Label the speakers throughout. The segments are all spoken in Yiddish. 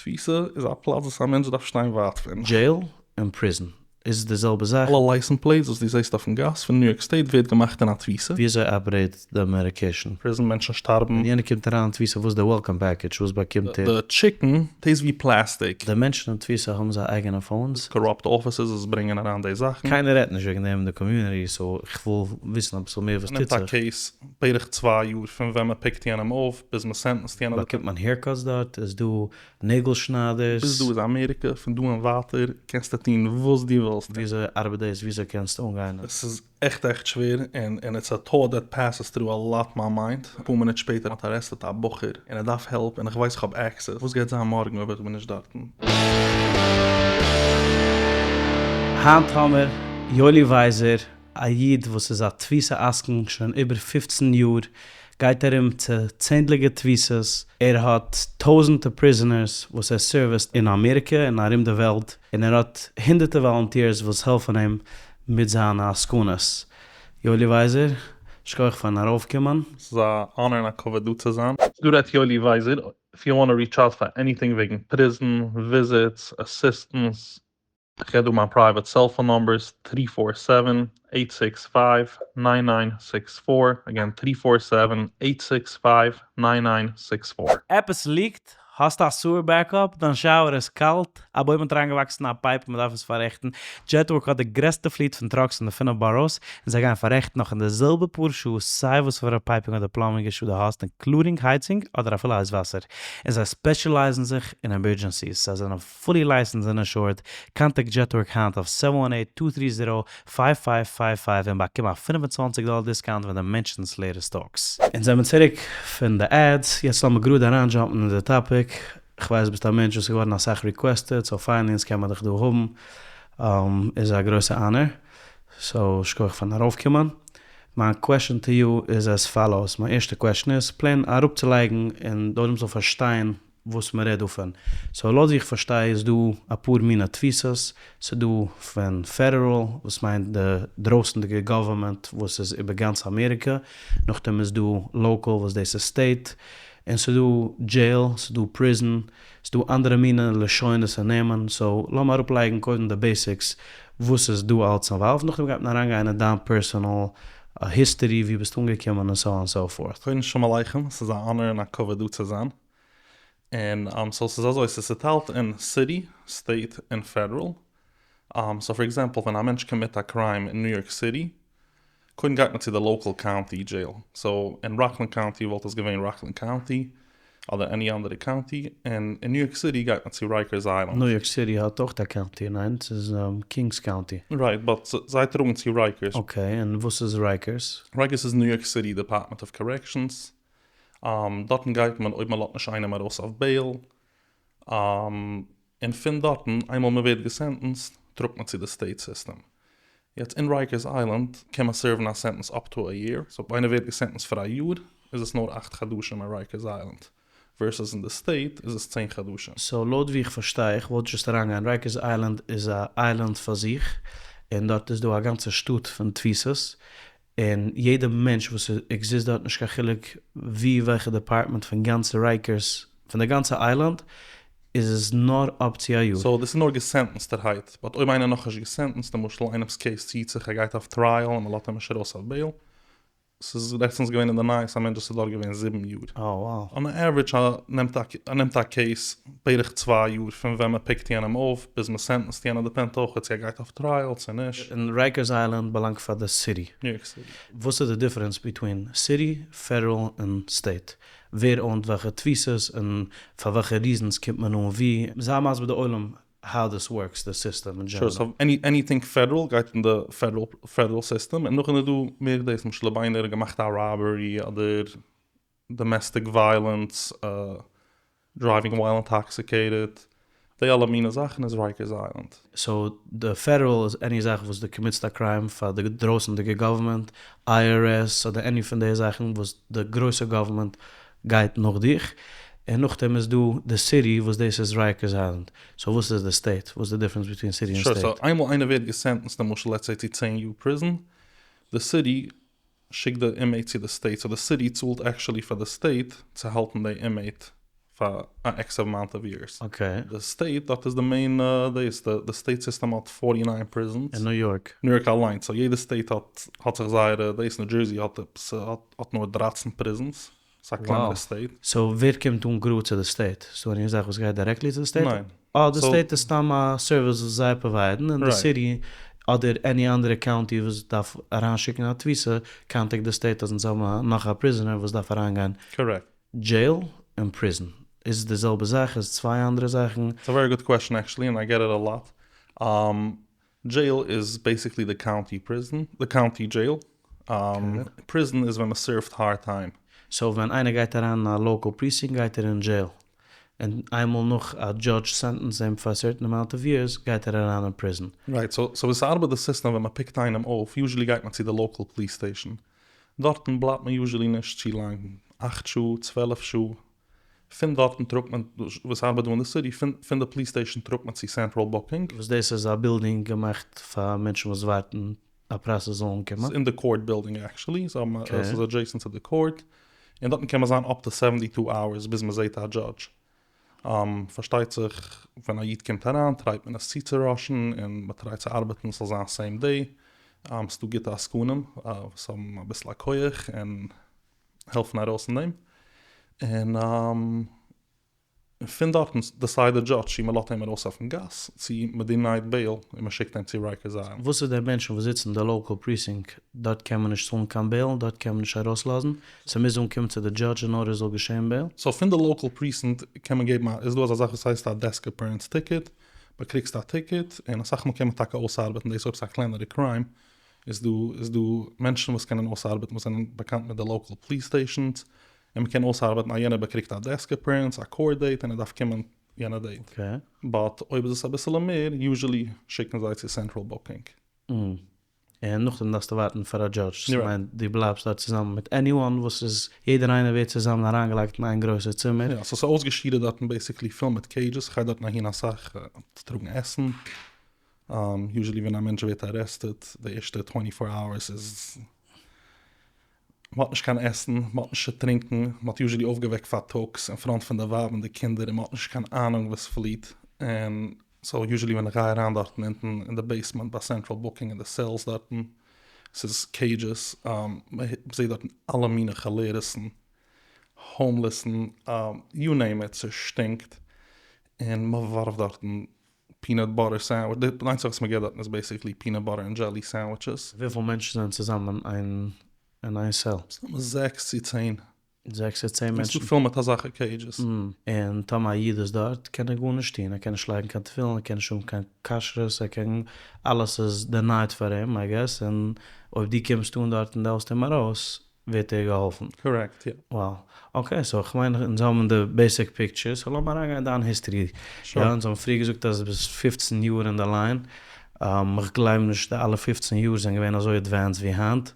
Speaker 1: תפיסה איז א פלאץ וואס א מענטש דארף שטיין ווייט פון.
Speaker 2: Jail און prison איז די זעלבע זאך?
Speaker 1: אלע license plates וואס דו זעסט אויפן גאס פון ניו יארק סטעיט ווערט געמאכט אין א תפיסה.
Speaker 2: וויאזוי operate די medication?
Speaker 1: Prison מענטשן שטארבן.
Speaker 2: ווען יענער קומט אריין אין תפיסה וואס איז די welcome package? וואס באקומט ער?
Speaker 1: די chicken taste ווי פלעסטיק.
Speaker 2: די מענטשן אין תפיסה האבן זיי אייגענע phones?
Speaker 1: Corrupt officers וואס ברענגען אריין די זאכן.
Speaker 2: קיינער רעדט נישט וועגן דעם אין די community so איך וויל וויסן אביסל מער וואס
Speaker 1: נעמט
Speaker 2: טוט
Speaker 1: א
Speaker 2: זיך.
Speaker 1: case בערך 2 יאר פון ווען מען pick ט יענעם אויף ביז מען sentence ט יענעם.
Speaker 2: באקומט מען haircuts דארט? איז דא נעגל שניידערס?
Speaker 1: ביז דא איז אמעריקע, פון דא און ווייטער קענסטו טון וואס דו ווילסט.
Speaker 2: וויאזוי ארבעט דאס? וויאזוי קענסטו אנגיין?
Speaker 1: עס איז עכט עכט שווער און און it's a thought that passes through a lot my mind. אפאר מינוט שפעטער האט arrested א בחור און ער דארף help און איך ווייס איך האב access. וואס גייט זיין מארגן אויב איך בין נישט דארטן?
Speaker 2: היינט האמיר יואלי ווייזער, א איד וואס איז א תפיסה עסקן שוין איבער 15 יאר, גייט ארום צו צענדליגע תפיסות, ער האט טויזענטע prisoners וואס ער service ט אין אמעריקע און ארום די וועלט, און ער האט הונדערטע volunteers וואס העלפן אים מיט זיינע עסקנות. יואלי ווייזער, שכוח פארן ארויפקומען.
Speaker 1: ס'איז א honor און א כבוד דא צו זיין. דא רעדט יואלי ווייזער. If you want to reach out for anything וועגן prison, visits, assistance, איך געב דא מיין private cell phone numbers 347-865-9964. Again, 347-865-9964.
Speaker 2: עפעס leak ט? האסט א sewer backup? דיין shower איז קאלט? א בוים האט אריינגעוואקסן א pipe און מ'דארף עס פאררעכטן? JetWork האט די גרעסטע fleet פון trucks אין די פינף boroughs, און זיי גייען פאררעכטן נאך אין די זעלבע פאר שעה סיי וואס פאר א piping אדער plumbing issue דו האסט, including הייצונג אדער אפילו הייס וואסער. און זיי specialize ן זיך אין emergencies, זיי זענען fully licensed און insured, contact JetWork היינט אויף 718-230-5555 און באקום א 25 דאלער discount ווען דו mention סט Latest Talks. אונז זעמיר צוריק פון די ads, יעצט לאמיר גראד אריינדזשאמפן אין די topic, כ'ווייס ביסט א מענטש וואס איז געווארן אסאך requested, so finally אונז קען מען דיך דא האבן, איז א גרויסע honor, so שכוח פארן ארויפקומען. מיין question to you איז as follows, מיין ערשטע question איז, plain אראפצולייגן און די עולם זאל פארשטיין וואס מען רעדט דא פון. So לויט ווי איך פארשטיי איז דא אפאר מיני תפיסות, ס'איז דא פון פעדעראל וואס מיינט די דרויסנדיגע government וואס איז איבער גאנץ אמעריקע, נאכדעם איז דא local וואס דאס איז state, און ס'איז דא jail, ס'איז דא prison, ס'איז דא אנדערע מיני לשונות און נעמען, so לאמיר אראפלייגן קודם די basics וואס איז דא אלץ involved, נאכדעם גייט מען אריינגיין אין דיין personal history ווי ביסט אנגעקומען און so on so forth.
Speaker 1: קודם שלום עליכם, ס'איז א honor און א כבוד דא צו זיין. און so ס'איז אזוי, ס'איז צוטיילט אין city, state און פעדעראל. So for example ווען א מענטש commit א crime אין ניו יארק סיטי, קודם גייט מען צו די local county jail. So אין ראקלענד קאונטי וואלט עס געווען ראקלענד קאונטי, אדער any אנדערע county, און אין ניו יארק סיטי גייט מען צו רייקערס איילענד.
Speaker 2: ניו יארק סיטי האט אויך א county, ניין? ס'איז קינגס קאונטי.
Speaker 1: Right, but זיי טראגן צו רייקערס.
Speaker 2: Okay, און וואס איז רייקערס?
Speaker 1: רייקערס איז ניו יארק סיטי Department of Corrections. דארטן גייט מען אויב מען לאזט נישט איינעם ארויס אויף bail. און פון דארטן, איינמאל מען ווערט גע sentenced, טראגט מען צו די state system. יעצט אין רייקערס איילענד קען מען serve ן א sentence up to a year. So אויב איינער ווערט גע sentenced פאר א יאר, איז עס נאר 8 חדשים אין רייקערס איילענד. Versus אין די state איז עס 10 חדשים.
Speaker 2: So לויט ווי איך פארשטיי, איך וואלט just אריינגיין, רייקערס איילענד איז א island פאר זיך, און דארט איז דא א גאנצע שטאט פון תפיסות, און יעדע מענטש וואס exist דארט נישט קיין חילוק ווי וועלכע department פון גאנצע רייקערס, פון די גאנצע island, איז עס נאר up to א יאר.
Speaker 1: So דאס איז נאר גע sentenced ערהייט, but אויב איינער נאך נישט גע sentenced, למשל איינעמ'ס case ציט זיך, ער גייט אויף trial און מען לאזט אים נישט ארויס אויף bail. ס'איז לעצטנס געווען אין די נייעס א מענטש וואס איז דארט געווען 7 יאר.
Speaker 2: Oh wow.
Speaker 1: On average נעמט א נעמט א case בערך 2 יאר פון ווען מען pick ט יענעם אויף ביז מען sentence ט יענעם, depend אויך צו ער גייט אויף trial צו נישט.
Speaker 2: און רייקערס איילענד באלאנגט פאר די city.
Speaker 1: ניו יארק סיטי.
Speaker 2: וואס איז די difference between city, federal און state? ווער own ט וועלכע תפיסות און פאר וועלכע reasons קומט מען אן ווי? זיי מסביר די עולם how this works, the system in
Speaker 1: Sure,
Speaker 2: general.
Speaker 1: so any, anything federal גייט אין די federal, federal system און נאכדעם איז דא מער דאס, למשל אויב איינער האט געמאכט א robbery אדער domestic violence, driving while intoxicated, די אלע מיני זאכן איז רייקערס איילענד.
Speaker 2: So די federal איז any זאך וואס דו commit סט א crime פאר די דרויסנדיגע government, IRS אדער any פון די זאכן וואס די גרויסע government גייט נאך דיך. און נאכדעם איז דא די city וואס דאס איז רייקערס איילענד. So וואס איז די state? וואס איז די difference between city און
Speaker 1: Sure,
Speaker 2: state?
Speaker 1: So איינמאל איינער ווערט גע sentenced, למשל let's say צו 10 יאר prison, די city שיקט די inmate צו די state, so די city צאלט actually פאר די state צו האלטן די inmate. פאר א עקס אמאונט אוו יערס. די סטעיט דארט איז די מעין דאס, די סטעיט סיסטעם האט פארטי ניין פריזענס.
Speaker 2: אין ניו יארק.
Speaker 1: ניו יארק אליינס, סאו יעדע סטעיט האט האט זיך זייערע דאס, ניו דזשערסי האט עפעס האט נאר דרייצן פריזענס, ס'איז א קלענערע סטעיט.
Speaker 2: סאו ווער קומט אן גראד צו די סטעיט? ס'דא עני זאך וואס גייט דירעקטלי צו די סטעיט?
Speaker 1: ניין.
Speaker 2: אה די סטעיט איז סתם א סערוויס וואס זיי פראוויידן און די סיטי אדער עני אנדערע קאונטי וואס דארף אריינשיקן א תפיסה קאנטעקט די סטעיט אז אונז האבן נאך א פריזענער וואס דארף אריינגיין.
Speaker 1: קארעקט.
Speaker 2: דזשעיל און פריזן איז די זעלבע זאך? איז צוויי אנדערע זאכן?
Speaker 1: איטס א ווערי גוד קוועשאן עקשעלי און איי געט איט א לאט. דזשעיל איז בעסיקלי די קאונטי פריזן, די קאונטי דזשעיל. פריזן איז ווען מען סערווט הארד טיים.
Speaker 2: סאו ווען איינער גייט אריין אין א לאקעל פריסינקט גייט ער אין דזשעיל, און איינמאל נאך א דזשאדזש סענטענסד אים פאר א סערטען אמאונט אוו יערס גייט ער אריין אין פריזן.
Speaker 1: רייט, סאו ווי ס'ארבעט די סיסטעם ווען מ'פיקט איינעם אויף, יוזשעלי גייט מען צו די לאקעל פאליס סטעישאן, דארטן בלייבט מען יוזשעלי נישט צו לאנג, אכט שעה, צוועלף שעה, פון דארטן טראגט מען, וואס ארבעט דא אין די סיטי, פון די פאליס סטעישאן טראגט מען צו סענטראל בוקינג.
Speaker 2: וואס דאס איז א בילדינג געמאכט פאר מענטשן וואס ווארטן א פראסעס זאל אנקומען.
Speaker 1: ס'איז אין די קאורט בילדינג עקשעלי, ס'איז אדזשעיסענט צו די קאורט, און דארטן קען מען זיין אפ טו סעווענטי טו אווערס ביז מען זעהט א דזשאדזש. פארשטייט זיך ווען א איד קומט אריין טרייט מען עס צוצוראשן און מען טרייט צו ארבעטן ס'זאל זיין סעים דעי, ס'דא גוטע עסקנים וואס האבן אביסל א כח און העלפן ארויס אין דעם, און פון דארטן דיסייד די דזשאדזש צו מ'לאזט אים ארויס אויפן גאס צו מ'דינייט בעיל און מ'שיקט אים צו רייקערס איילענד.
Speaker 2: וואס איז די מענטשן וואס זיצן אין די לאקעל פריסינקט, דארט קען מען נישט צאלן קיין בעיל, דארט קען מען נישט ארויסלאזן, ס'מוז אנקומען צו די דזשאדזש אין ארדער ס'זאל געשען בעיל.
Speaker 1: סאו פון די לאקעל פריסינקט קען מען געבן א, איז דא אזא זאך וואס הייסט א דעסק אפערענס טיקעט, באקריגסט א טיקעט, און אסאך מאל קען מען טאקע אויסארבעטן דאס אויב ס'איז א קלענערע קריים, איז דא איז דא מענטשן וואס קענען אויסארבעטן וואס זענען באקאנט מיט די לאקעל פאליס סטעישאנס, און מ'קען אויסארבעטן אז יענער באקריגט א דעסק אפערענס, א קאורט דעיט, און ער דארף קומען יענע דעיט. באט אויב איז עס אביסעלע מער, יוזשעלי שיקן זיי צו סענטראל בוקינג.
Speaker 2: און נאכדעם דארפסטו ווארטן פאר א דזשאדזש, ס'מיינט דו בלייבסט דארט צוזאמען מיט עניוואן וואס איז, יעדער איינער ווערט צוזאמען אריינגעלייגט אין איין גרויסע צימער.
Speaker 1: יא, סאו ס'איז אויסגעשירעט דארטן בעיסיקלי פול מיט קעידזשעס, כ'גיי דארטן אהין אסאך צו טראגן עסן, יוזשעלי ווען א מענטש ווערט ארעסטעד די ערשטע טווענטי פאר אווערס איז מ'האט נישט קיין עסן, מ'האט נישט צו טרינקן, מ'האט יוזשעלי אויפגעוועקט פארטאגס אין פראנט פון די ווייב און די קינדער און מ'האט נישט קיין אהנונג וואס פליעט, און סאו יוזשעלי ווען איך גיי אריין דארטן אונטן אין די בעיסמענט ביי סענטראל בוקינג אין די סעלס דארטן, ס'איז קעידזשעס, מ'זעט דארטן אלע מיני כאלערעסן, האומלעסן, יו נעים איט, ס'שטינקט, און מ'ווארפט דארטן פינאט באטער סענדוויטש, די איינציגע וואס מ'געט דארטן איז בעיסיקלי פינאט באטער און דזשעלי סענדוויטשעס.
Speaker 2: וויפיל מענטשן זענען צוזאמען אין איין סעל?
Speaker 1: מסתמא זעקס צו צען.
Speaker 2: זעקס צו צען מענטשן.
Speaker 1: ס'איז פול מיט אזעלכע קעידזשעס.
Speaker 2: און טאמער א איד איז דארט קען ער גארנישט טון, ער קען נישט לייגן קיין תפילין, ער קען נישט האבן קיין כשרות, ער קען, אלעס איז דענייד פאר אים איי געס, און אויב דו קומסט אן דארט און דו העלפסט אים ארויס ווערט ער געהאלפן.
Speaker 1: קארעקט, יא.
Speaker 2: Wow. אקעי, סאו כ'מיין אונז האבן די בעיסיק פיקטשער, סאו לאמיר אריינגיין אין דיין היסטערי. יא, אונז האבן פריער געזאגט אז דו ביסט פופצן יאר אין די ליין, איך גלייב נישט די אלע פופצן יאר זענען געווען אזוי עדווענסד ווי היינט,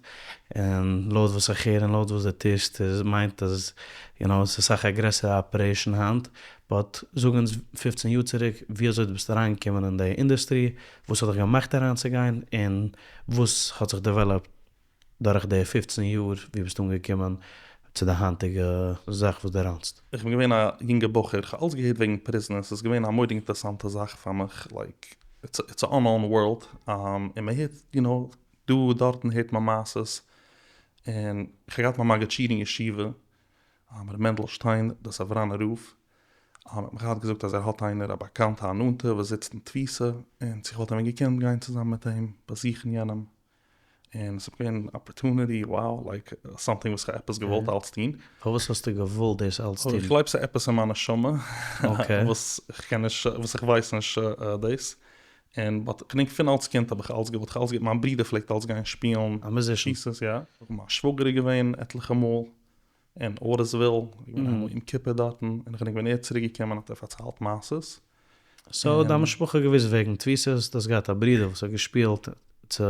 Speaker 2: און לויט וואס איך הער און לויט וואס דו טוסט איז מיינט אז יו נאו ס'איז אסאך א גרעסערע אפערעישן היינט, באט זאג אונז פופצן יאר צוריק ווי אזוי דו ביסט אריינגעקומען אין די אינדוסטרי, וואס האט דיך געמאכט אריינצוגיין, און וואס האט זיך דעוועלאפט דורך די פופצן יאר ווי ביסטו אנגעקומען צו די היינטיגע זאך וואס דו ראנסט?
Speaker 1: איך בין געווען א יונגע בחור, איך האב אלץ געהערט וועגן פריזנערס, ס'איז געווען א מורא'דיג אינטערעסאנטע זאך פאר מיך, לייק איטס א אננאון ווארלד, און מען הערט יו נאו דא דארטן הערט מען מעשות, און איך האב געהאט מיין מגיד שיעור אין ישיבה, ר' מענדל שטיין דער סאווראנער רב, האט מיך געהאט געזאגט אז ער האט איינער א באקאנטע א נאנטע וואס זיצט אין תפיסה, און צו איך וואלט ווען געקענט גיין צוזאמען מיט אים באזוכן יענעם, און עס איז געווען אפערטוניטי, wow, לייק סאמטינג וואס כ'האב עפעס געוואלט אלץ טון.
Speaker 2: פארוואס האסטו געוואלט דאס אלץ טון?
Speaker 1: איך גלייב ס'איז עפעס אין מיין נשמה וואס כ'קען נישט, וואס איך ווייס נישט דאס. און באט כ'דענק פון אלץ קינד האב איך אלץ געוואלט, כ'האב אלץ געוואלט, מיין ברודער פלעגט אלץ גיין שפילן
Speaker 2: א מוזישן.
Speaker 1: פיסעס, יא. מיין שוואגער איז געווען עטליכע מאל אין אוטיסוויל, געווען איינמאל יום כיפור דארטן, און כ'דענק ווען ער איז צוריק געקומען האט ער פארציילט מעשות.
Speaker 2: סאו דיין משפחה האט געוואוסט וועגן תפיסות, דו האסט געהאט א ברודער וואס האט געשפילט צו.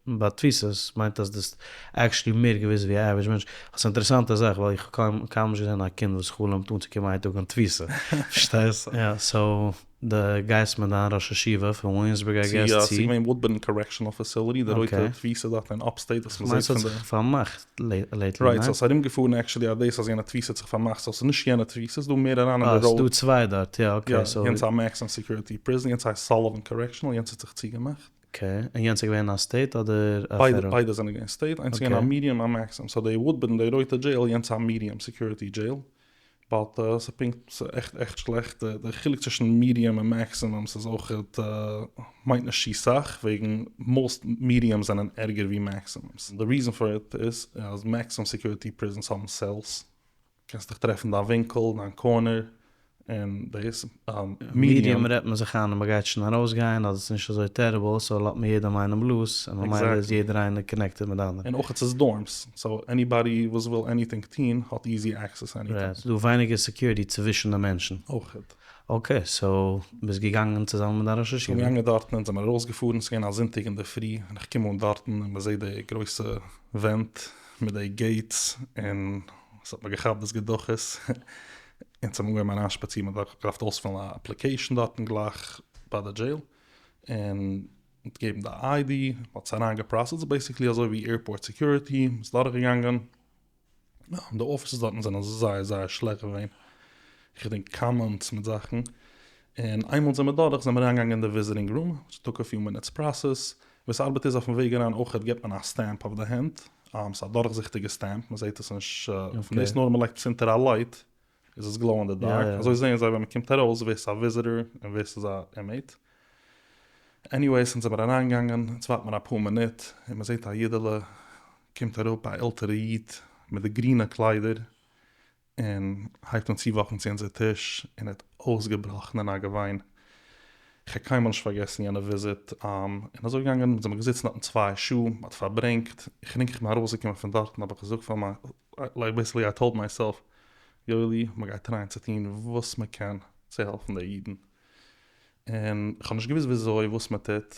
Speaker 2: ביי תפיסות מיינט אז דו האסט עקשעלי מער געוואוסט ווי א עווערידזש מענטש. ס'איז א אינטערעסאנטע זאך ווייל איך האב קיינמאל נישט געזען א קינד וואס חלומ'ט אנצוקומען איין טאג אין תפיסה. פארשטייסט? יא, סאו דו גייסט מיט דיין ראש ישיבה פון וויליאמסבורג איי געס
Speaker 1: צו. ס'איז געווען וואודבורן קארעקשאנעל פעסיליטי, די רויטע תפיסה דארט אין אפסטעיט וואס
Speaker 2: מ'זעט פון די. כ'מיין ס'האט זיך פארמאכט לעיטלי, ניין?
Speaker 1: רייט, סאו ס'איז ארומגעפארן עקשעלי אז דאס אז יענע תפיסה האט זיך פארמאכט, סאו ס'איז נישט יענע תפיסה, ס'איז דא מער אריין אין די ראוד.
Speaker 2: אה, ס'איז דא צוויי דארט, יא אקעי.
Speaker 1: יא, יענץ איז א מעקסימום סעקיוריטי פריזן, יענץ הייסט סאליווען קארעקשאנעל, יענץ האט זיך צוגעמאכט.
Speaker 2: אקעי, און יענץ איז געווען א סטעיט אדער א פעדעראל?
Speaker 1: ביידע זענען געווען סטעיט, איינס איז געווען א מידיעם א מעקסימום, סאו די וואודבורן די רויטע דזשעיל יענץ איז א מידיעם סעקיוריטי דזשעיל, באט ס'איז פונקט ס'איז עכט עכט שלעכט, די חילוק צווישן מידיעם און מעקסימום ס'איז אויכעט מיינט נישט צו סאך, וועגן מאסט מידיעמס זענען ערגער ווי מעקסימומס, די ריזען פאר איט איז אז מעקסימום סעקיוריטי פריזענס האבן סעלס, קענסט דיך טרעפן דיין ווינקל, דיין קארנער, און דאס
Speaker 2: מידיעם רעדט מען זיך איין אז מ'גייט שוין ארויסגיין אז עס איז נישט אזוי טעריבל סאו לאזט מען יעדעם איינעם לוס און ממילא איז יעדער איינער קאנעקטעד מיט די אנדערע.
Speaker 1: און אויך ס'איז דארמס סאו עניבאדי וואס וויל עניטינג טוהן האט איזי עקסעס עניטיים.
Speaker 2: רייט, ס'איז דא ווייניגער סעקיוריטי צווישן די מענטשן.
Speaker 1: אויכעט.
Speaker 2: אקעי, סאו ביסט געגאנגען צוזאמען מיט דיין ראש ישיבה?
Speaker 1: כ'בין געגאנגען דארטן און זעמער ארויסגעפארן, ס'איז געווען א זונטאג אינדערפרי און איך קום אן דארטן און מ'זעט די גרויסע ווענט מיט די געיטס און ס'האט מיר געכאפט דאס געדוכעס, אונז האבן אנגעהויבן אריינשפאצירן, מ'האט געדארפט אויספילן א אפליקעישן דארטן גלייך ביי די דזשעיל, און געבן די איי די, מ'האט עס אריינגעפראסעסט, בעיסיקלי אזוי ווי עירפארט סעקיוריטי, מ'איז דורכגעגאנגען, די אפיסעס דארטן זענען זייער זייער שלעכט געווען, איך געדענק קאמענטס מיט זאכן, און איינמאל זעמער דורך זעמער אריינגעגאנגען אין די וויזיטינג רום, טוק א פיו מינוטס פראסעס, ווי ס'ארבעט איז אויפן וועג אריין אויכעט געבט מען א סטעמפ אויף די הענט, ס'איז א דורכזיכטיגע סטעמפ, מ'זעט עס נישט פון דאס נאר מ'לייגט עס אונטער א לייט איז עס גלאו אין די דארק, אזוי זעען זיי ווען מ'קומט ארויס ווער ס'איז א וויזיטער און ווער ס'איז א אינמעיט. עניוועיס אונז זעמער אריינגעגאנגען, אונז ווארט מיר אפאר מינוט און מ'זעט א אידעלע קומט אראפ א עלטערע איד מיט די גרינע קליידער און הייבט אן צו וואקן צו אונזער טיש און האט אויסגעבראכן אין א געוויין, איך האב קיינמאל נישט פארגעסן יענע וויזיט, און אזוי געגאנגען זעמיר געזיצן דארטן צוויי שעה, מען האט פארברענגט, איך געדענק איך בין ארויסגעקומען פון דארטן האב איך געזאגט פאר מיין, לייק בעיסיקלי איי טאלד מייסעלף, יואלי מען גייט טרייען צו טון וואס מען קען צו העלפן די אידן, און איך האב נישט געוואוסט וויאזוי וואס מען טוט,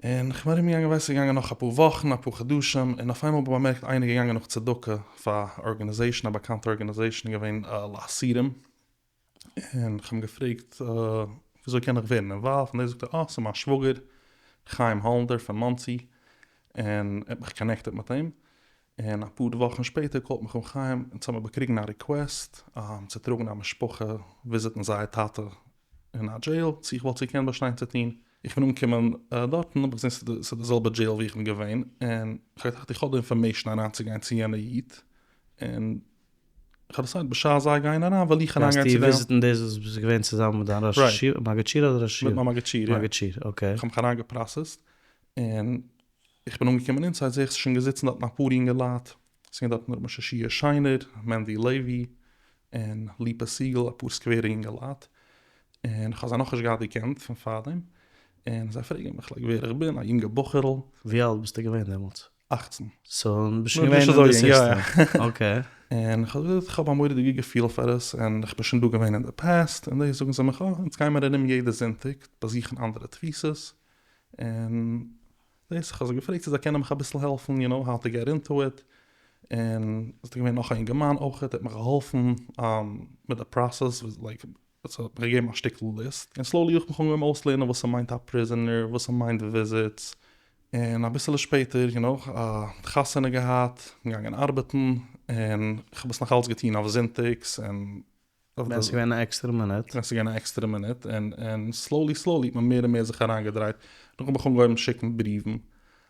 Speaker 1: און כ'בין ארום געגאנגען ווייסט ס'איז געגאנגען נאך אפאר וואכן אפאר חדשים און אויף איינמאל האב איך באמערקט איינער געגאנגען נאך צדקה פאר א ארגענעזעישן א באקאנטע ארגענעזעישן געווען לאסירים און כ'האב אים געפרעגט וויאזוי קען איך ווערן אינוואלווד און דער זאגט ער אה ס'איז מיין שוואגער חיים האלנדער פון מאנסי און ער האט מיך קאנעקטעד מיט אים און אפאר וואכן שפעטער קאלט מיך אן חיים אונז האמיר באקריגן א ריקוועסט צו טראגן א משפחה וויזיטן זייער טאטע אין א דזשעיל, צו איך וואלט געקענט באשטיין צו טון. איך בין אנגעקומען דארטן האב איך געזען ס'איז די זעלבע דזשעיל ווי איך בין געווען, און איך האב געטראכט איך האב די אינפארמעישן אריינצוגיין צו יענע איד, און איך האב דעסיידעט בשעת זיי גייען אריין וועל איך אריינגיין צו
Speaker 2: דעם. גייסטו וויזיטן דאס וואס ביסט געווען צוזאמען מיט דיין ראש ישיבה, מגיד שיעור אדער ראש ישיבה?
Speaker 1: מיט מיין מגיד שיעור, יא.
Speaker 2: מגיד שיעור, אקעי.
Speaker 1: איך האב מיך אריינגעפראסעסט, און איך בין אנגעקומען אינסייד זעה איך ס'איז שוין געזיצן דארטן אפאר יונגעלייט, ס'איז געווען דארטן ר' משה שיע שיינער, מענדי לעווי, און ליפא סיגעל, אפאר סקווערע יונגעלייט, און כ'האב זיי נאכנישט געהאט געקענט פון פארדעם, און זיי פרעגן מיך לייק ווער איך בין, א יונגע בחור'ל.
Speaker 2: ווי אלט ביסטו געווען דעמאלטס?
Speaker 1: אכצן.
Speaker 2: סאו ביסט שוין געווען אין די סיסטעם. אקעי.
Speaker 1: און כ'האב געזאגט כ'האב א מורא'דיגע געפיל פאר עס, און כ'בין שוין דא געווען אין די פאסט, און דאס זאגן זיי מיך אה, אונז גיימער ארום יעדע זונטאג באזוכן אנדערע תפיסות, און דאס, איך האב זיי געפרעגט צו זיי קענען מיך אביסל העלפן, יו נאו, האו טו געט אינטו איט, און עס איז געווען נאך א אינגערמאן אויכעט, ער האט מיך געהאלפן מיט די פראסעס, לייק, עס האט מיך געגעבן א שטיקל ליסט, און סלאולי האב איך מיך אנגעהויבן אויסלערנען וואס ס'מיינט א פריזענער, וואס ס'מיינט וויזיטס, און אביסעלע שפעטער, יו נאו, חתונה געהאט, געגאנגען ארבעטן, און כ'האב עס נאך אלץ געטון אויף זונטאגס, און
Speaker 2: ווען ס'איז געווען א עקסטערע מינוט.
Speaker 1: ווען ס'איז געווען א עקסטערע מינוט, און און סלאולי סלאולי האט מען מער און מער זיך אריינגעדרייט, נאכדעם האב איך אנגעהויבן שיקן בריוון,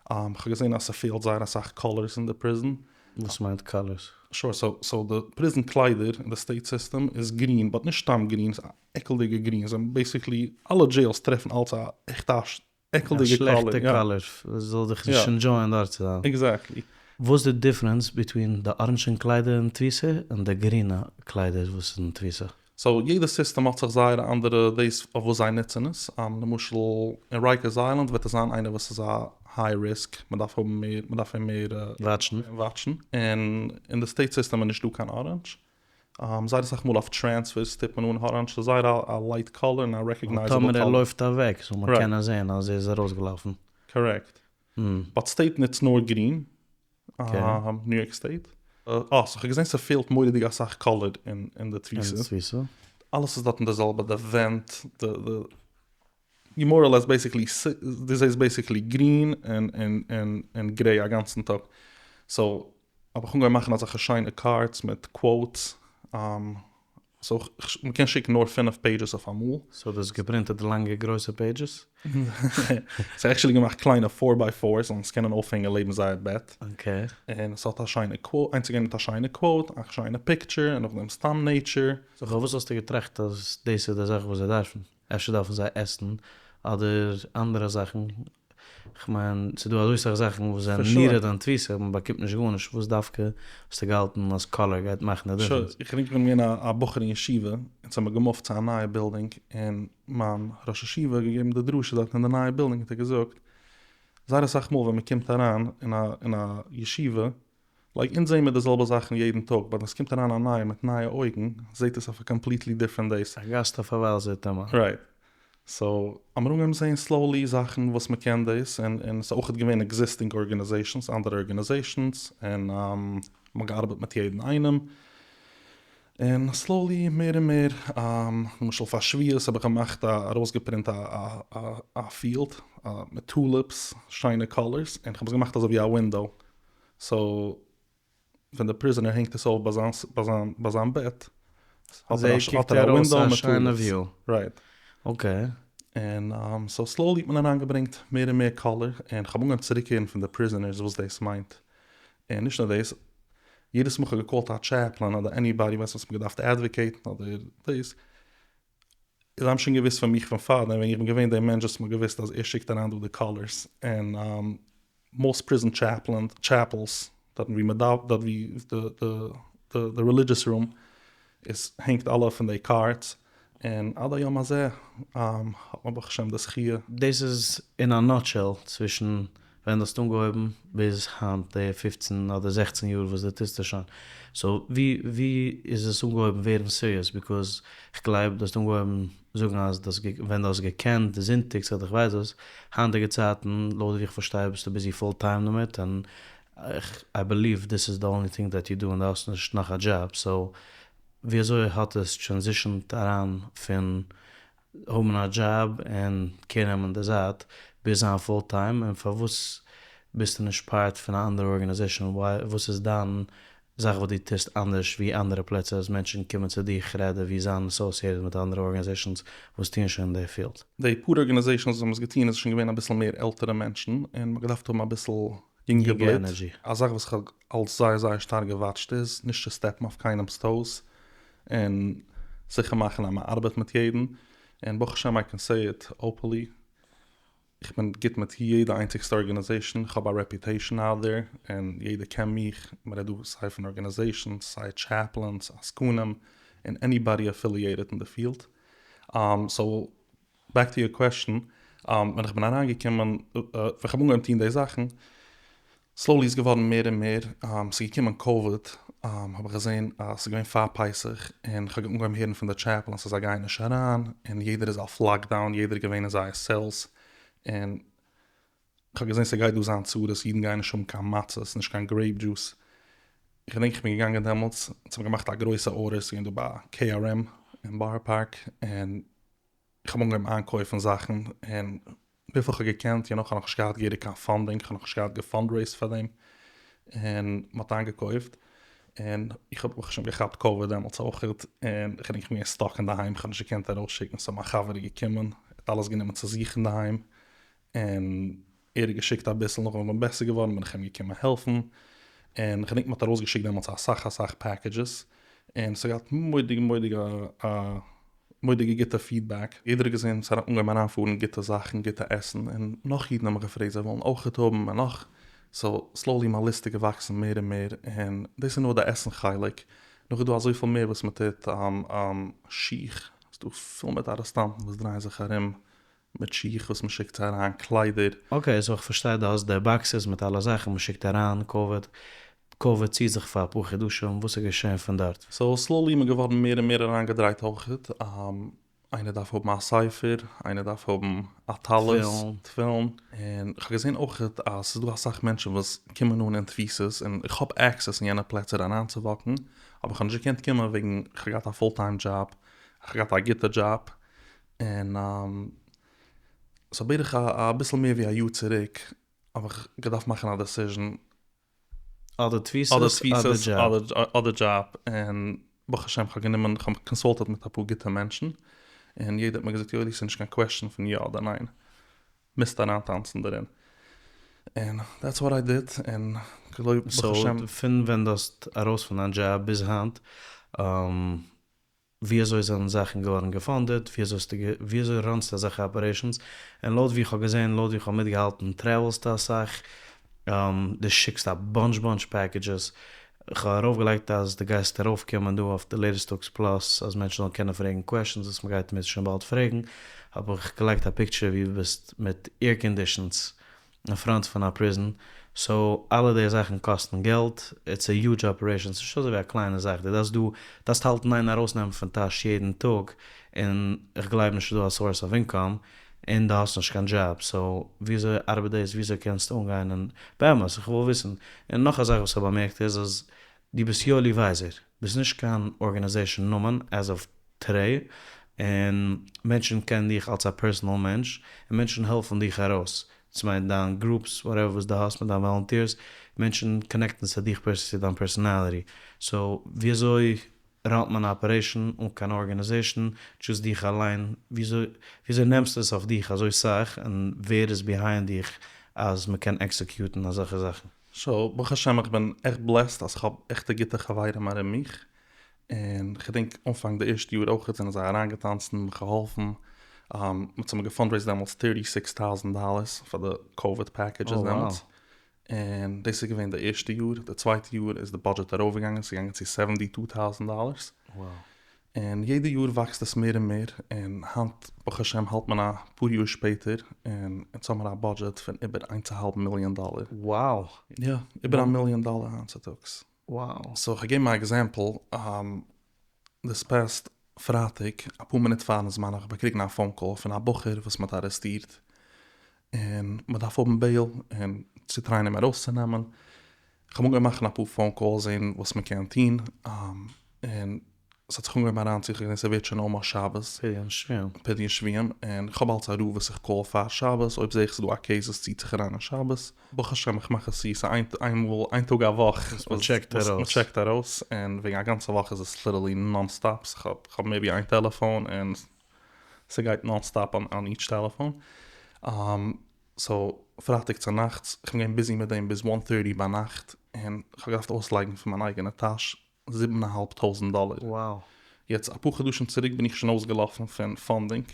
Speaker 1: כ'האב געזען אז ס'פעלט זייער אסאך קאלערס אין די פריזן.
Speaker 2: וואס מיינט קאלערס?
Speaker 1: שור, סאו סאו די פריזן קליידער אין די סטעיט סיסטעם איז גרין, באט נישט סתם גרין, ס'איז א עקלדיגע גרין, זיי האבן בעיסיקלי אלע דזשעילס טרעפן אלץ א עכט א
Speaker 2: עקלדיגע קאלער. א שלעכטע קאלער, זאל דיך נישט ענדזשויען דארט צו זיין.
Speaker 1: עקזעקטלי.
Speaker 2: וואס די דיפרענס ביטווין די אראנדזשע קליידער אין תפיסה און די גרינע קליידער וואס איז אין תפיסה?
Speaker 1: סאו יעדע סיסטעם האט זיך זייערע אנדערע דאס אויף וואס זיי נוצן עס, למשל אין רייקערס איילענד וועט עס זיין איינער וואס איז א היי ריסק, מען דארף האבן מער, מען דארף אים מער
Speaker 2: וואטשן,
Speaker 1: וואטשן, און אין די סטעיט סיסטעם איז נישט דא קיין אראנדזש, זייער אסאך מאל אויף טרענספערס טוט מען אן אראנדזש, ס'איז זייער א לייט קאלער און א רעקאגנייזעבל
Speaker 2: קאלער. טאמער ער לויפט אוועק זאל מען קענען זען אז ער איז ארויסגעלאפן.
Speaker 1: קארעקט. באט סטעיט נוצט נאר גרין, ניו יארק סטעיט. אה, סאו כ'האב געזען ס'פעלט מורא'דיג אסאך קאלער אין די תפיסה. אלעס איז דארטן די זעלבע, די ווענט, די די, יו מאר אר לעס בעסיקלי, דו זעסט בעסיקלי גרין און גרעי א גאנצן טאג. סאו האב איך אנגעהויבן מאכן אזעלכע שיינע קארדס מיט קוואוטס, סאו מ'קען שיקן נאר פינף פעידזשעס אויף אמאל.
Speaker 2: סאו דו האסט געפרינטעט די לאנגע גרויסע פעידזשעס?
Speaker 1: ס'איז עקשעלי געמאכט קליינע פאר ביי פארס זאלן עס קענען אויפהענגען לעבן זייער בעט. און עס האט א שיינע קוואוט, איינס איז געווען מיט א שיינע קוואוט, א שיינע פיקטשער, און נאכדעם סתם נעיטשער.
Speaker 2: סאו פארוואס האסטו געטראכט אז דאס איז די זאך וואס זיי דארפן? אפשר דארפן זיי עסן אדער אנדערע זאכן, כ'מיין ס'איז דא אזוי סאך זאכן וואס זענען נידעד אין תפיסה, מען באקומט נישט גארנישט, וואס דווקא האסטו געהאלטן אז קאלער גייט מאכן די דיפרענס?
Speaker 1: איך געדענק איך בין געווען א בחור אין ישיבה, אונז האמיר געמופט צו א נייע בילדינג, און מיין ראש ישיבה האט געגעבן די דרשה דארט אין די נייע בילדינג האט ער געזאגט, זייער אסאך מאל ווען מען קומט אריין אין א ישיבה, לייק אונז זעהן מיר די זעלבע זאכן יעדן טאג, באט ווען סקומט אריין א נייער מיט נייע אויגן זעהט עס אויף א קאמפליטלי דיפרענט דעיס.
Speaker 2: א גאסט אויף א ווייל זעהט אמאל.
Speaker 1: רייט. סאו האמיר אנגעהויבן זעהן סלאולי זאכן וואס מ'קען דאס, און און ס'איז אויכעט געווען עקזיסטינג ארגענעזעישאנס, אנדערע ארגענעזעישאנס, און מ'האט געארבעט מיט יעדן איינעם, און סלאולי מער און מער, למשל פאר שבועות האב איך געמאכט א ארויסגעפרינט א א א פיעלד מיט טוליפס, שיינע קאלערס, און כ'האב עס געמאכט אזוי ווי א ווינדאו, סאו ווען די פריזענער הענגט עס אויף ביי זיין ביי זיין ביי זיין בעט האט ער א ווינדאו מיט טוליפס. רייט.
Speaker 2: אקעי.
Speaker 1: און סאו סלאולי האט מען אריינגעברענגט מער און מער קאלער, און כ'האב אנגעהויבן צוריקהערן פון די פריזענערס וואס דאס מיינט, און נישט נאר דאס, יעדעס מאל כ'האב געקאלט א טשעפלען אדער עניבאדי ווייסט וואס מ'האט געדארפט עדוואקעיטן אדער דאס, זיי האבן שוין געוואוסט פון מיך פון פארדעם ווען איך בין געווען דער מענטש וואס מ'האט געוואוסט אז ער שיקט אריין דא די קאלערס, און מאסט פריזן טשעפלען טשעפעלס דארטן ווי מ'דאווענט דארט ווי די די רעלידזשעס רום איז הענגט אלע פון די קארדס, און עד היום הזה האט מען ברוך השם די זכיה.
Speaker 2: דאס איז אין א נאטשעל צווישן ווען דו האסט אנגעהויבן ביז היינט די פופצן אדער זעכצן יאר וואס דו טוסט עס שוין, סאו ווי ווי איז עס אנגעהויבן ווערן סיריעס ביקאז כ'גלייב דו האסט אנגעהויבן זאגן אז דו האסט ווען דו האסט געקענט זונטאגס אדער כ'ווייס וואס, היינטיגע צייטן לויט ווי איך פארשטיי ביסטו ביזי פול טיים דערמיט און איי בעליוו דיס איז די אנלי טינג דעט יו דו און דו האסט נישט נאך א דזשאב סאו ווי אזוי האט עס טרענזישענט אריין פון האבן א דזשאב און קעיר נעמען די זייט ביז זיין פול טיים און פארוואס ביסטו נישט פארט פון א אנדערע ארגענעזעישאן וואס איז דיין זאך וואס דו טוסט אנדערש ווי אנדערע פלעצער אז מענטשן קומען צו דיך רעדער ווי זיין אסאסיעטעד מיט אנדערע ארגענעזעישאנס וואס טוען שוין אין די פיעלד?
Speaker 1: די פאר ארגענעזעישאנס וואס האבן עס געטון איז שוין געווען אביסל מער עלטערע מענטשן און מ'האט געדארפט האבן אביסל יונגע בלוט. א זאך וואס כ'האב אלס זייער זייער שטארק געוואטשט איז נישט צו סטעפן אויף קיינעמ'ס טאוס און זיכער מאכן אז מ'ארבעט מיט יעדן, און ברוך השם איי קען סעי איט אפענלי, איך בין גוט מיט יעדע איינציגסטע ארגענעזעישן, איך האב א רעפיוטעישן אוט דער, און יעדער קען מיך, מ'רעדט דא סיי פון ארגענעזעישנס, סיי טשעפלענס, עסקנים, און עניבאדי אפיליעטעד אין די פיעלד, סאו בעק טו יור קוועסטשן, ווען איך בין אריינגעקומען, ווען איך האב אנגעהויבן טון די זאכן, סלאולי איז געווארן מער און מער, ס'איז געקומען קאוויד, האב איך געזען אז ס'איז געווען פאר פסח, און איך האב אנגעהויבן הערן פון די טשעפלענס אז זיי גייען נישט אריין, און יעדער איז אויף לאקדאון, יעדער איז געווען אין זייער סעלס, און כ'האב געזען ס'גייט דא זיין צרות, אידן גייען נישט האבן קיין מצות, נישט קיין גרעיפ דזשוס, איך געדענק איך בין געגאנגען דעמאלטס, אונז האבן געמאכט א גרויסע ארדער, ס'איז געווען דא ביי KRM אין בארא פארק, און איך האב אנגעהויבן איינקויפן זאכן, און וויפיל כ'האב געקענט, יו נאו, כ'האב נאכנישט געהאט געהעריג קיין פאנדינג, כ'האב נאכנישט געהאט געפאנדרעיזט פאר דעם, און מ'האט איינגעקויפט, און איך האב ברוך השם געכאפט קאוויד דעמאלטס אויכעט, און איך געדענק איך בין געווען סטאק אינדערהיים, כ'האב נישט געקענט ארויסשיקן, סאו מיין חבר איז געקומען, ער האט אלעס גענומען צו זיך אינדערהיים, און ער האט געשיקט אביסל, נאכדעם ווען כ'בין בעסער געווארן בין איך אים געקומען העלפן, און כ'געדענק מ'האט ארויסגעשיקט דעמאלטס אסאך אסאך פעקעדזשעס, און ס'האט געהאט מורא'דיג מורא'דיג א מורא'דיגע גוטע פידבעק, יעדער האט געזען ס'האט אנגעהויבן אריינפארן גוטע זאכן גוטע עסן, און נאך אידן האבן מיך געפרעגט זיי ווילן אויכעט האבן און נאך, סאו סלאולי מיין ליסט איז געוואקסן מער און מער, און דאס איז נאר די עסן חלק, נאך איז דא אזויפיל מער וואס מ'טוט, שיך, ס'דא פול מיט ארעסטאנטן וואס דרייען זיך ארום מיט שיך וואס מען שיקט זיי אריין, קליידער.
Speaker 2: אקעי סאו איך פארשטיי דו האסט די באקסעס מיט אלע זאכן מען שיקט אריין, קאוויד קאוויד ציט זיך פאר אפאר חדשים, וואס איז געשען פון דארט?
Speaker 1: סאו סלאולי איז מען געווארן מער און מער אריינגעדרייט אויכעט. איינער דארף האבן א ספר, איינער דארף האבן א טלית, תפילין, און כ'האב געזען אויכעט אז ס'איז דא אסאך מענטשן וואס קומען אן אין תפיסות און איך האב עקסעס אין יענע פלעצער אריינצואוואקן, אבער כ'האב נישט געקענט קומען וועגן כ'האב געהאט א פול טיים דזשאב, כ'האב געהאט א גוטע דזשאב, און סאו בערך אביסל מער ווי א יאר צוריק האב איך געדארפט מאכן א דעסיזשן
Speaker 2: אדער תפיסות אדער דזשאב.
Speaker 1: אדער דזשאב, און ברוך השם כ'האב גענומען, כ'האב מיך קאנסולטעט מיט אפאר גוטע מענטשן, און יעדער האט מיר געזאגט יואלי ס'איז נישט קיין קוועסטשן פון יא אדער ניין, מוזט אריינטאנצן דערין, און דעטס וואט איי דיד, און געלויבט
Speaker 2: ברוך השם. סאו פון ווען דו האסט ארויס פון דיין דזשאב ביז היינט, ווי אזוי זענען זאכן געווארן געפאנדעד, ווי אזוי האסטו ווי אזוי ראנסטו אזעלכע אפערעישאנס, און לויט ווי איך האב געזען, לויט ווי איך האב מיטגעהאלטן טרעוולסטו אסאך, דו שיקסט א באנטש באנטש פעקעדזשעס, איך האב ארויפגעלייגט אז דו גייסט ארויפקומען דא אויף די לעיטעסט טאלקס פלאס אז מענטשן זאלן קענען פרעגן קוועשאנס וואס מ'גייט מיר שוין באלד פרעגן, האב איך געלייגט א פיקטשער ווי דו ביסט מיט עירקאנדישאנס אין פראנט פון א פריזן, סאו אלע די זאכן קאסטן געלט, איטס א יוזש אפערעישאן, ס'נישט אזוי ווי א קליינע זאך, דו דארפסט דא, דארפסט האלטן איין ארויסנעמען פון טאש יעדן טאג, און איך גלייב נישט ס'איז דא א סאורס אוו אינקאם, און דו האסט נישט קיין דזשאב, סאו וויאזוי ארבעט דאס, וויאזוי קענסטו אנגיין, און באמת איך וויל וויסן, און נאך א זאך וואס כ'האב באמערקט איז אז דו ביסט יואלי ווייזער, ביסט נישט קיין ארגענעזעישאן נאמען עז אוו טודעי, און מענטשן קענען דיך אלס א פערסאנעל מענטש, און מענטשן העלפן דיך ארויס, דאס מיינט דיין גרופס וואטעווער וואס דו האסט מיט דיין וואלונטירס, מענטשן קאנעקטן צו דיך פערסאנעלי צו דיין פערסאנאליטי, סאו וויאזוי ראנט מען א אפערעישאן אן קיין ארגענעזעישאן, דזשאסט דיך אליין, וויאזוי וויאזוי נעמסטו עס אויף דיך אזוי סאך, און ווער איז ביהיינד דיך אז מ'קען עקסעקיוטן אזעלכע זאכן?
Speaker 1: סאו ברוך השם איך בין עכט בלעסט אז כ'האב עכטע גוטע חברים ארום מיך, און כ'געדענק אנפאנג די ערשטע יאר אויכעט זענען זיי אריינגעטאנצן מיך געהאלפן, מ'האט צוזאמען געפאנדרעיזט דעמאלטס טערטי סיקס טאוזענט דאלערס פאר די קאוויד פעקעדזשעס דעמאלטס, און דאס איז געווען די ערשטע יאר, די צווייטע יאר איז די בודזשעט ארויפגעגאנגען, ס'איז געגאנגען צו סעווענטי טו טאוזענט דאלערס, און יעדע יאר וואקסט עס מער און מער, און היינט ברוך השם האלט מען אפאר יאר שפעטער, און אונז האמיר א בודזשעט פון איבער איינס א האלב מיליאן דאלער.
Speaker 2: Wow!
Speaker 1: יא, איבער א מיליאן דאלער היינט צוטאגס.
Speaker 2: Wow!
Speaker 1: סאו כ'גיב א עקזעמפל, דיס פעסט פרייטאג אפאר מינוט פארן זמן האב איך באקריגן א פאון קאל פון א בחור וואס מ'האט ארעסטירט, און מ'דארף האבן בעיל און צו טרייען אים ארויסצונעמען, כ'האב אנגעהויבן מאכן אפאר פאון קאלס זעהן וואס מ'קען טון, און ס'האט זיך אנגעהויבן אריינצו, כ'האב געזען ס'ווערט שוין אלמאסט שבת.
Speaker 2: פדיון שבויים.
Speaker 1: פדיון שבויים, און כ'האב אלץ א רב וואס איך קאל פאר שבת, אויב זעה איך ס'איז דא א קעיס וואס ציט זיך אריין אין שבת, ברוך השם איך מאך עס צו, ס'איז איין איינמאל איין טאג א וואך
Speaker 2: וואס מ'טשעקט
Speaker 1: ארויס. מ'טשעקט ארויס, און וועגן א גאנצע וואך איז עס ליטערלי נאן סטאפ, כ'האב מער ווי איין טעלעפאון און ס'גייט נאן סטאפ אן איטש טעלעפאון. סאו פרייטאג צונאכטס, כ'בין געווען ביזי מיט דעם ביז וואן טערטי ביינאכט, און כ'האב געדארפט אויסלייגן פון מיין אייגענע טאש זיבן א האלב טויזנט דאלער.
Speaker 2: Wow.
Speaker 1: יעצט אפאר חדשים צוריק בין איך שוין אויסגעלאפן פון פאנדינג.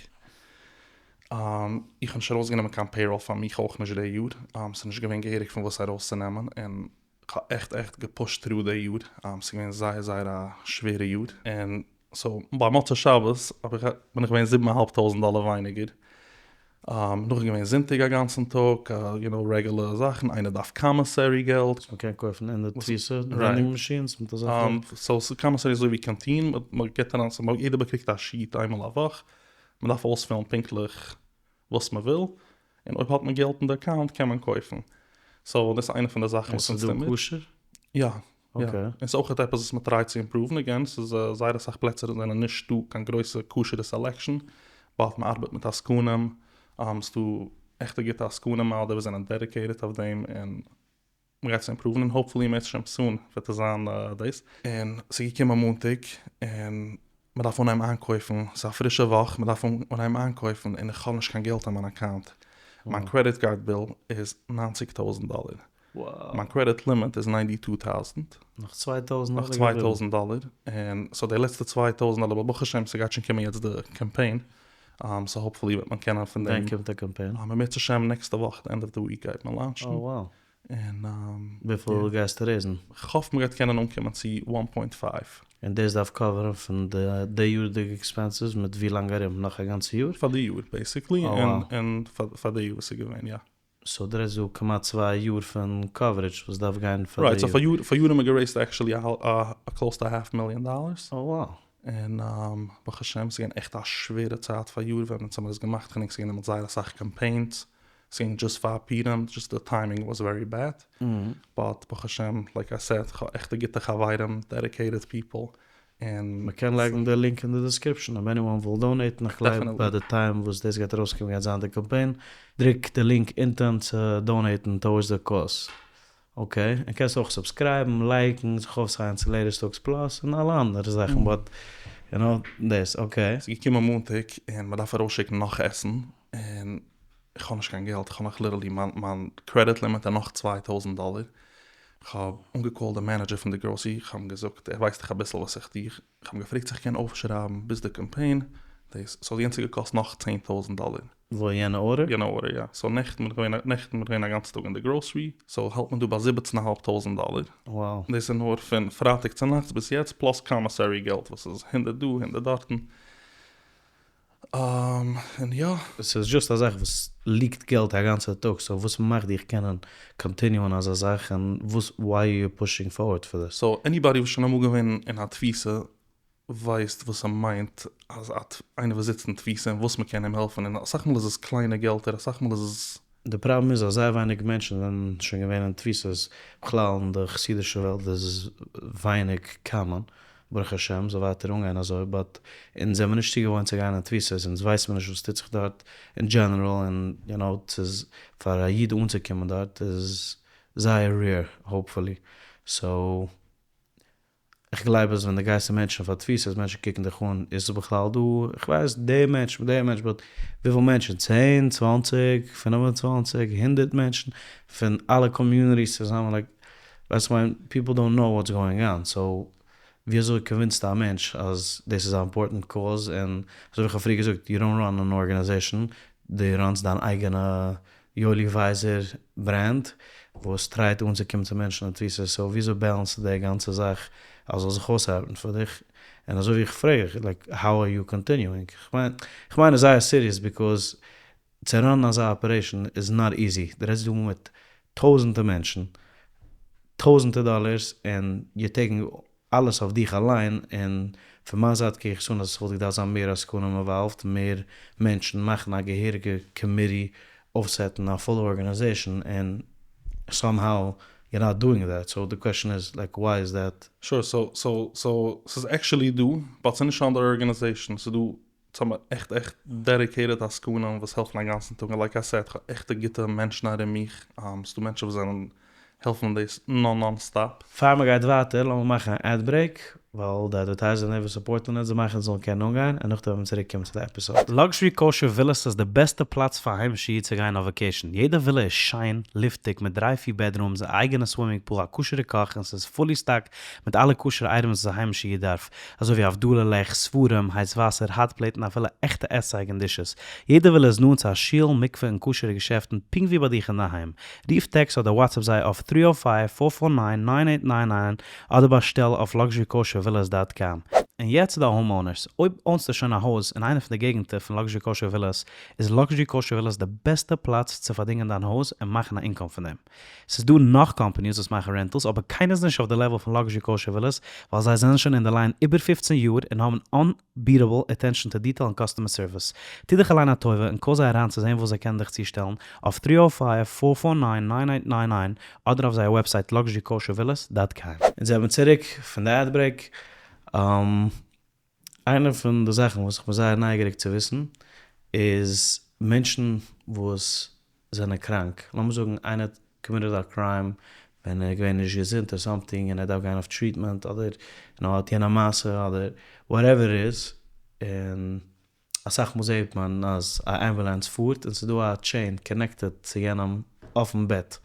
Speaker 1: איך האב נישט ארויסגענומען קיין פעיראל פאר מיך אויך נישט די יאר. ס'איז נישט געווען געהעריג פון וואס ארויסצונעמען און כ'האב עכט עכט געפושט טרו די יאר. ס'איז געווען זייער זייער א שווערע יאר. און סאו ביי מוצאי שבת האב איך בין איך געווען זיבן א האלב טויזנט דאלער ווייניגער. נאכדעם געווען זונטאג א גאנצן טאג, יו נאו רעגולער זאכן, איינער דארף קאמיסערי געלט.
Speaker 2: וואס מ'קען קויפן אין די תפיסה, ווענדינג מאשינס מיט אזעלכע.
Speaker 1: סאו ס'איז קאמיסערי אזוי ווי קאנטין, מ'גיבט אריין, סאו יעדער באקריגט א שיעט איינמאל א וואך, מ'דארף אויספילן פונקטליך וואס מ'וויל, און אויב האט מען געלט אין די אקאונט קען מען קויפן. סאו דאס איז איינע פון די זאכן וואס
Speaker 2: אונז טוען מיר. און ס'איז דא כשר?
Speaker 1: יא. יא, און ס'איז אויך עפעס וואס מ'טרייט צו אימפראוון, אגעין, ס'איז זייער אסאך פלעצער זענען נישט דא קיין גרויסע כשר'ע סעלעקשאן, באט מ'ארבעט מיט עסקנים, ס'דא עכטע גוטע עסקנים אוט דער וואס זענען דעדיקעיטעד אויף דעם, און מ'גייט עס אימפראוון, און האופפולי אם ירצה השם סון וועט עס זיין דאס. און ס'איז געקומען מאנטאג, און מ'דארף אנהייבן איינקויפן, ס'איז א פרישע וואך, מ'דארף אנהייבן איינקויפן, און איך האב נישט קיין געלט אין מיין אקאונט, מיין קרעדיט קארד ביל איז ניינציג טויזנט דאלער, מיין קרעדיט לימיט איז ניינטי טו טאוזענט.
Speaker 2: נאך צוויי טויזענט
Speaker 1: דאלער. נאך צוויי טויזענט דאלער, און סאו די לעצטע צוויי טויזענט דאלער, ברוך השם ס'גייט שוין קומען יעצט די קאמפיין, סאו האופפולי וועט מען קענען פון דעם.
Speaker 2: ווען קומט די קאמפיין?
Speaker 1: אם ירצה השם נעקסטע וואך די ענד אוו די וויק גייט מען לאונטשן.
Speaker 2: Oh wow.
Speaker 1: און.
Speaker 2: וויפיל גייסטו רעיזן?
Speaker 1: כ'האף מ'גייט קענען אנקומען צו וואן פוינט פייוו.
Speaker 2: און דאס דארף קאווערן פון די די יארדיגע עקספענסעס מיט ווי לאנג ארום? נאך א גאנצע יאר?
Speaker 1: פאר די יאר בעיסיקלי, און פאר די יאר וואס איז געווען יא.
Speaker 2: סאו דו רעדסט דא כמעט צוויי יאר פון קאווערידזש וואס דארף גיין פאר
Speaker 1: די יאר. רייט, סאו פאר יאר האבן מיר גערעיזט עקשעלי א קלאוס טו א האלף מיליאן דאלערס.
Speaker 2: Oh wow.
Speaker 1: און ברוך השם ס'איז געווען עכט א שווערע צייט פאריאר ווען אונז האמיר עס געמאכט, כ'געדענק ס'איז געווען דעמאלטס זייער אסאך קאמפיינס, ס'איז געווען דזשאסט פאר פורים, דזשאסט די טיימינג וואס ווערי בעד, באט ברוך השם לייק איי סעד כ'האב עכטע גוטע חברים, דעדיקעיטעד פיפל, און.
Speaker 2: מ'קען לייגן די לינק אין די דעסקריפשאן אויב עניוואן וויל דאנעיטן, איך גלייב ביי די טיים וואס דאס גייט ארויסקומען גייט זיין די קאמפיין, דריק די לינק אונטען צו דאנעיטן טאווארדס די קאז. אקעי, און קענסט אויך סובסקרייבן, לייקן, זיך אויפסיינען צו לעיטעסט טאלקס פלאס און אלע אנדערע זאכן באט יו נאו דאס אקעי.
Speaker 1: ס'איז געקומען מאנטאג און מ'דארף ארויסשיקן נאך עסן און איך האב נישט קיין געלט, איך האב נאך ליטערלי מיין מיין קרעדיט לימיט איז נאך 2000 דאלער, כ'האב אנגעקאלט די מענעדזשער פון די גראסערי, כ'האב אים געזאגט ער ווייסט דאך אביסל וואס איך טו, כ'האב אים געפרעגט צו איך קען אויפשרייבן ביז די קאמפיין, דאס סאו יענץ האט געקאסט נאך 10,000 דאלער.
Speaker 2: וואו יענע ארדער?
Speaker 1: יענע ארדער יא, סאו נעכטן בין איך געווען נעכטן בין איך געווען א גאנצע טאג אין די גראסערי, סאו האלט מען דא ביי זיבעצן א האלב טויזנט דאלער.
Speaker 2: Wow.
Speaker 1: דאס איז נאר פון פרייטאג צונאכטס ביז יעצט, פלאס קאמיסערי געלט וואס איז הונדערט דא הונדערט דארטן, און יא.
Speaker 2: ס'איז דזשאסט א זאך וואס ליעקט געלט א גאנצע טאג, סאו וואס מאכט דיך קענען קאנטיניוען אזא זאך און וואס וויי אר יו פושינג פארווערד פאר דיס?
Speaker 1: סאו עניבאדי וואס שוין אמאל געווען אין א תפיסה ווייסט וואס ס'מיינט אז איינער וואס זיצט אין תפיסה און וואס מ'קען אים העלפן און אסאך מאל איז עס קליינע געלטער אסאך מאל איז עס.
Speaker 2: די פראבלעם איז אז זייער ווייניג מענטשן זענען שוין געווען אין תפיסות, בכלל אין די חסידישע וועלט איז עס ווייניג קאמאן, ברוך השם זאל ווייטער אנגיין אזוי, באט אונז זעמיר נישט צוגעוואוינט צו גיין אין תפיסות, אונז ווייסט מען נישט וואס טוט זיך דארט אין דזשענעראל, און יו נאו ס'איז פאר א איד אנצוקומען דארט איז זייער רעיר האופפולי, סאו איך גלייב אז ווען דו גייסט צו מענטשן פאר תפיסות, מענטשן קוקן דיך אן, איז עס בכלל דא, איך ווייס די מענטש מיט די מענטש, באט וויפיל מענטשן, 10, 20, 25, 100 מענטשן, פון אלע קאמיוניטיס צוזאמען, לייק, ווייסט כ'מיין, פיפל דאנט נאו וואטס גאוינג אן, סאו ווי אזוי קאנווינסטו א מענטש אז דאס איז א אימפארטענט קאז, און אזוי ווי כ'האב פריער געזאגט, יו דאנט ראן אן ארגענעזעישאן, דו ראנסט דיין אייגענע יואלי ווייזער ברענד וואס טרייט אנצוקומען צו מענטשן אין תפיסה, סאו וויאזוי בעלענסטו די גאנצע זאך אז זאל זיך אויסארבעטן פאר דיך, און אזוי ווי איך פרעג דיך, לייק האו אר יו קאנטיניואינג, כ'מיין כ'מיין עס זייער סיריעס ביקאוז צו ראנען אזא אפערעישאן איז נאט איזי, דו רעדסט דא מיט טויזענטער מענטשן, טויזענטער דאלערס, און יור טעיקינג אלעס אויף דיך אליין, און פון מיין זייט קוק איך עס אן אז עס וואלט געדארפט זיין מער עסקנים אינוואלווד, מער מענטשן, מאכן א געהעריגע קאמיטי, אויפסעטן א פולע ארגאניזעישן, און סאם האו יור נאט דואינג דעט, סאו די קוועשאן איז לייק וויי איז דעט?
Speaker 1: שור, סאו סאו סאו ס'איז עקשעלי דא, באט ס'איז נישט אנדער ארגאניזעישן, ס'איז דא אונז האבן עכט עכט דעדיקעיטעד עסקנים וואס העלפן א גאנצן טאג און לייק איי סעד כ'האב עכטע גוטע מענטשן ארום מיך, ס'דא מענטשן וואס זענען העלפן דאס נאן נאן סטאפ.
Speaker 2: פאר מ'גייט ווייטער לאמיר מאכן א עד ברעיק, ווייל די אדווערטייזער וואס סופארטן אונז זיי מאכן עס זאל קענען אנגיין, און נאכדעם וועלן מיר צוריק קומען צו די עפיסאד.
Speaker 3: לאקזשערי קאושער ווילאס איז די בעסטע פלאץ פאר א היימישע איד צו גיין אויף וואקעישן, יעדע ווילא איז שיין, לופטיג, מיט דריי פיר בעדרומס, א אייגענע סווימינג פול, א כשר'ע קאך, און ס'איז פולי סטאקד מיט אלע כשר'ע אייטעמס וואס א היימישע איד דארף, אזוי ווי הבדלה לעכט, ספרים, הייס וואסער, האט פלעיט און אפילו עכטע עסצייג און דישעס. יעדע ווילע איז נאנט צו א שול, מקווה און כשר'ע געשעפטן פונקט ווי ביי דיך אינדערהיים. רוף טעקסט אדער וואטסעפפ זיי אויף טרי או פייוו פאר פאר ניין ניין עיט ניין ניין אדער באשטעל אויף לאקזשערי קאושער ווילאס דאט קאם. און יעצט צו די האום אונערס, אויב אונסטו שוין א הויז אין איינע פון די געגנטער פון לאקזשערי קאושער ווילאס, איז לאקזשערי קאושער ווילאס די בעסטע פלאץ צו פארדינגען דיין הויז און מאכן א אינקאם פון דעם. ס'איז דא נאך קאמפאניס וואס מאכן רענטעלס אבער קיינער איז נישט אויף די לעוועל פון לאקזשערי קאושער ווילאס ווייל זיי זענען שוין אין די ליין איבער 15 יאר און האבן אנביטעבל אטענשאן טו דיטעיל און קאסטומער סערוויס. טו דיך אליין א טובה און קאל זיי אריין צו זען וואס זיי קענען דיך צושטעלן אויף טרי או פייוו פאר פאר ניין ניין עיט ניין ניין אדער אויף זייער וועבסייט לאקזשערי קאושער ווילאס דאט קאם.
Speaker 2: אונז זעמיר צוריק פון די עד ברעיק. איינע פון די זאכן וואס איך בין זייער נייגעריג צו וויסן איז מענטשן וואס זענען קראנק, לאמיר זאגן איינער האט קאמיטעד א קריים ווען ער איז געווען נישט געזונט אר סאמטינג און ער דארף גיין אויף טריטמענט אדער יו נאו האט יענע מעשה אדער וואטעווער איט איז, און אסאך מאל זעט מען אז א אמבולאנס פארט און ס'איז דא א טשעין קאנעקטעד צו יענעם אויפן בעט,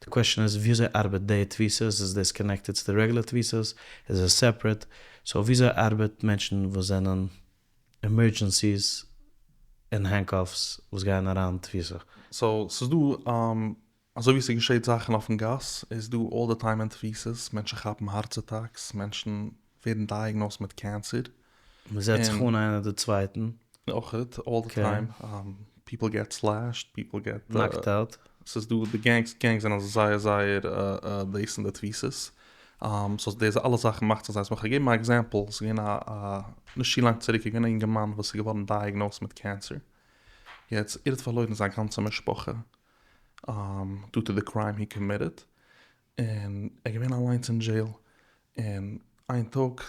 Speaker 2: די קוועשאן איז וויאזוי ארבעט די תפיסות, איז דאס קאנעקטעד צו די רעגולער תפיסות, איז עס סעפערעט, סאו וויאזוי ארבעט מענטשן וואס זענען עמערדזשענסיס אין הענדקאפס וואס גייען אריין אין תפיסה?
Speaker 1: סאו ס'איז דא אזוי ווי ס'געשעט זאכן אויפן גאס איז דא אלל די טיים אין תפיסות, מענטשן כאפן הארץ אטאקס, מענטשן ווערן דייעגנאוזט מיט קענסער.
Speaker 2: מ'זעצט זיך אן איינער די צווייטן.
Speaker 1: אויכעט אלל די טיים, פיפל געט סלעשד, פיפל געט
Speaker 2: נאקט אוט.
Speaker 1: ס'איז דא די גענגס, גענגס זענען זייער זייער דאס אין די תפיסות. סאו די אלע זאכן מאכט זיך זייער, כ'וועל געבן א עקזעמפל, ס'איז געווען א א נישט צו לאנג צוריק איז געווען א אינגערמאן וואס איז געווארן דייעגנאוזט מיט קענסער, יעצט ער האט פארלוירן זיין גאנצע משפחה דו טו די קריים הי קאמיטעד, און ער איז געווען אליינס אין דזשעיל, און איין טאג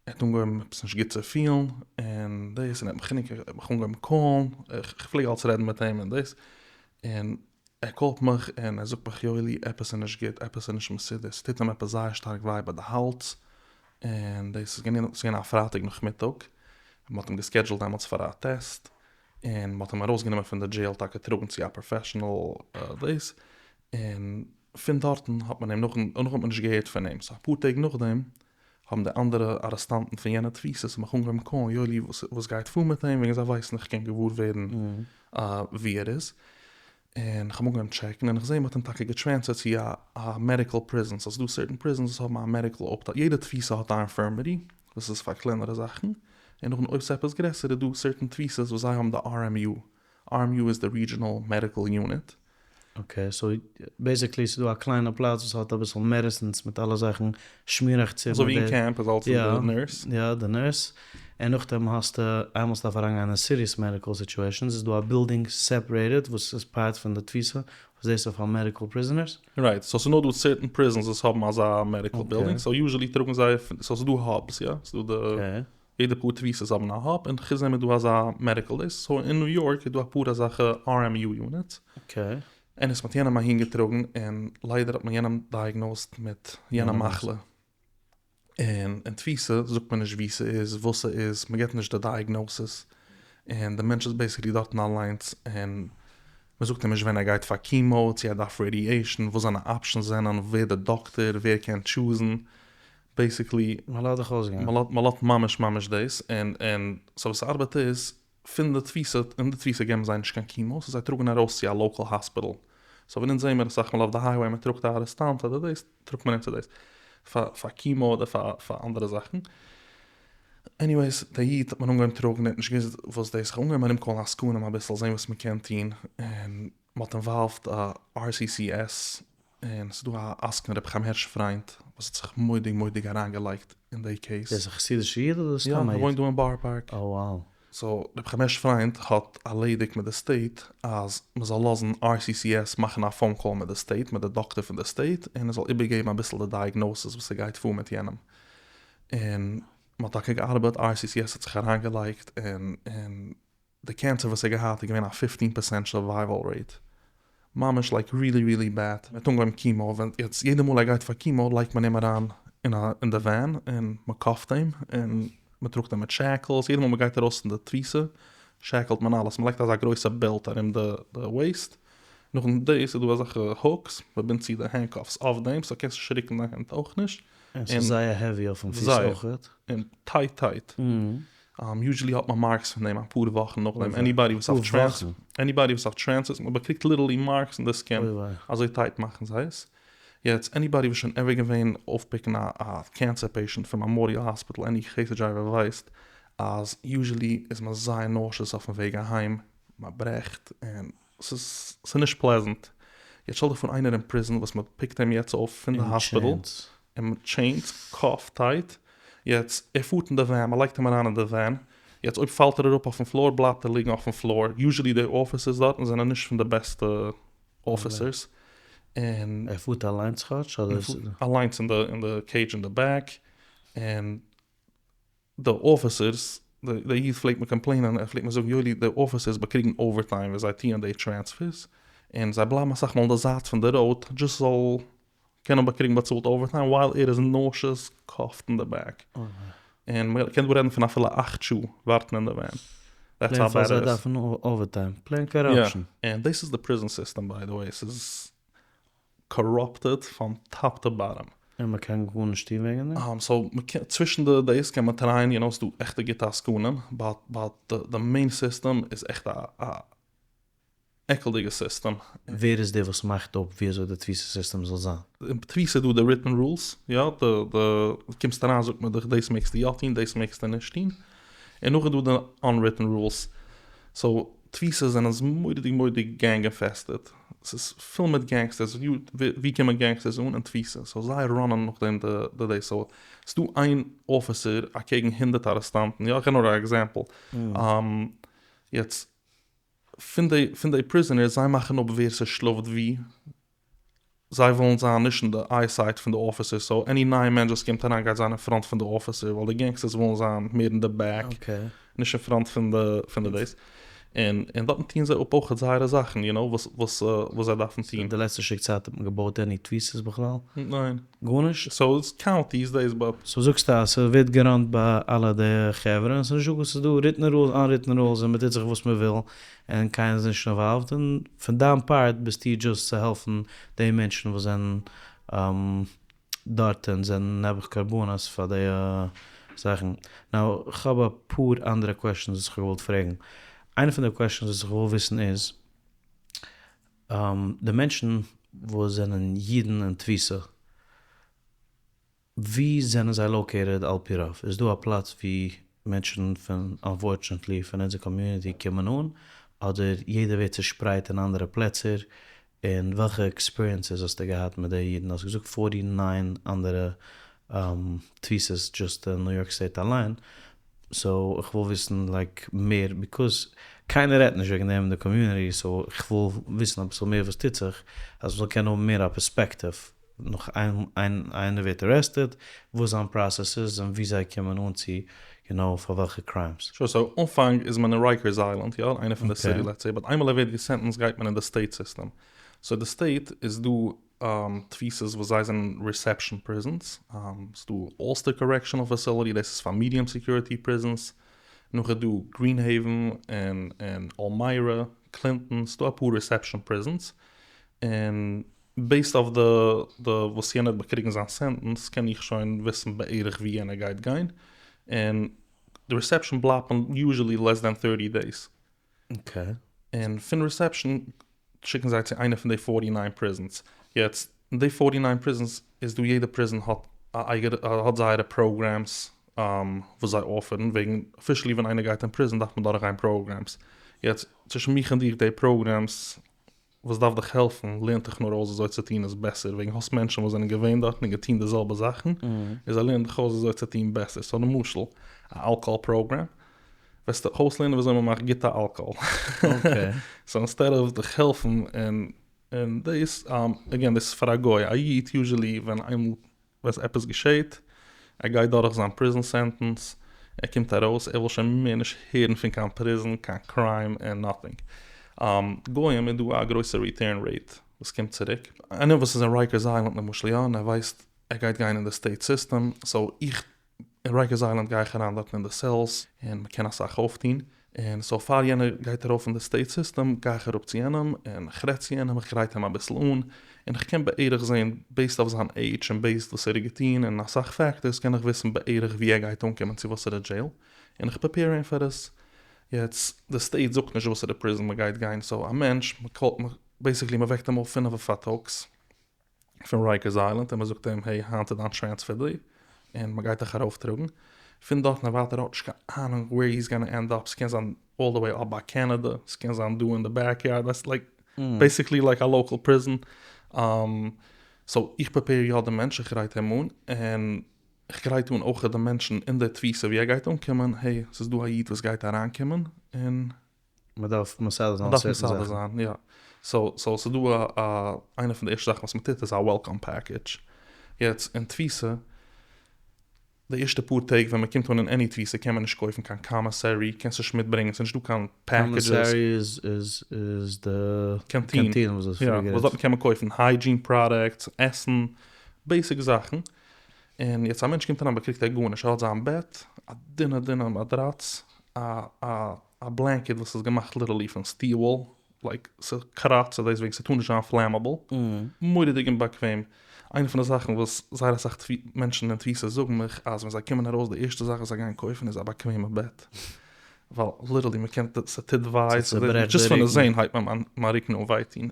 Speaker 1: ער האט אנגעהויבן עפעס נישט גוט צו פילן און דאס, און ער האט מיך ער האט מיך אנגעהויבן קאלן, איך פלעג אלץ רעדן מיט אים און דאס, און ער קאלט מיך און ער זאגט מיך יואלי עפעס איז נישט גוט, עפעס איז נישט מסודר, ס'טוט אים עפעס זייער שטארק וויי ביי די האלז, און דאס איז געווען ס'איז געווען א פרייטאג נאכמיטאג, מ'האט אים געסקעדזשולט דעמאלטס פאר א טעסט, און מ'האט אים ארויסגענומען פון די דזשעיל טאקע טראגן צו א פראפעשענעל דאס, און פון דארטן האט מען אים נאכן דערנאך האט מען נישט געהערט פון אים, סאו אפאר טעג נאכדעם האבן די אנדערע ארעסטאנטן פון יענע תפיסות מיך אנגעהויבן קאלן יואלי וואס גייט פאר מיט אים וועגן זיי ווייסן איך קען געוואר ווערן וואו ער איז, און כ'האב אנגעהויבן טשעקן און איך זעה מ'האט אים טאקע געטרענספערט צו א מעדיקל פריזן, סאו ס'דא סערטן פריזנס וואס האבן א מעדיקל אפטייל, יעדע תפיסה האט א אינפירמערי וואס איז פאר קלענערע זאכן, און נאכדעם אויב ס'איז עפעס גרעסער איז דא סערטן תפיסות וואס זיי האבן די RMU, RMU איז די רידזשענעל מעדיקל יוניט.
Speaker 2: אקעי, סאו בעיסיקלי ס'איז דא א קליינע פלאץ וואס האט אביסל מעדעסינס מיט אלע זאכן, שמיראכץ
Speaker 1: אזוי ווי אין קעמפ איז אלץ דא די נורס.
Speaker 2: יא, די נורס, און נאכדעם האסטו איינמאל ס'דארף אריינגיין אין סיריעס מעדיקל סיטועשאנס איז דא א בילדינג סעפערעיטעד וואס איז פארט פון די תפיסה וואס דאס איז פאר מעדיקל פריזענערס.
Speaker 1: רייט, סאו ס'איז נאר דא סערטען פריזענס וואס האבן אזא מעדיקל בילדינג, סאו יוזשעלי טראגן זיי, סאו ס'איז דא האבס יא, ס'איז דא די יעדע פאר תפיסות האבן א האב, און חוץ דעם איז דא אזא מעדיקל דאס, סאו אין ניו יארק איז דא אפאר אזעלכע RMU יוניטס, און עס מ'האט יענעם אהין געטראגן, און ליידער האט מען יענעם דייעגנאוזט מיט יענע מחלה, און אין תפיסה זאגט מען נישט וואו ס'איז, וואס ס'איז, מ'געט נישט די דייעגנאוסיס, און די מענטש איז בעיסיקלי דארטן אליינס, און מ'זאגט אים נישט ווען ער גייט פאר קימאו, צו ער דארף רעדיעישן, וואס זיינע אפשענס זענען, ווער די דאקטער, ווער קען טשוזן, בעיסיקלי
Speaker 2: מען לאזט דיך אויסגיין.
Speaker 1: מען לאזט ממש ממש דאס, און און סאו וואס ס'ארבעט איז, פון די תפיסה, אין די תפיסה געבן זיי נישט קיין קימאו, סאו זיי טראגן ארויס צו א לאקעל האספיטעל, סאו ווען אונז זעהן מיר אסאך מאל אויף די הייוועי מען טראגט א ארעסטאנט אדער דאס, טראגט מען אים צו דאס, פאר פאר קימאו אדער פאר פאר אנדערע זאכן. עניוועיס, דער איד האט מען אנגעהויבן טראגן, ער האט נישט געוואוסט וואס דאס, כ'האב אנגעהויבן ארומקאלן עסקנים אביסל זעהן וואס מען קען טון, און מ'האט אינוואלווד RCCS, און ס'איז דא א עסקן ר' חיים הערש פריינד וואס האט זיך מורא'דיג מורא'דיג אריינגעלייגט אין די קעיס.
Speaker 2: דאס איז א חסידישע איד אדער סתם א איד?
Speaker 1: יא, ער וואוינט דא אין בארא פארק.
Speaker 2: Oh wow.
Speaker 1: סאו ר' חיים הערש פריינד האט ארלעדיגט מיט די סטעיט אז מ'זאל לאזן RCCS מאכן א פאון קאל מיט די סטעיט, מיט די דאקטער פון די סטעיט, און ער זאל איבערגעבן אביסל די דייעגנאסיס וואס ס'גייט פאר מיט יענעם. און מ'האט טאקע געארבעט, RCCS האט זיך אריינגעלייגט און און די קענסער וואס ער האט געהאט איז געווען א פיפטין פערסענט סורווייוועל רעיט, ממש לייק רילי רילי בעד, ער האט אנגעהויבן קימאו, ווען יעצט יעדע מאל ער גייט פאר קימאו לייגט מען אים אריין אין א אין די ווען און מען קאפט אים און מען טראגט אים מיט שעקלס, יעדע מאל מען גייט ארויס פון די תפיסה שעקלט מען אלעס, מען לייגט אזא גרויסע בעלט ארום די די וועיסט, נאכדעם דאס איז דא אזעלכע הוקס, מען בינדט צו די הענדקאפס אויף דעם סאו קענסט נישט רוקן דיין הענט אויך נישט,
Speaker 2: און ס'איז זייער העווי אויפן פיס אויכעט.
Speaker 1: און טייט טייט. יוזשעלי האט מען מארקס פון דעם אפאר וואכן נאכדעם, עניבאדי וואס אויף טרענס, עניבאדי וואס אויף טרענסערס, מען באקריגט ליטערלי מארקס אין די סקין, אזוי טייט מאכן זיי עס. יעצט עניבאדי וואס שוין עווער געווען אויפפיקן א א קענסער פעישענט פון מעמאריעל האספיטעל עני חסד דרייווער ווייסט אז יוזשעלי איז מען זייער נאושעס אויפן וועג אהיים, מען ברעכט און ס'איז ס'נישט פלעזענט. יעצט שטעל דיך פאר איינער אין פריזן וואס מען פיקט אים יעצט אויף פון די האספיטעל און מיט טשעינס, קאפט טייט, יעצט ער פארט אין די ווען, מען לייגט אים אריין אין די ווען, יעצט אויב פאלט ער אראפ אויפן פלאר בלייבט ער ליגן אויפן פלאר, יוזשעלי די אפיסערס דארטן זענען נישט פון די בעסטע אפיסערס, און.
Speaker 2: ער פארט אליינס כאטש אדער?
Speaker 1: ער פארט אליינס אין די אין די קעידזש אין די בעק, און די אפיסערס, דער איד פלעגט מיר קאמפלעינען, ער פלעגט מיר זאגן יואלי די אפיסערס באקריגן אווערטיים ווען זיי טוען די טרענספערס, און זיי בלייבן אסאך מאל אין די זייט פון די ראוד דזשאסט זאל קענען באקריגן באצאלט אווערטיים ווייל ער איז נאושעס קאפט אין די בעק. און מען קען דא רעדן פון אפילו אכט שעה ווארטן אין די ווען.
Speaker 2: דעטס האו בעד איט איז. זיי דארפן אווערטיים. פלעין קאראפשן.
Speaker 1: יא, און דאס איז די פריזן סיסטעם ביי די וועי, ס'איז קאראפטעד פראם טאפ טו באטאם.
Speaker 2: און מען קען גארנישט טון וועגן
Speaker 1: דעם? סאו מ'קען, צווישן די דאס קען מען טרייען, יו נאו ס'דא עכטע גוטע עסקנים, באט באט די מעין סיסטעם איז עכט א א עקלדיגע סיסטעם.
Speaker 2: ווער איז דער וואס מאכט אפ ווי אזוי די תפיסה סיסטעם זאל זיין?
Speaker 1: אין תפיסה איז דא די ריטען רולס, יא, די די קומסט אריין זאגט מען דיך דאס מעגסטו יא טון דאס מעגסטו נישט טון, און נאכדעם איז דא די אנריטען רולס, סאו תפיסות זענען מורא'דיג מורא'דיג גענג אינפעסטעד. ס'איז פול מיט גענגסטערס, ווי קומען גענגסטערס אן? אין תפיסה, סאו זיי ראנען נאכדעם די דעי, סאו ס'דא איין אפיסער אקעגן הונדערט ארעסטאנטן, יא כ'געב נאר א עקזעמפל, יעצט פון די פון די פריזענערס זיי מאכן אפ ווער ס'שלאפט ווי, זיי ווילן זיין נישט אין די אייסייט פון די אפיסער, סאו עני נייע מענטש וואס קומט אריין גייט זיין אין פראנט פון די אפיסער, ווייל די גענגסטערס ווילן זיין מער אין די בעק, נישט אין פראנט פון די פון די דאס, און און דארטן טוען זיי אפ אויכעט זייערע זאכן, יו נאו, וואס וואס וואס זיי דארפן טון.
Speaker 2: די לעצטע שטיק צייט האט מען געבויט עני תפיסות בכלל?
Speaker 1: ניין.
Speaker 2: גארנישט?
Speaker 1: סאו איטס קאונטיס דאס באט.
Speaker 2: סאו זאגסטו אז ס'ווערט געראנט ביי אלע די חברה און ס'איז נישטא וואס ס'איז דא ריטן רולס אנריטן רולס און מ'טוט זיך וואס מ'וויל און קיינער איז נישט אינוואלווד און פון דיין פארט ביסטו דזשאסט צו העלפן די מענטשן וואס זענען דארט און זענען נעבעך קרבנות פאר די זאכן. נאו כ'האב אפאר אנדערע קוועשאנס וואס כ'האב געוואלט פרעגן. איינע פון די קוועשאנס וואס איך וויל וויסן איז די מענטשן וואס זענען אידן אין תפיסה ווי זענען זיי לאוקעיטעד על פי רוב? איז דא א פלאץ ווי מענטשן פון אנפארטשענעטלי פון אונזער קאמיוניטי קומען אן? אדער יעדער ווערט צושפרייט אין אנדערע פלעצער? און וועלכע עקספיריענסעס האסטו געהאט מיט די אידן? האסט געזאגט פארטי ניין אנדערע תפיסות דזשאסט אין ניו יארק סטעיט אליין, סאו איך וויל וויסן לייק מער ביקאז קיינער רעדט נישט וועגן דעם אין די קאמיוניטי סאו איך וויל וויסן אביסל מער וואס טוט זיך אז מ'זאל קענען האבן מער א פערספעקטיוו נאך איינער ווערט ארעסטעד, וואס זיין פראסעס איז און ווי זיי קומען אן צו, יו נאו, פאר וועלכע קריימס.
Speaker 1: שור, סאו אנפאנג איז מען אין רייקערס איילענד, יא, איינע פון די סיטי לעטס סעי, באט איינמאל ער ווערט געסענטענסד גייט מען אין די סטעיט סיסטעם. סאו די סטעיט איז דא תפיסות וואס זיי זענען ריסעפשאן פריזענס, ס'דא אלסטער קארעקשאנעל פעסילעטי דאס איז פאר מידיעם סעקיוריטי פריזענס, נאך איז דא גרין העיווען און און אלמיירא, קלינטאן, ס'דא אפאר ריסעפשאן פריזענס, און בעיסד אויף די די וואס יענער האט באקריגן זיין סענטענס קען איך שוין וויסן בערך ווי יענער גייט גיין, און די ריסעפשאן בלייבט מען יוזשעלי לעס דען טערטי דעיס. און פון ריסעפשאן שיקן זיי צו איינע פון די פארטי ניין פריזענס, יעצט אין די פארטי ניין פריזענס איז דא יעדע פריזען האט א אייגענע האט זייערע פראגרעמס וואס זיי אפערן, וועגן אפישעלי ווען איינער גייט אין פריזען דארף מען דורכגיין פראגרעמס, יעצט צווישן מיך און דיך די פראגרעמס וואס דארף דיך העלפן, לערנט דיך נאר אויס וויאזוי צו טון עס בעסער, וועגן האסט מענטשן וואס זענען געווען דארטן און געטון די זעלבע זאכן, און זיי לערנען דיך אויס וויאזוי צו טון בעסער, סאו למשל, א אלקאהאל פראגרעם, וועסטו דיך אויסלערנען וויאזוי מען מאכט גוטע אלקאהאל, סאו אינסטעד אוו דיך העלפן און און דאס, עגעין דאס איז פאר א גוי, א איד יוזשעלי ווען איינמאל ווען עפעס געשעהט, ער גייט דורך זיין פריזן סענטענס, ער קומט ארויס, ער וויל שוין מער נישט הערן פון קיין פריזן, קיין קריים און נאטינג. גוים איז דא א גרויסע ריטערן רעיט וואס קומט צוריק. איינער וואס איז אין רייקערס איילענד למשל יא, און ער ווייסט ער גייט גיין אין די סטעיט סיסטעם, סאו איך אין רייקערס איילענד גיי איך אריין דארטן אין די סעלס און מען קען אסאך אויפטון, און סאו פאר יענער גייט ארויף אין די סטעיט סיסטעם גיי איך אראפ צו יענעם און כ'רעד צו יענעם, איך גרייט אים אביסל אן, און כ'קען בערך זעהן בעיסד אויף זיין עידזש און בעיסד וואס ער האט געטון און אסאך פעקטערס קען איך וויסן בערך ווי ער גייט אנקומען צו וואסערע דזשעיל, און איך פרעפעיר אים פאר עס. יעצט די סטעיט זאגט נישט וואסערע פריזן מ'גייט גיין סאו א מענטש מ'קאלט בעיסיקלי מ'וועקט אים אויף פינעווע פארטאגס פון רייקערס איילענד און מען זאגט אים העי היינט איז דיין טרענספער דעי און מען גייט דיך ארויף טראגן, פון דארטן און ווייטער האט נישט קיין אהנונג וועיר היז גאנא ענד אפ, ס'קען זיין אלל די וועי אפ ביי קענעדע, ס'קען זיין דא אין די בעק יארד, ווייסט לייק בעסיקלי לייק א לאקעל פריזן, סאו איך פרעפעיר יא די מענטש איך גרייט אים אן, און איך גרייט אן אויכעט די מענטשן אין די תפיסה ווי ער גייט אנקומען, העי ס'איז דא א איד וואס גייט אריינקומען און.
Speaker 2: מען דארף מסדר זיין
Speaker 1: מען דארף מסדר זיין, יא. סאו סאו ס'איז דא א א איינע פון די ערשטע זאכן וואס מען טוט איז א וועלקאם פעקעדזש. יעצט אין תפיסה, די ערשטע פאר טעג ווען מען קומט אן אין עני תפיסה קען מען נישט קויפן קיין קאמיסערי, קענסט נישט מיטברענגען, ס'איז נישט דא קיין פעקעדזשעס.
Speaker 2: קאמיסערי איז איז איז די
Speaker 1: קענטין
Speaker 2: וואס דו האסט פריער גערעדט.
Speaker 1: וואס דארטן קען מען קויפן היידזשין פראדאקטס, עסן, בעיסיק זאכן. און יעצט א מענטש קומט אריין באקריגט ער גארנישט, ער האט זיין בעט, א דינע דינע מאדראץ, א א א בלענקעט וואס איז געמאכט ליטערלי פון סטיל וואל, לייק ס'קראצט דעסוועגן ס'טאר נישט זיין פלעמעבל, מורא'דיג אומבאקוועם, איינע פון די זאכן וואס זייער אסאך מענטשן אין תפיסה זאגן מיך אז ווען זיי קומען ארויס די ערשטע זאך וואס זיי גייען קויפן איז א באקוועמע בעט, ווייל ליטערלי מ'קען ס'טוט וויי, דזשאסט פון עס זעהן הייבט מיר מיין רוקן אן וויי טון.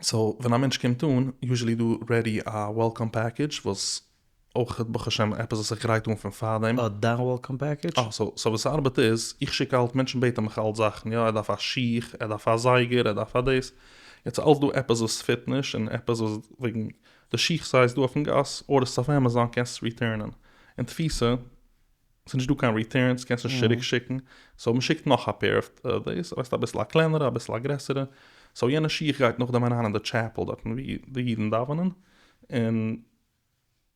Speaker 1: סאו ווען א מענטש קומט אן, יוזשעלי דא רעדי א וועלקאם פעקעדזש וואס. אויך ברוך השם עפעס וואס איך גרייט אן פון פארדעם.
Speaker 2: אה, דיין וועלקאם פעקעדזש?
Speaker 1: אה, סאו סאו וואס ס'ארבעט איז, איך שיק אלץ, מענטשן בעטן מיך אלץ זאכן, יא ער דארף א שיך, ער דארף א זייגער, ער דארף א דאס, יעצט איז אלץ דא עפעס וואס פיט נישט און עפעס וואס וועגן די שיך סייז דא אויפן גאס, ארדערסט אויף עמעזאן קענסט ריטערנען, אין תפיסה ס'איז נישט דא קיין ריטערנס, קענסט נישט צוריק שיקן, סאו מ'שיקט נאך א פעיר אוו דאס, ווייסט אביסל א קלענערע אביסל א גרעסערע, סאו יענע שיך גייט נאכדעם אריין אין די טשעפעל דארטן ווי די אידן דאווענען, און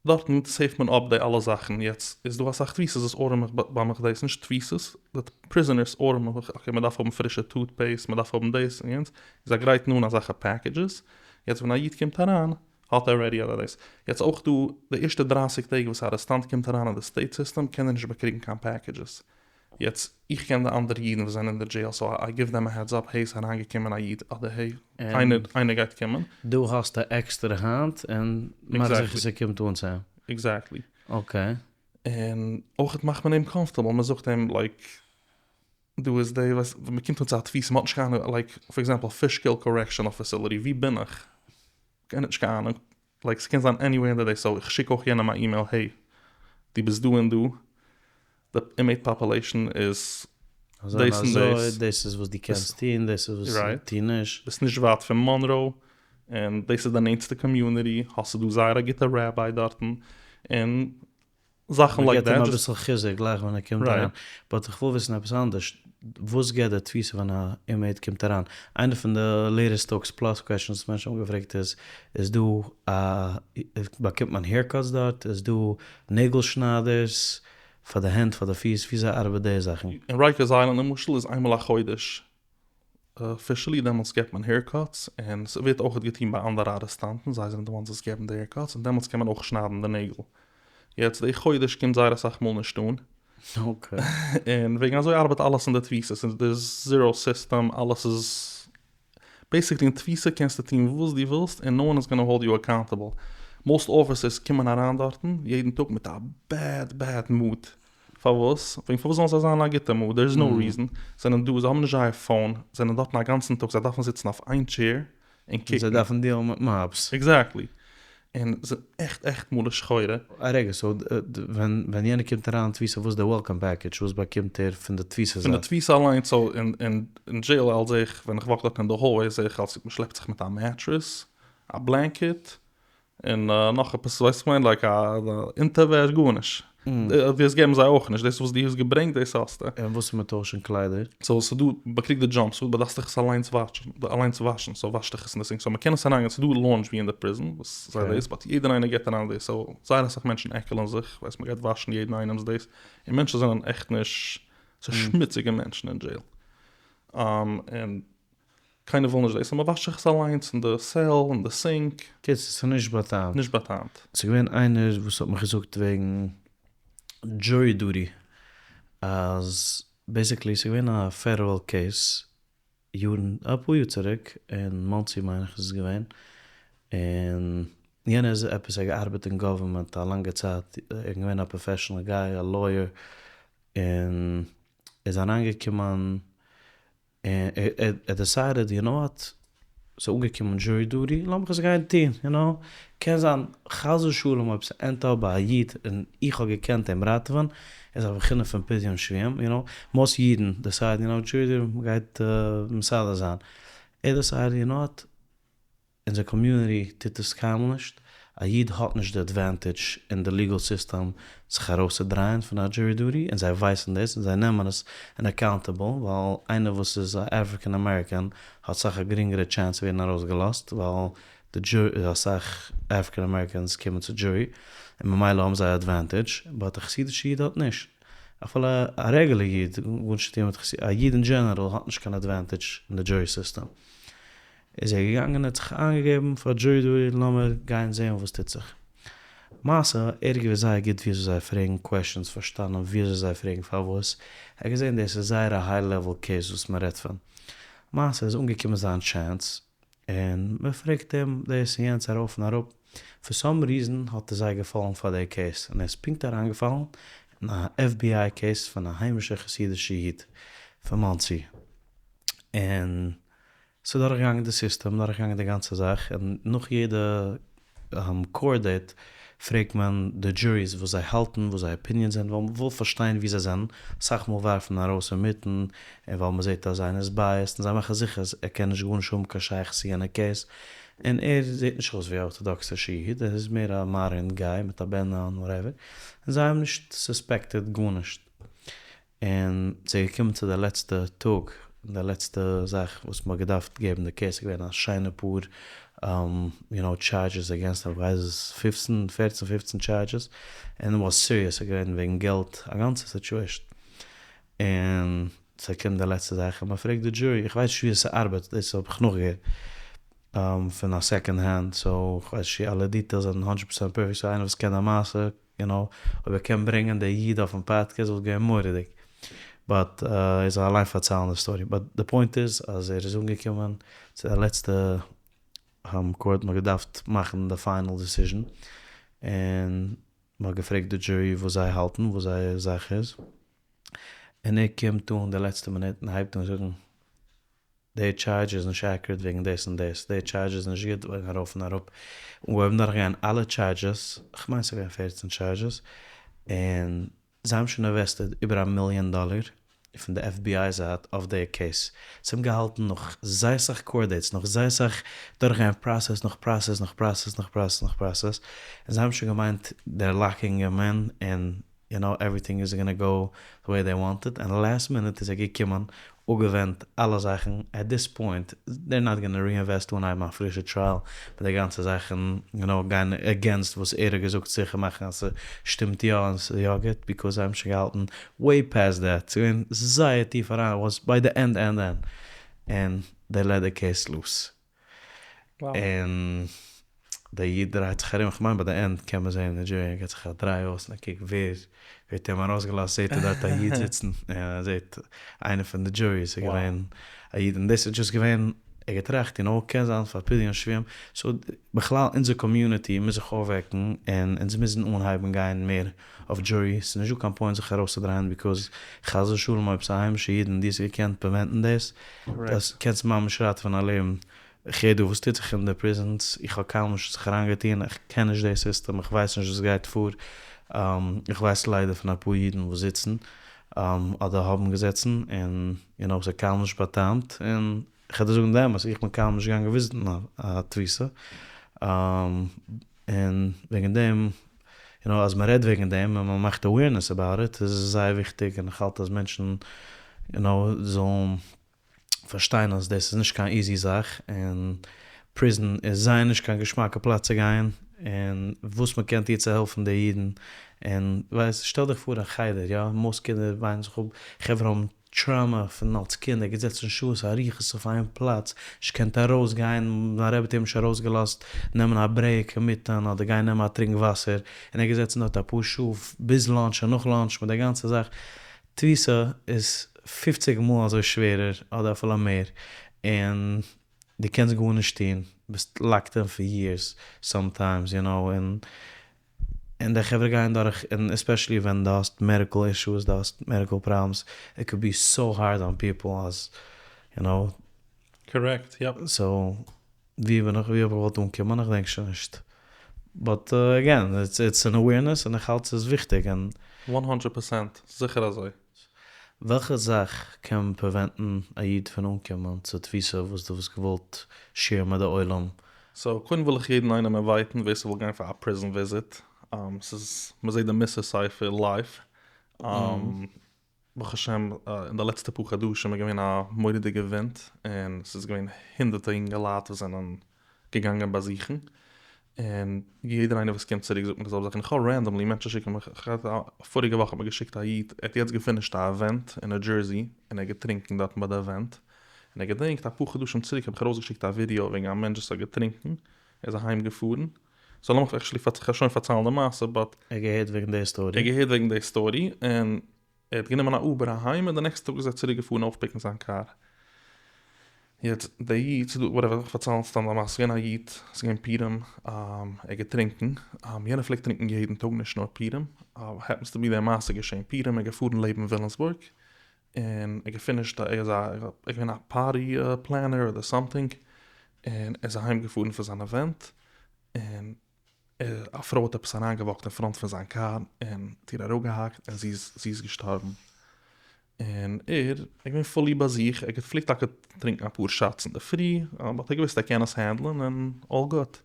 Speaker 1: דארטן סעיווט מען אפ די אלע זאכן, יעצט איז דא אסאך תפיסות וואס ארדערן מיך ביי מיך דאס, נישט תפיסות, די פריזענערס ארדערן מיך אקעי מען דארף האבן פרישע טוט פעיסט, מען דארף האבן דאס און יענץ, זיי גרייטן אן אזעלכע פעקעדזשעס, יעצט ווען א איד קומט אריין האט ער רעדי אדער דאס, יעצט אויך דא די ערשטע דרייסיג טעג וואס א ארעסטאנט קומט אריין אין די סטעיט סיסטעם קען ער נישט באקריגן קיין פעקעדזשעס, יעצט איך קען די אנדערע אידן וואס זענען אין די דזשעיל סאו איי גיוו דעם א העדס אפ העי ס'איז אריינגעקומען א איד אדער העי איינער איינער גייט קומען.
Speaker 2: דא האסטו עקסטערע היינט און מאך זיכער ס'קומט אן צו אים.
Speaker 1: עקזעקטלי.
Speaker 2: אקעי.
Speaker 1: און אויך מאכט מען אים קאמפארטעבל מ'זאגט אים לייק דא איז די ווייסט ווען מ'קומט אן צו א תפיסה מ'האט נישט קיין אהנונג לייק פאר עקזעמפל פישקיל קארעקשענעל פעסילעטי ווי בין איך? קיינער האט נישט קיין אהנונג לייק ס'קען זיין עניוועיר אין די דעי סאו איך שיק אויך יענעם א אימעיל העי דו ביסט דא און דא די אינמעיט פאפולעישן איז
Speaker 2: דאס און דאס. דאס איז וואס דו קענסט טון דאס איז וואס טו נישט.
Speaker 1: ביסט נישט ווייט פון מאנראו און דאס איז די נענטסטע קאמיוניטי האסטו דא זייער א גוטע ראביי דארטן און זאכן לייק
Speaker 2: דעט. מ'געט אים אביסל חיזוק גלייך ווען ער קומט אריין. באט איך וויל וויסן עפעס אנדערש, וואס געט די תפיסה ווען א אינמעיט קומט אריין? איינע פון די לעיטעסט טאלקס פלאס קוועשאנס וואס מענטשן האבן געפרעגט איז, איז דא א, באקומט מען העירקאטס דארט? איז דא נעגל שניידערס פאר די הענט פאר די פיס? וויאזוי ארבעט די זאכן?
Speaker 1: אין רייקערס איילענד למשל איז איינמאל א חודש אפישעלי דעמאלטס געבט מען העירקאטס און ס'ווערט אויכעט געטון ביי אנדערע ארעסטאנטן זיי זענען די וואנס וואס געבן די העירקאטס און דעמאלטס קען מען אויך שניידן די נעגל. יעצט די חודש קומט זייער אסאך מאל נישט אן. און וועגן אזוי ארבעט אלעס אין די תפיסה ס'איז די זירא סיסטעם אלעס איז בעיסיקלי אין תפיסה קענסטו טון וואס דו ווילסט און נאו וואן איז גאנא האלד יו אקאונטעבל. מאסט אפיסערס קומען אריין דארטן יעדן טאג מיט א בעד בעד מוד פארוואס? וועגן פארוואס זאלן זיי זיין אין א גוטע מוד? דער איז נאו ריזען. זענען דא, זיי האבן נישט זייער פאון, זענען דארטן א גאנצן טאג, זיי דארפן זיצן אויף איין טשעיר און קוקן.
Speaker 2: זיי דארפן דיעלן מיט מאבס.
Speaker 1: עקזעקטלי. און זענען עכט עכט מרה שחורה.
Speaker 2: א רגע, סאו ווען ווען יענער קומט אריין אין תפיסה וואס איז די וועלקאם פעקעדזש? וואס באקומט ער פון די תפיסה
Speaker 1: זייט? פון די תפיסה אליינס, סאו אין אין דזשעיל אלס זעה איך ווען איך וואק דארט אין די האלוועי זעה איך אלס מ'שלעפט זיך מיט א מעטרעס, א בלענקעט, און נאך עפעס ווייסט איך מיין לייק א אונטערוועש גארנישט דאס געבן זיי אויך נישט דאס וואס דו האסט געברענגט דאס האסטו.
Speaker 2: און וואס איז מיט טוישן קליידער?
Speaker 1: סאו ס'דא מ'קריגט די דזשאמפ סוט באט דארפסט דיך עס אליינס וואשן אליינס וואשן סאו וואש דיך עס אין די סינק סאו מ'קען עס אריינגיין ס'דא לאנדרי אין די פריזן וואס זיי דאס באט יעדער איינער געבט אריין דאס סאו זייער אסאך מענטשן עקלען זיך ווייסט מ'גייט וואשן יעדן איינעמס דאס און מענטשן זענען עכט נישט ס'איז שמוציגע מענטשן אין דזשעיל און קיינער וויל נישט דאס, און מ'וואשט זיך עס אליינס אין די סעל, אין די סינק.
Speaker 2: קיצור, ס'איז נישט בא'טעמ'ט.
Speaker 1: נישט בא'טעמ'ט.
Speaker 2: ס'איז געווען איינער וואס האט מיך געזאגט וועגן דזשורי דוטי, אז בעיסיקלי ס'איז געווען א פעדעראל קעיס יארן, אפאר יאר צוריק, אין מאנסי מיין איך איז עס געווען, און יענער איז עפעס ער האט געארבעט אין גאווערמענט א לאנגע צייט, ער איז געווען א פראפעשענעל גיי, א לויער, און איז אריינגעקומען און ער דעסיידעד יו נאו וואט, ס'איז אנגעקומען דזשורי דוטי, לאמיך עס גיין טון, יו נאו, קען זיין חס ושלום אויב ס'ענדט אפ ביי א איד און איך האב געקענט אים ראטעווען, איז א בחינה פון פדיון שבויים, יו נאו, מאסט אידן דעסיידן יו נאו דזשורי דוטי מ'גייט מסדר זיין, ער דעסיידעד יו נאו וואט, אונזער קאמיוניטי טוט עס קיינמאל נישט, א איד האט נישט די אדווענטעדזש אין די ליגעל סיסטעם זיך ארויסצודרייען פון א דזשורי דוטי און זיי ווייסן דאס און זיי נעמען עס אין אקאונטעבל ווייל איינער וואס איז א אפריקען אמעריקען האט סאך א גרינגערע טשענס צו ווערן ארויסגעלאזט ווייל די דזשורי אסאך אפריקען אמעריקענס קומען צו דזשורי און ממילא האבן זיי אדווענטעדזש באט א חסידישע איד האט נישט אפילו א רעגולער איד גארנישט צו טון מיט חסיד א איד אין דזשענערל האט נישט קיין אדווענטעדזש אין די דזשורי סיסטעם. איז ער געגאנגען און האט זיך איינגעגעבן פאר דזשורי דוטי לאמיר גיין זעהן וואס טוט זיך. למעשה ער האט געוואוסט זייער גוט וויאזוי זיי פרעגן קוועשאנס פארשטאנען וויאזוי זיי פרעגן פארוואס, ער האט געזעהן דאס איז זייער א היי לעוועל קעיס וואס מען רעדט פון. למעשה איז אנגעקומען זיין טשענס און מען פרעגט אים דאס און יענץ ארויף און אראפ, פאר סאם ריזען האט ער זייער געפאלן פאר די קעיס און ער איז פונקט אריינגעפאלן אין א עף בי איי קעיס פון א היימישע חסידישע איד פון מאנסי און ס'איז דורכגעגאנגען די סיסטעם, דורכגעגאנגען די גאנצע זאך, און נאך יעדע קאורט דעיט פרעגט מען די דזשוריס וואס זיי האלטן, וואס זייער אפיניענס זענען, ווייל מ'וויל פארשטיין ווי זיי זענען, אסאך מאל ווארפט מען ארויס אינמיטן, און ווייל מ'זעט אז איינער איז בייעסד, און זיי מאכן זיכער אז ער קען נישט גארנישט האבן קיין שייכות צו יענע קעיס, און ער זעט נישט אויס ווי א ארטאדאקסישע איד, ער איז מער א מאדערן גיי מיט א בענדא און וואטעווער, און זיי האבן נישט סוספעקטעד גארנישט. און ס'איז געקומען צו די לעצטע טאג, די לעצטע זאך וואס מ'האט געדארפט געבן די קעיס, ס'איז געווען א שיינע פאר יו נאו טשארדזשעס אגעינסט אים, כ'ווייס עס פופצן, פערצן פופצן טשארדזשעס, און איט וואס סיריעס, ס'איז געווען וועגן געלט, א גאנצע סיטועשן. און ס'קומט די לעצטע זאך און מ'פרעגט די דזשורי, איך ווייס נישט ווי ס'ארבעט, דאס האב איך נאכגעהערט פון א סעקאנד הענד, סאו כ'ווייס נישט צו אלע דיטעילס זענען הונדרעט פערסענט פערפעקט, סאו איינער וואס קען די מעשה יו נאו, אויב ער קען ברענגען די איד אויפן פאדקעסט וואלט געווען מורא'דיג, באט ער זאל אליין פארציילן די סטארי, באט די פוינט איז אז ער איז אנגעקומען צו די לעצטע קאורט, מ'האט געדארפט מאכן די פיינעל דעסיזשען, און מ'האט געפרעגט די דזשורי וואס זיי האלטן, וואס זייער זאך איז, און ער קומט אן די לעצטע מינוט און הייבט אן זאגן. די טשארדזש איז נישט עקיורעט וועגן דאס און דאס, די טשארדזש איז נישט גוט וועגן ארויף און אראפ, אנגעהויבן דורכגיין אלע טשארדזשעס, כ'מיין ס'איז געווען פערצן טשארדזשעס, און זיי האבן שוין אינוועסטעד איבער א מיליאן דאלער פון די עף בי איי זייט אויף די קעיס, זיי האבן געהאלטן נאך זייער סאך קאורט דעיטס, נאך זייער סאך דורכגיין פראסעס נאך פראסעס נאך פראסעס נאך פראסעס נאך פראסעס, און זיי האבן שוין געמיינט דעיר לאקינג אים אין, און יו נאו עווריטינג איז גאנא גאו די וועי דעי וואנטעד, ענד לאסט מינוט איז ער געקומען אפגעווענדט אלע זאכן, עט דיס פוינט דעיר נאט גאנא ריאינוועסט אנהייבן א פרישע טרייעל מיט די גאנצע זאך און יו נאו גיין עגענסט וואס ער האט געזאגט זיכער מאכן אז ס'שטימט יא און ס'איז יא גוט ביקאוז זיי האבן שוין געהאלטן וועי פעסט דעט, ס'איז געווען זייער טיף אריין, וואס ביי די ענד ענד ענד און דעי לעט די קעיס לוס. און דער איד דרייט זיך ארום, כ'מיין ביי די ענד קען מען זעהן די דזשורי, ער געט זיך א דריי אויס און ער קוקט ווער האט אים ארויסגעלאזט, זעהט ער דארט א איד זיצן, און ער זעהט איינער פון די דזשורי איז געווען א איד, און דאס איז דזשאסט געווען, ער האט געטראכט, יו נאו, קען זיין פאר פדיון שבויים, סאו בכלל אונזער קאמיוניטי מוז זיך אויפוועקן און אונז מוזן אנהייבן גיין מער אויף דזשורי, ס'איז נישטא קיין פוינט זיך ארויסצודרייען ביקאוז חס ושלום אויב ס'איז א היימישע איד און דו האסט געקענט פריווענטן דאס, דאס קענסט ממש ראטעווען א לעבן, איך הער דא וואס טוט זיך אין די פריזענס, איך האב קיינמאל נישט זיך אריינגעטון, איך קען נישט די סיסטעם, איך ווייס נישט וואס גייט פאר, איך ווייס ליידער פון אפאר אידן וואס זיצן, אדער האבן געזעצן, און יו נאו ס'איז קיינמאל נישט בא'טעמ'ט, און כ'וועל דיר זאגן די אמת, איך בין קיינמאל נישט געגאנגען וויזיטן א תפיסה, און וועגן דעם, יו נאו, אז מען רעדט וועגן דעם און מען מאכט אווערנעס אבאוט איט, איז עס זייער וויכטיג, און איך האלט אז מענטשן, יו נאו, זאלן פארשטיין אז דאס איז נישט קיין איזי זאך, און פריזן איז זייער נישט קיין געשמאקע פלאץ צו גיין, און וואס מען קען טון צו העלפן די אידן, און ווייסט, שטעל דיך פאר אין חדר, יא, מאסט קינדער וויינען זיך אפ, חברה האבן טראומא פון אלס קינד, ער געזעצן שעות אריכות אויף איין פלאץ, נישט געקענט ארויס גיין, זיין רבי האט אים נישט ארויס געלאזט נעמען א ברעיק אינמיטען אדער גיין נעמען א טרינק וואסער, און ער געזעצן דארט אפאר שעה ביז לאנטש און נאך לאנטש מיט די גאנצע זאך, תפיסה איז פופציג מאל אזוי שווערער אדער אפילו מער, און דו קענסט גארנישט טון, ביסט לאקד אין פאר יערס סאמטיימס יו נאו, און און די חברה גייען דורך, און עספעשעלי ווען דו האסט מעדיקל אישוס, דו האסט מעדיקל פראבלעמס, איט קוד בי סאו הארד אן פיפל אז, יו נאו.
Speaker 1: קארעקט, יאפ.
Speaker 2: סאו, ווי בין איך, ווי האב איך געוואלט אנקומען, איך דענק שוין נישט. באט אגעין, איטס אן אווערנעס און איך האלט ס'איז וויכטיג און.
Speaker 1: וואן האנדרעט פערסענט, זיכער אזוי.
Speaker 2: וועלכע זאך קען פריווענטן א איד פון אנקומען צו תפיסה וואס דו וואלסט געוואלט שעירן מיט די עולם?
Speaker 1: סאו קודם וויל איך יעדן איינעם אינווייטן ווער ס'וויל גיין פאר א פריזן וויזיט, ס'איז מ'זעט די מוסר ספר לייוו, ברוך השם אין די לעצטע פאר חדשים איז געווען א מורא'דיגע ווינט און ס'איז געווען הונדערטער יונגעלייט וואס זענען געגאנגען באזוכן, און יעדער איינער וואס קומט צוריק זאגט מיר די זעלבע זאך, און איך האב רענדאמלי מענטשן שיקן מיך, פאריגע וואך האט מיר געשיקט א איד, ער האט יעצט געפינישט א עווענט אין ניו דזשערסי, און ער האט געטרינקן דארטן ביי די עווענט, און ער געדענקט אפאר חדשים צוריק האב איך ארויסגעשיקט א ווידיאו וועגן א מענטש וואס האט געטרינקן, ער איז אהיים געפארן, סאו לאמיך עקשעלי שוין פארציילן די מעשה, באט.
Speaker 2: ער האט געהערט וועגן די סטארי.
Speaker 1: ער האט געהערט וועגן די סטארי, און ער האט גענומען א אובער אהיים און די נעקסטע טאג איז ער צוריק געפארן אויפפיקן זיין קאר. יעצט די איד, ס'דא וואטעווער איך פארצייל סתם א מעשה, ס'איז געווען א איד, ס'איז געווען פורים, ער האט געטרינקן, יענער פלעגט טרינקן יעדן טאג נישט נאר פורים, העפענס טו בי די מעשה געשען פורים, ער איז געפארן לעבן וויליאמסבורג, און ער האט געפינישט ער איז געווען א פארטי פלענער אדער סאמטינג, און ער איז אהיים געפארן פון זיין עווענט, און. א פרוי האט עפעס אריינגעוואקט אין פראנט פון זיין קאר און האט איר אראפגעהאקט און זי איז זי איז געשטארבן. און ער איז געווען פולי ביי זיך, ער פלעגט טאקע טרינקן אפאר שאטס אינדערפרי, באט ער האט געוואוסט ער קען עס הענדלען און אלל גוט.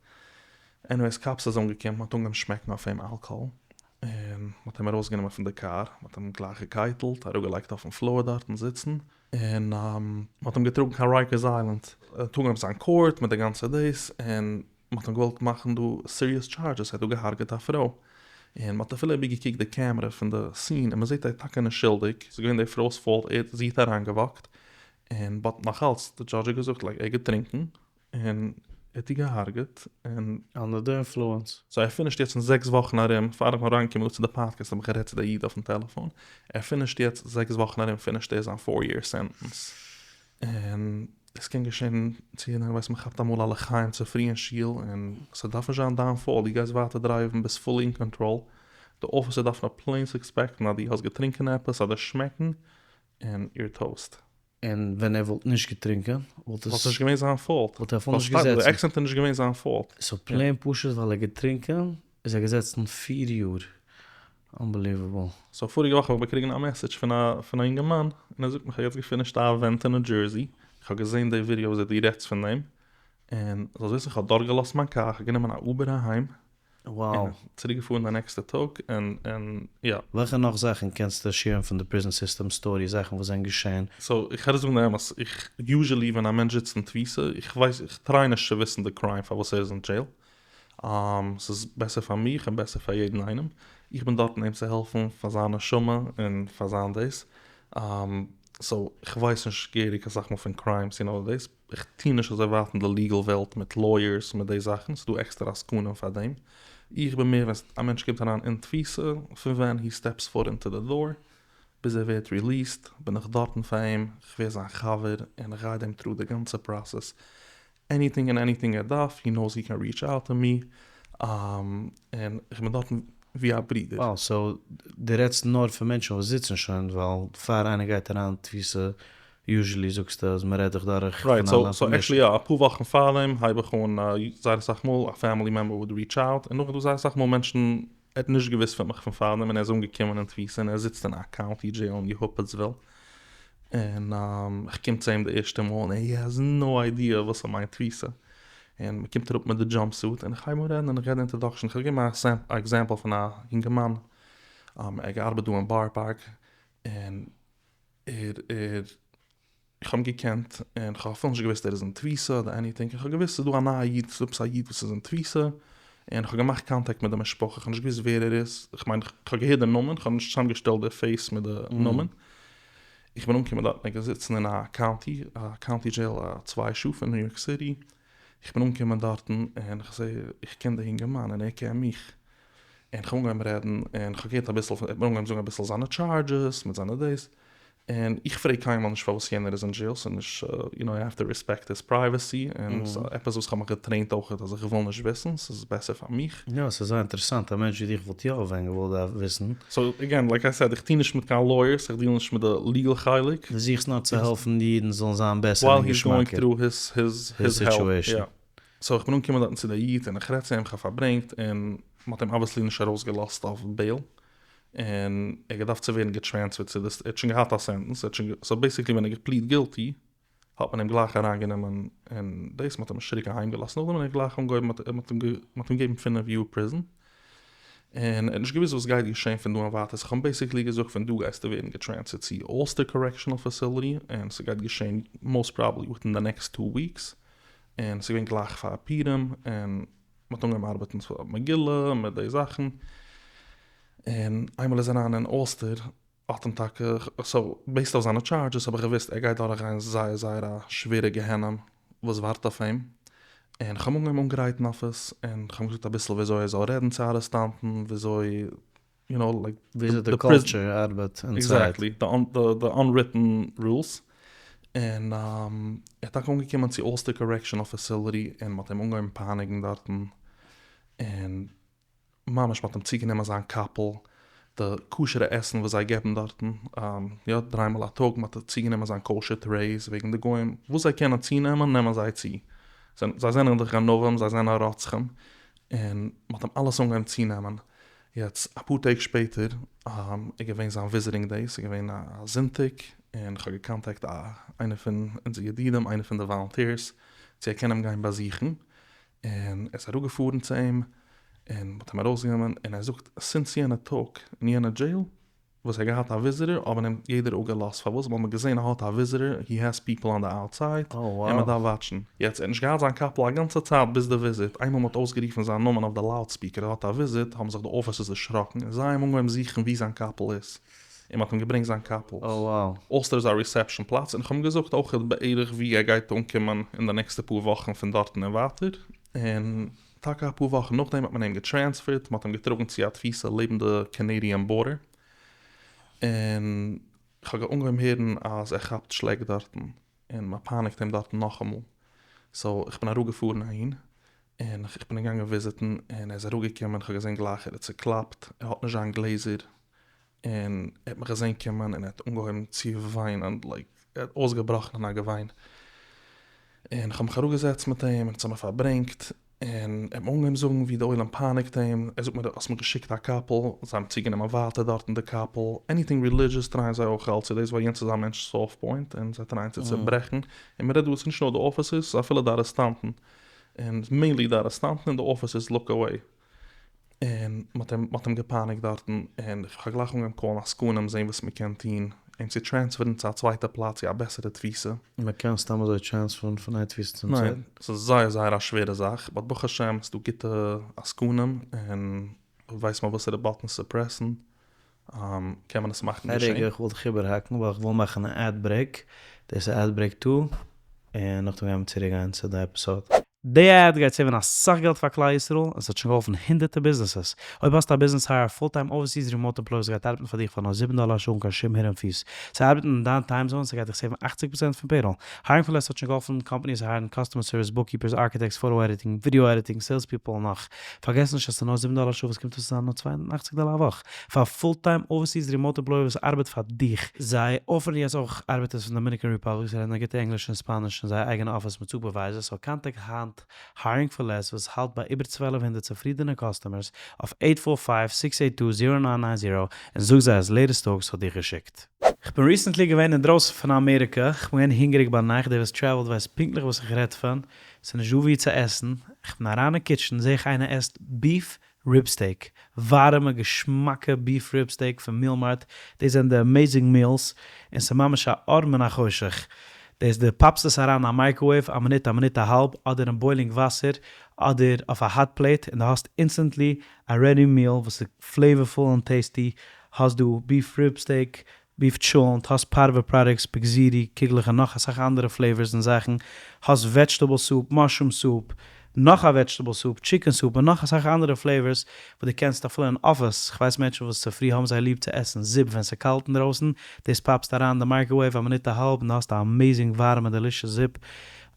Speaker 1: עניוועיס קאפס איז אנגעקומען, מ'האט אנגעהויבן שמעקן אויף אים אלקאהאל, און מ'האט אים ארויסגענומען פון די קאר, מ'האט אים גלייך געקייטלט, אראפגעלייגט אויפן פלאר דארטן זיצן, און מ'האט אים געטראגן קיין רייקערס איילענד, ער האט אנגעהויבן זיין קאורט מיט די גאנצע דאס, און מ'האט אים געוואלט מאכן דא סיריעס טשארדזשעס, ער האט דא געהארגעט א פרוי, און מ'האט אפילו איבערגעקוקט די קעמרע פון די סין, און מ'זעט ער איז טאקע נישט שולדיג, ס'איז געווען די פרוי'ס פאולט, ער זי האט אריינגעוואקט, און באט נאכאלץ, די דזשאדזש האט געזאגט לייק ער האט געטרינקן, און ער האט איר געהארגעט, און.
Speaker 2: אנדער די אינפלוענס.
Speaker 1: סאו ער פינישט יעצט אין זעקס וואכן ארום, פאר איך בין אריינגעקומען דא צו די פאדקעסט האב איך גערעדט צו די איד אויפן טעלעפאן, ער פינישט יעצט זעקס וואכן ארום פינישט ער זיין פאר יער סענטענס, און עס קען געשען צו יעדעם, ווייסט מען כאפט אמאל א לחיים צופרי אין שול און ס'דארף נישט זיין דיין פאולט, דו גייסט ווייטער דרייוון ביסט פולי אין קאנטראל, די אפיסער דארף נאר פלעין סוספעקטן אז דו האסט געטרינקען עפעס אדער שמעקן און יור טאוסט.
Speaker 2: און ווען ער וואלט נישט געטרינקען
Speaker 1: וואלט עס. וואלט נישט געווען זיין פאולט.
Speaker 2: וואלט ער אפילו נישט געזעצן.
Speaker 1: די עקסידענט איז נישט געווען זיין פאולט.
Speaker 2: סאו פלעין פשוט ווייל ער האט געטרינקען איז ער געזעצן פיר יאר. אנבעליוועבל.
Speaker 1: סאו פאריגע וואך האב איך באקריגן א מעסעדזש פון א פון א אינגערמאן און ער זאגט מיר כ'האב יעצט געפינישט א אווענט אין ניו דזשערסי, איך האב געזען די ווידיאו וויאזוי דו רעדסט פון דעם, און זאלסט וויסן כ'האב דארט געלאזט מיין קאר, כ'האב גענומען א אובער אהיים, און צוריק געפארן די נעקסטע טאג, און און יא.
Speaker 2: וועלכע נאך זאכן קענסטו שעירן פון די פריזן סיסטעם סטארי זאכן וואס זענען געשען?
Speaker 1: סאו איך וועל דיר זאגן די אמת, איך יוזשעלי ווען א מענטש זיצט אין תפיסה, איך ווייס איך טריי נישט צו וויסן די קריים פארוואס ער איז אין דזשעיל, ס'איז בעסער פאר מיך און בעסער פאר יעדן איינעם, איך בין דארטן אים צו העלפן פאר זיין נשמה און פאר זיין דאס, סאו איך ווייס נישט געהעריג אסאך מאל פון קריימס און אלל דאס, איך טוה נישט אזוי ווייט אין די ליגעל וועלט מיט לויערס מיט די זאכן, ס'איז דא עקסטערע עסקנים פאר דעם, איך בין מער ווען א מענטש קומט אריין אין תפיסה, פון ווען הי סטעפס פוט אינטו די דאר ביז ער ווערט ריליעסד בין איך דארטן פאר אים, איך ווער זיין חבר און איך גייד אים טרו די גאנצע פראסעס, עניטינג און עניטינג ער דארף, הי נאוס הי קען ריעטש אוט טו מי, און איך בין דארטן ווי א ברודער.
Speaker 2: וואו, סאו דו רעדסט נאר פון מענטשן וואס זיצן שוין, ווייל פאר איינער גייט אריין אין תפיסה, יוזשעלי זאגסטו אז מען רעדט זיך דורך
Speaker 1: רייט, סאו סאו עקשעלי יא, אפאר וואכן פארדעם הייב איך אן, זייער אסאך מאל א פעמילי מעמבער וואוד ריעטש אוט, און נאכדעם זייער אסאך מאל מענטשן, ער האט נישט געוואוסט פון מיך פון פארדעם און ער איז אנגעקומען אין תפיסה און ער זיצט אין א קאונטי דזשעיל אין יעהופעצוויל, און איך קום צו אים די ערשטע מאל און הי העז נאו איידיע וואס ס'מיינט תפיסה, און מ'קומט אראפ מיט די דזשאמפ סוט און איך הייב אן רעדן און איך געב די אינטראדאקשען, איך וועל געבן א עקזעמפל פון א יונגערמאן, ער האט געארבעט דא אין בארא פארק און ער ער איך האב אים געקענט און כ'האב אפילו נישט געוואוסט ער איז אין תפיסה אדער עניטינג, איך האב געוואוסט ס'איז דא א נייע איד, ס'איז דא עפעס א איד וואס איז אין תפיסה, און כ'האב געמאכט קאנטעקט מיט די משפחה, כ'האב נישט געוואוסט ווער ער איז, כ'מיין כ'האב געהערט די נאמען, כ'האב נישט צוזאמגעשטעלט די פעיס מיט די נאמען, איך בין אנגעקומען דארטן, ער איז געזיצן אין א קאונטי, א קאונטי דזשעיל א צוויי שעה פון ניו יארק סיטי, איך בין אנגעקומען דארטן און כ'זע איך קען די אינגערמאן און ער קען מיך, און כ'האב אנגעהויבן רעדן און כ'האב געהערט אביסל, ער האט מיר אנגעהויבן זאגן אביסל זיינע טשארדזשעס מיט זיינע דאס, און איך פרעג קיינמאל נישט פארוואס יענער איז אין דזשעיל, ס'איז נישט, יו נאו, יו העוו טו ריספעקט היז פרייוועסי, און ס'איז עפעס וואס כ'האב מיך געטרעינט אויכעט אז איך וויל נישט וויסן, ס'איז בעסער פאר מיך.
Speaker 2: יא, ס'איז זייער אינטערעסאנט, א מענטש ווי דיך וואלט יא ווען געוואלט וויסן.
Speaker 1: סאו עגעין, לייק איי סעד, איך טוה נישט מיט קיין לויערס, איך דיעל נישט מיט די ליגעל חלק.
Speaker 2: דו זוכסט נאר צו העלפן די אידן זאלן זיין בעסער
Speaker 1: און געשמאקער. ווייל היז גאוינג טרו היז העל, יא. סאו איך בין אנגעקומען דארטן צו די איד און איך רעד צו אים, כ'האב פארברענגט, און מ'האט אים אבוויעסלי נישט ארויסגעלאזט אויף בעיל, און ער האט געדארפט צו ווערן געטרענספערט צו די, ער האט שוין געהאט א סענטענס, ער האט שוין, סאו בעיסיקלי ווען ער האט געפליעד גילטי האט מען אים גלייך אריינגענומען אין דאס, מ'האט אים נישט צוריק אהיימגעלאזט נאכדעם, און ער האט גלייך אנגעהויבן, מ'האט אים מ'האט אים געגעבן פינף יאר פריזן, און ער האט נישט געוואוסט וואס גייט געשען פון דא און ווייטער, סאו כ'האב אים בעיסיקלי געזאגט פון דא גייסטו ווערן געטרענספערט צו אלסטער קארעקשאנעל פעסילעטי, און ס'גייט געשען מאוסט פראבעבלי וויטין די נעקסט טו וויקס, און ס'איז געווען גלייך פאר פורים, און מ'האט אנגעהויבן ארבעטן אויף מגילה מיט די זאכן, און איינמאל ער איז אריין אין אלסטער האט אים טאקע, סאו בעיסד אויף זיינע טשארדזשעס האב איך געוואוסט ער גייט דורכגיין זייער זייער א שווערע גיהנום וואס ווארט אויף אים, און כ'האב אנגעהויבן אנגרייטן אויף עס, און כ'האב אים געזאגט אביסל וויאזוי ער זאל רעדן צו ארעסטאנטן, וויאזוי יו נאו לייק
Speaker 2: וויאזוי די קולטשער ארבעט
Speaker 1: אינסייד. עקזעקטלי, די אנריטען רולס, און ער איז טאקע אנגעקומען צו אלסטער קארעקשאנעל פעסילעטי און מ'האט אים אנגעהויבן פייניגן דארטן, און ממש מ'האט אים צוגענומען זיין קאפל, די כשר'ע עסן וואס זיי געבן דארטן, יא דריי מאל א טאג, מ'האט צוגענומען זיין קאושער טרעיס וועגן די גוים, וואס זיי קענען צונעמען נעמען זיי צו, זיי זענען דאך גנבים, זיי זענען רוצחים. און מ'האט אים אלעס אנגעהויבן צונעמען, יעצט אפאר טעג שפעטער איז געווען זיין וויזיטינג דעי, ס'איז געווען א זונטאג, און כ'האב געקאנטעקט א איינער פון אונזער ידידים, איינער פון די וואלונטירס, צו ער קען אים גיין באזוכן, און ער איז אראפגעפארן צו אים, און מ'האט אים ארויסגענומען, און ער זאגט סינס יענע טאג אין יענע דזשעיל וואס ער האט געהאט א וויזיטער האבן אים יעדער אפגעלאזט פארוואס ווייל מ'האט געזען ער האט א וויזיטער הי העז פיפל אן די אוטסייד און מ'דארף וואטשן. יעצט ער האט נישט געהאט זיין קאפל א גאנצע צייט ביז די וויזיט, איינמאל מ'האט אויסגערופן זיין נאמען אויף די לאוד ספיקער ער האט א וויזיט האבן זיך די אפיסערס דערשראקן און זיי האבן אנגעהויבן זוכן ווי זיין קאפל איז און מ'האט אים געברענגט זיין קאפל. אלסטער איז א ריסעפשאן פלאץ און כ'האב אים געזאגט אויכעט בערך ווי ער גייט אנקומען אין די נעקסטע פאר וואכן פון דארטן און ווייטער און טאקע אפאר וואכן נאכדעם האט מען אים געטרענספערט, מ'האט אים געטראגן צו א תפיסה לעבן די קענעדיען בארדער, און כ'האב אנגעהויבן הערן אז ער כאפט שלעק דארטן, און מ'פייניגט אים דארטן נאכאמאל, סאו איך בין אראפגעפארן אהין, און כ'בין אים געגאנגען וויזיטן, און ער איז אראפגעקומען, כ'האב געזען גלייך ער איז צוקלאפט, ער האט נישט זיין גלעזער, און ער האט מיך געזען קומען און ער האט אנגעהויבן צו וויינען, לייק ער האט אויסגעבראכן אין א געוויין, און כ'האב מיך אראפגעזעצט מיט אים און אונז האמיר פארברענגט, און ער האט מיר אנגעהויבן זאגן ווי די עולם פייניגט אים, ער זאגט מיר האסט מיר געשיקט א קאפל, זיי האבן צוגענומען ווייטער דארטן די קאפל, עניטינג רעלידזשעס טרייען זיי אויך אלץ צו דאס ווייל יענץ איז א מענטש'ס סאפט פוינט און זיי טרייען צו צוברעכן, און מ'רעדט דא עס איז נישט נאר די אפיסערס ס'איז אפילו די ארעסטאנטן, און מעינלי די ארעסטאנטן און די אפיסערס לוק עוועי. און מ'האט אים מ'האט אים געפייניגט דארטן, און כ'האב גלייך אנגעהויבן קאלן עסקנים זעהן וואס מ'קען טון אים צו טרענספערן צו א צווייטע פלאץ צו א בעסערע תפיסה.
Speaker 2: מ'קען סתם אזוי טרענספערן פון איין תפיסה צום צווייטן?
Speaker 1: ניין, ס'איז זייער זייער א שווערע זאך, באט ברוך השם ס'דא גוטע עסקנים און ווייסט מען וואסערע באטענס צו פרעסן, קען מען עס מאכן
Speaker 2: געשען. א רגע, איך וויל דיך איבערהאקן ווייל איך וויל מאכן א עד ברעיק, דאס איז עד ברעיק טו, און נאכדעם גיימיר צוריק גיין צו די עפיסאד. די עד גייט סעיווען אסאך געלט פאר כלל ישראל, און ס'האט שוין געהאלפן הונדערטער ביזנעסעס. אויב האסטו א ביזנעס הייער א פול טיים אווערסיס רימאוט עמפלאי וואס גייט ארבעטן פאר דיך פאר נאר זיבן דאלער א שעה אן קיין שום הידען פיס. זיי ארבעטן אין דיין טיים זאון, ס'גייט דיך סעיוון אכציג פראצענט פון פעיראל. היירינג פאר לעס האט שוין געהאלפן קאמפאניס הייערן קאסטומער סערוויס, בוקקיפערס, ארקיטעקטס, פאטא עדיטינג, ווידעא עדיטינג, סעילס פיפל און נאך. פארגעס נישט אז ס'איז נאר זיבן דאלער א שעה וואס קומט אויס צו זיין נאר 82 דאלער א וואך פאר א פול טיים אווערסיס רימאוט עמפלאי וואס ארבעט פאר דיך. זיי אפערן יעצט אויך ארבעטערס פון דאמיניקען ריפאבליק וואס רעדן א גוטע ענגליש און ספאניש אין זייער אייגענע אפיס מיט סופערווייזערס סאו קאנטעקט היינט היירינג פאר לעס וואס האלט ביי איבער 1200 צופרידענע קאסטומערס אויף עיט פאר פייוו סיקס עיט טו זירא ניין ניין זירא און זאג זיי אז לעיטעסט טאלקס האט דיך געשיקט. כ'בין ריסענטלי געווען אינדרויסן פון אמעריקע, כ'בין געווען הונגעריג ביינאכט, דער וואס טרעוולט ווייסט פונקטליך וואס איך רעד פון, ס'איז נישט דא ווי צו עסן, כ'בין אריין אין קיטשען זעה איך איינער עסט ביף ריב סטעיק, ווארעמע געשמאקע ביף ריב סטעיק פון מיעל מארט, דאס זענען די עמעיזינג מיעלס, און ס'איז ממש א אור מן החושך, דאס דו פאפסט עס אריין אין א מייקראוועיוו א מינוט א מינוט א האלב, אדער אין בוילינג וואסער, אדער אויף א האט פלעיט, און דו האסט אינסטענטלי א רעדי מיעל וואס איז פלעיווערפול און טעיסטי, האסט דא ביף ריב סטעיק, ביף טשולענט, האסט פארווע פראדוקטס, בגזירי, קוגלעך און נאך אסאך אנדערע פלעיווערס און זאכן, האסט וועדזשטעבל סופ, מאשרום סופ, נאך א וועדזשטעבל סופ, טשיקען סופ און נאך אסאך אנדערע פלעיווערס וואס דו קענסט אפילו אין אפיס, כ'ווייס מענטשן וואס צופרי האבן זיי ליב צו עסן זופ ווען ס'קאלט אינדרויסן, דאס פאפסט אריין אין די מייקראוועיוו א מינוט א האלב און דו האסט א אמעיזינג ווארעמע דעלישעס זופ.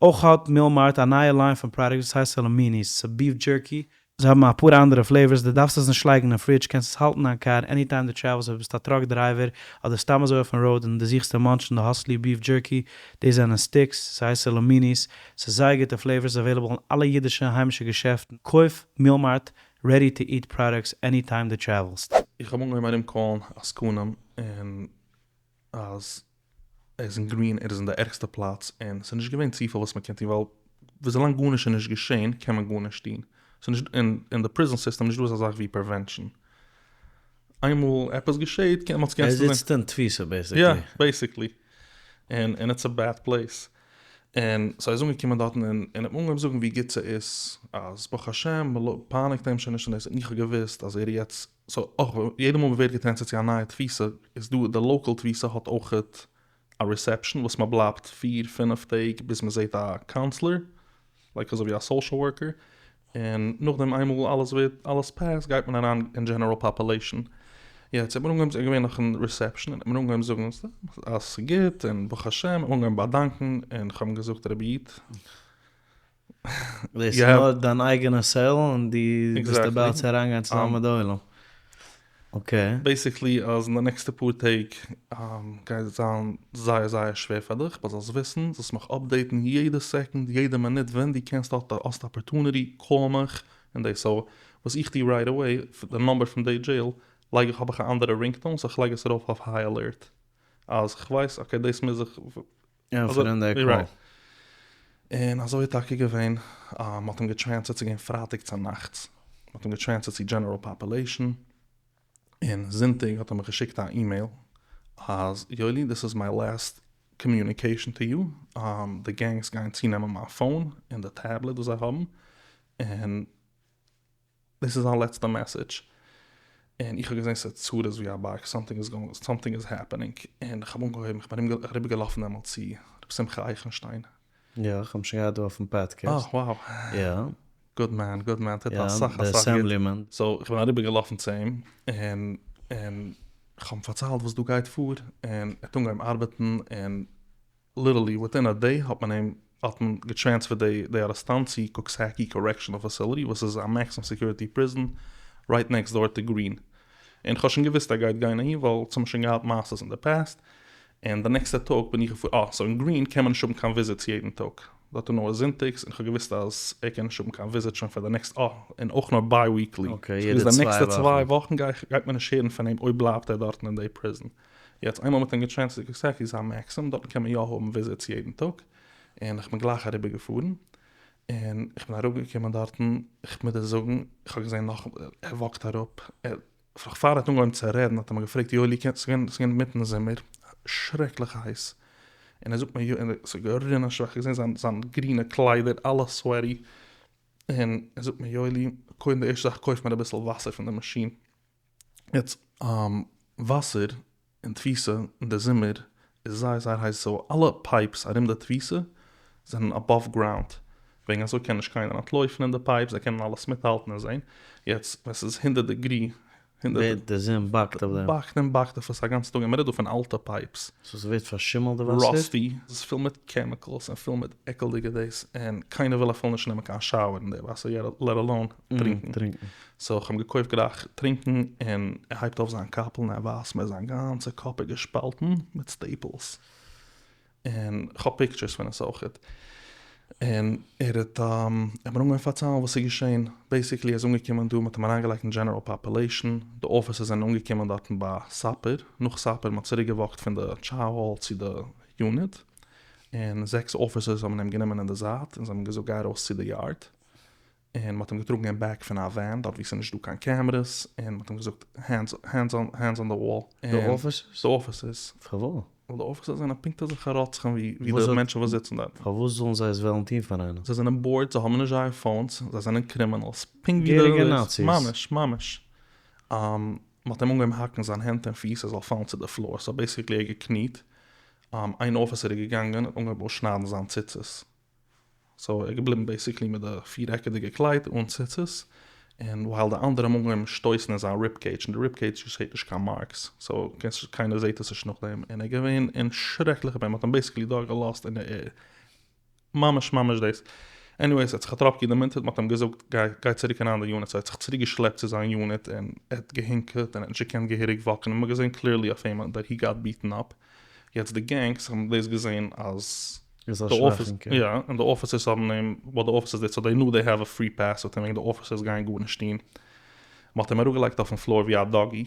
Speaker 2: אויך האט מיעל מארט א נייע ליין פון פראדוקטס וואס הייסט סאלאמיניס, ס'איז ביף דזשערקי, זיי האבן אפאר אנדערע פלעיווערס, דו דארפסט עס נישט לייגן אין פרידזש, קענסט עס האלטן אין דיין קאר עני טיים דו טרעוולסט, אויב ביסטו א טראק דרייווער אדער סתם אזוי אויפן ראוד און דו זוכסט צו מאנטשן דו האסט ליב ביף דזשערקי, דאס זענען סטיקס, ס'הייסט סאלאמיניס, ס'איז זייער גוטע פלעיווערס, אוועילעבל אין אלע אידישע היימישע געשעפטן, קויף מיעל מארט רעדי טו איט פראדוקטס עני טיים דו טרעוולסט.
Speaker 1: איך האב אנגעהויבן ארום קאלן עסקנים און אז ער איז אין גרין ער איז אין די ערגסטע פלאץ און ס'איז נישט געווען צופיל וואס מ'קען טון ווייל וויזאלאנג גארנישט איז נישט געשען קען מען גארנישט טון ס'איז נישט אין אין די פריזאן סיסטעם נישט דא אזא זאך ווי פרעווענשאן איינמאל עפעס געשעט קען מען
Speaker 2: ער זיצט אין תפיסה בעיסיקלי.
Speaker 1: יא בעיסיקלי און און איטס א בעד פלעיס און סאו ער איז אנגעקומען דארטן און און האט אנגעהויבן זאגן ווי גוט ס'איז אז ברוך השם מ'פייניגט אים שוין נישט און דאס און איך האב געוואוסט אז ער יעצט סאו אויך יעדע מאל מ'ווערט געטרענספערט צו א נייע תפיסה איז דא די לאקעל תפיסה האט אויכעט א ריסעפשאן וואס מ'בלייבט פיר פינעף טעג ביז מ'זעהט א קאונסלער לייק אזוי ווי א סאושעל ווארקער און נאכדעם איינמאל אלעס ווערט אלעס פעסט גייט מען אריין אין דזשענעראל פאפולעישאן. יעצט האט מען אנגעהויבן ס'איז געווען נאך אין ריסעפשאן און האט מען אנגעהויבן זאגן אז ס'גוט און ברוך השם אנגעהויבן באדאנקן און כ'האב אים געזאגט רבי איד
Speaker 2: דאס איז נאר דיין אייגענע סעל און דו ביסט אבאוט צו אריינגיין צוזאמען מיט די עולם. אקעי.
Speaker 1: בעיסיקלי אז אין די נעקסטע פאר טעג גייט זיין זייער זייער שווער פאר דיך, באט זאלסט וויסן, זאלסט מיך אפדעיטן יעדע סעקונד, יעדע מינוט, ווען דו קענסט האסט אפערטוניטי, קאל מיך, און דאס סאו וואס איך טו רייט עוועי, די נאמבער פון די דזשעיל לייג איך האב איך א אנדערע רינגטאון סאו כ'לייג עס ארויף אויף היי אלערט אז כ'ווייס אקעי דאס מוז איך
Speaker 2: ענטפערן די קאל.
Speaker 1: און אזוי איז טאקע געווען, מ'האט אים געטרענספערט ס'איז געווען פרייטאג צונאכטס, מ'האט אים געטרענספערט צו דזשענעראל פאפולעישן, און זונטאג האט ער מיך געשיקט א אימעיל אז יואלי דיס איז מיי לעסט קאמיוניקעישן טו יו, די גענגס גייען צונעמען מיין פאון און די טעבלעט וואס זיי האבן, און דאס איז זיין לעצטע מעסעדזש, און איך האב געזען ס'איז צרות ווי א בארג, סאמטינג איז גאוינג, סאמטינג איז העפענינג, און איך האב אנגעהויבן, איך בין אריבער געלאפן דעמאלטס צו ר' שמחה אייכנשטיין.
Speaker 2: יא, איך האב אים שוין געהאט דא אויפן פאדקעסט.
Speaker 1: אה wow.
Speaker 2: יא.
Speaker 1: גוד מען, גוד מען, טוט אסאך
Speaker 2: יא, די
Speaker 1: אסאך גוט.
Speaker 2: אסעמבלימען.
Speaker 1: סאו איך בין אריבער געלאפן צו אים, און און איך האב אים פארציילט וואס דא גייט פאר, און ער האט אנגעהויבן ארבעטן, און ליטערלי וויטין א דעי האט מען אים האט מען געטרענספערט די די ארעסטאנט צו קוקסעקי קארעקשענעל פאסיליטי וואס איז א מעקסימום סעקיוריטי פריזאן רייט נעקסט דאר טו גרין און כ'האב שוין געוויסט ער גייט גיין אהין ווייל אונז האבן שוין געהאט מעשות אין די פאסט און די נעקסטע טאג בין איך געפארן אה סאו אין גרין קען מען נישט האבן קיין וויזיטס יעדן טאג דארט איז נאר זונטאגס און כ'האב געוויסט אז ער קען נישט האבן קיין וויזיט שוין פאר די נעקסט אה און אויך נאר ביי וויקלי
Speaker 2: אקעי יעדע
Speaker 1: די נעקסטע צוויי וואכן גייט מען נישט הערן פון אים אויב בלייבט ער דארטן אין די פריזאן. יעצט איינמאל מ'האט אים געטרענספערט צו קוקסעקי איז א מעקסימום, דארטן קען מען יא האבן וויזיטס יעדן טאג, און איך בין גלייך אריבער געפארן, און איך בין אראפ געקומען דארטן, איך מוז דיר זאגן, איך האב געזען נאך, ער וואקט אראפ, ער, נאך פאר ער האט אנגעהויבן צו רעדן האט ער מיר געפרעגט יואלי קענסט, ס'איז געווען אינמיטן זומער, שרעקליך הייס, און ער זאגט מיר, און ס'איז גערינען שווייס, איך האב געזען זיין זיין גרינע קליידער אלע סוועטי, און ער זאגט מיר יואלי, קודם די ערשטע זאך קויף מיר אביסל וואסער פון די מאשין. יעצט וואסער אין תפיסה אין די זומער איז זייער זייער הייס סאו אלע פייפס ארום די תפיסה זענען אבאוו גראונד וועגן אזוי קען נישט קיינער אנטלויפן אין די פייפס זיי קענען אלעס מיטהאלטן און זעהן יעצט ווען ס'איז הונדערט דעגרי
Speaker 2: הונדערט די זון באקט אויף דעם.
Speaker 1: באקט און באקט אויף עס א גאנצן טאג און מ'רעדט דא פון אלטע פייפס.
Speaker 2: סאו ס'ווערט פארשימלט די וואסער?
Speaker 1: ראסטי, ס'איז פול מיט קעמיקעלס און פול מיט עקלדיגע דאס און קיינער וויל אפילו נישט נעמען קיין שאוער אין די וואסער לעט אלאון טרינקן. סאו איך האב געקויפט גלייך טרינקן און ער הייבט אויף זיין קאפל און ער ווייזט מיר זיין גאנצע קאפ איז געשפאלטן מיט סטעיפלס און איך האב פיקטשערס פון עס אויכעט און ער האט ער האט מיר אנגעהויבן פארציילן וואס איז געשען בעיסיקלי ער איז אנגעקומען דא מ'האט אים אריינגעלייגט אין דזשענעראל פאפולעישן די אפיסערס זענען אנגעקומען דארטן ביי סאפער נאך סאפער מ'האט צוריק געוואקט פון די טשאו האל צו די יוניט און זעקס אפיסערס האבן אים גענומען אין די זייט און זיי האבן געזאגט גיי ארויס צו די יארד און מ'האט אים געטראגן אין בעק פון א ווען דארט ווי ס'איז נישט דא קיין קעמערעס, און מ'האט אים געזאגט הענדס הענדס אן הענדס אן די וואל.
Speaker 2: די אפיסערס?
Speaker 1: די אפיסערס.
Speaker 2: פארוואס?
Speaker 1: ווייל די אפיסערס זענען פונקט אזעלכע רוצחים ווי ווי די מענטשן וואס זיצן דארט.
Speaker 2: פארוואס זאלן זיי עס וועלן טון פאר איינעם?
Speaker 1: זיי זענען בארד, זיי האבן נישט זייער פאונס, זיי זענען קרימינעלס, פונקט ווי די.
Speaker 2: געהעריגע נאציס.
Speaker 1: ממש ממש. מ'האט אים אנגעהויבן האקן זיין הענט און פיס ער זאל פאלן צו די פלאר, סאו בעיסיקלי ער געקניט, איין אפיסער איז געגאנגען און אנגעהויבן אויסשניידן זיין ציצית. סאו ער איז געבליבן בעיסיקלי מיט די פיר עקעדיגע קלייד אן ציצית, און ווייל די אנדערע האבן אנגעהויבן שטויסן אין זיין ריב קעידזש, און די ריב קעידזש זעהט נישט קיין מארקס, סאו קיינער זעהט עס נישט נאכדעם, און ער איז געווען אין שרעקליכע פעין, מ'האט אים בעיסיקלי דארט געלאזט און ער ממש ממש דאס, עניוועיס ער האט זיך א טראפקע דערמונטערט, מ'האט אים געזאגט גיי גיי צוריק אריין אין די יוניט, סאו ער האט זיך צוריק געשלעפט צו זיין יוניט און ער האט געהינקעט און ער האט נישט געקענט געהעריג וואקן, און מ'האט געזעהן קליערלי אויף אים דעט הי גאט ביטן אפ, יעצט די גענגס האבן דאס געזעהן אז
Speaker 2: איז א
Speaker 1: די אפיס
Speaker 2: שוואכינקער.
Speaker 1: יא, און די אפיסערס האבן אים, וואט די אפיסערס דיד, סאו דעי נו דעי העוו א פרי פעס וויט הים וועגן די אפיסערס גייען גארנישט טון. מ'האט אים אראפגעלייגט אויפן פלאר ווי א דאגי,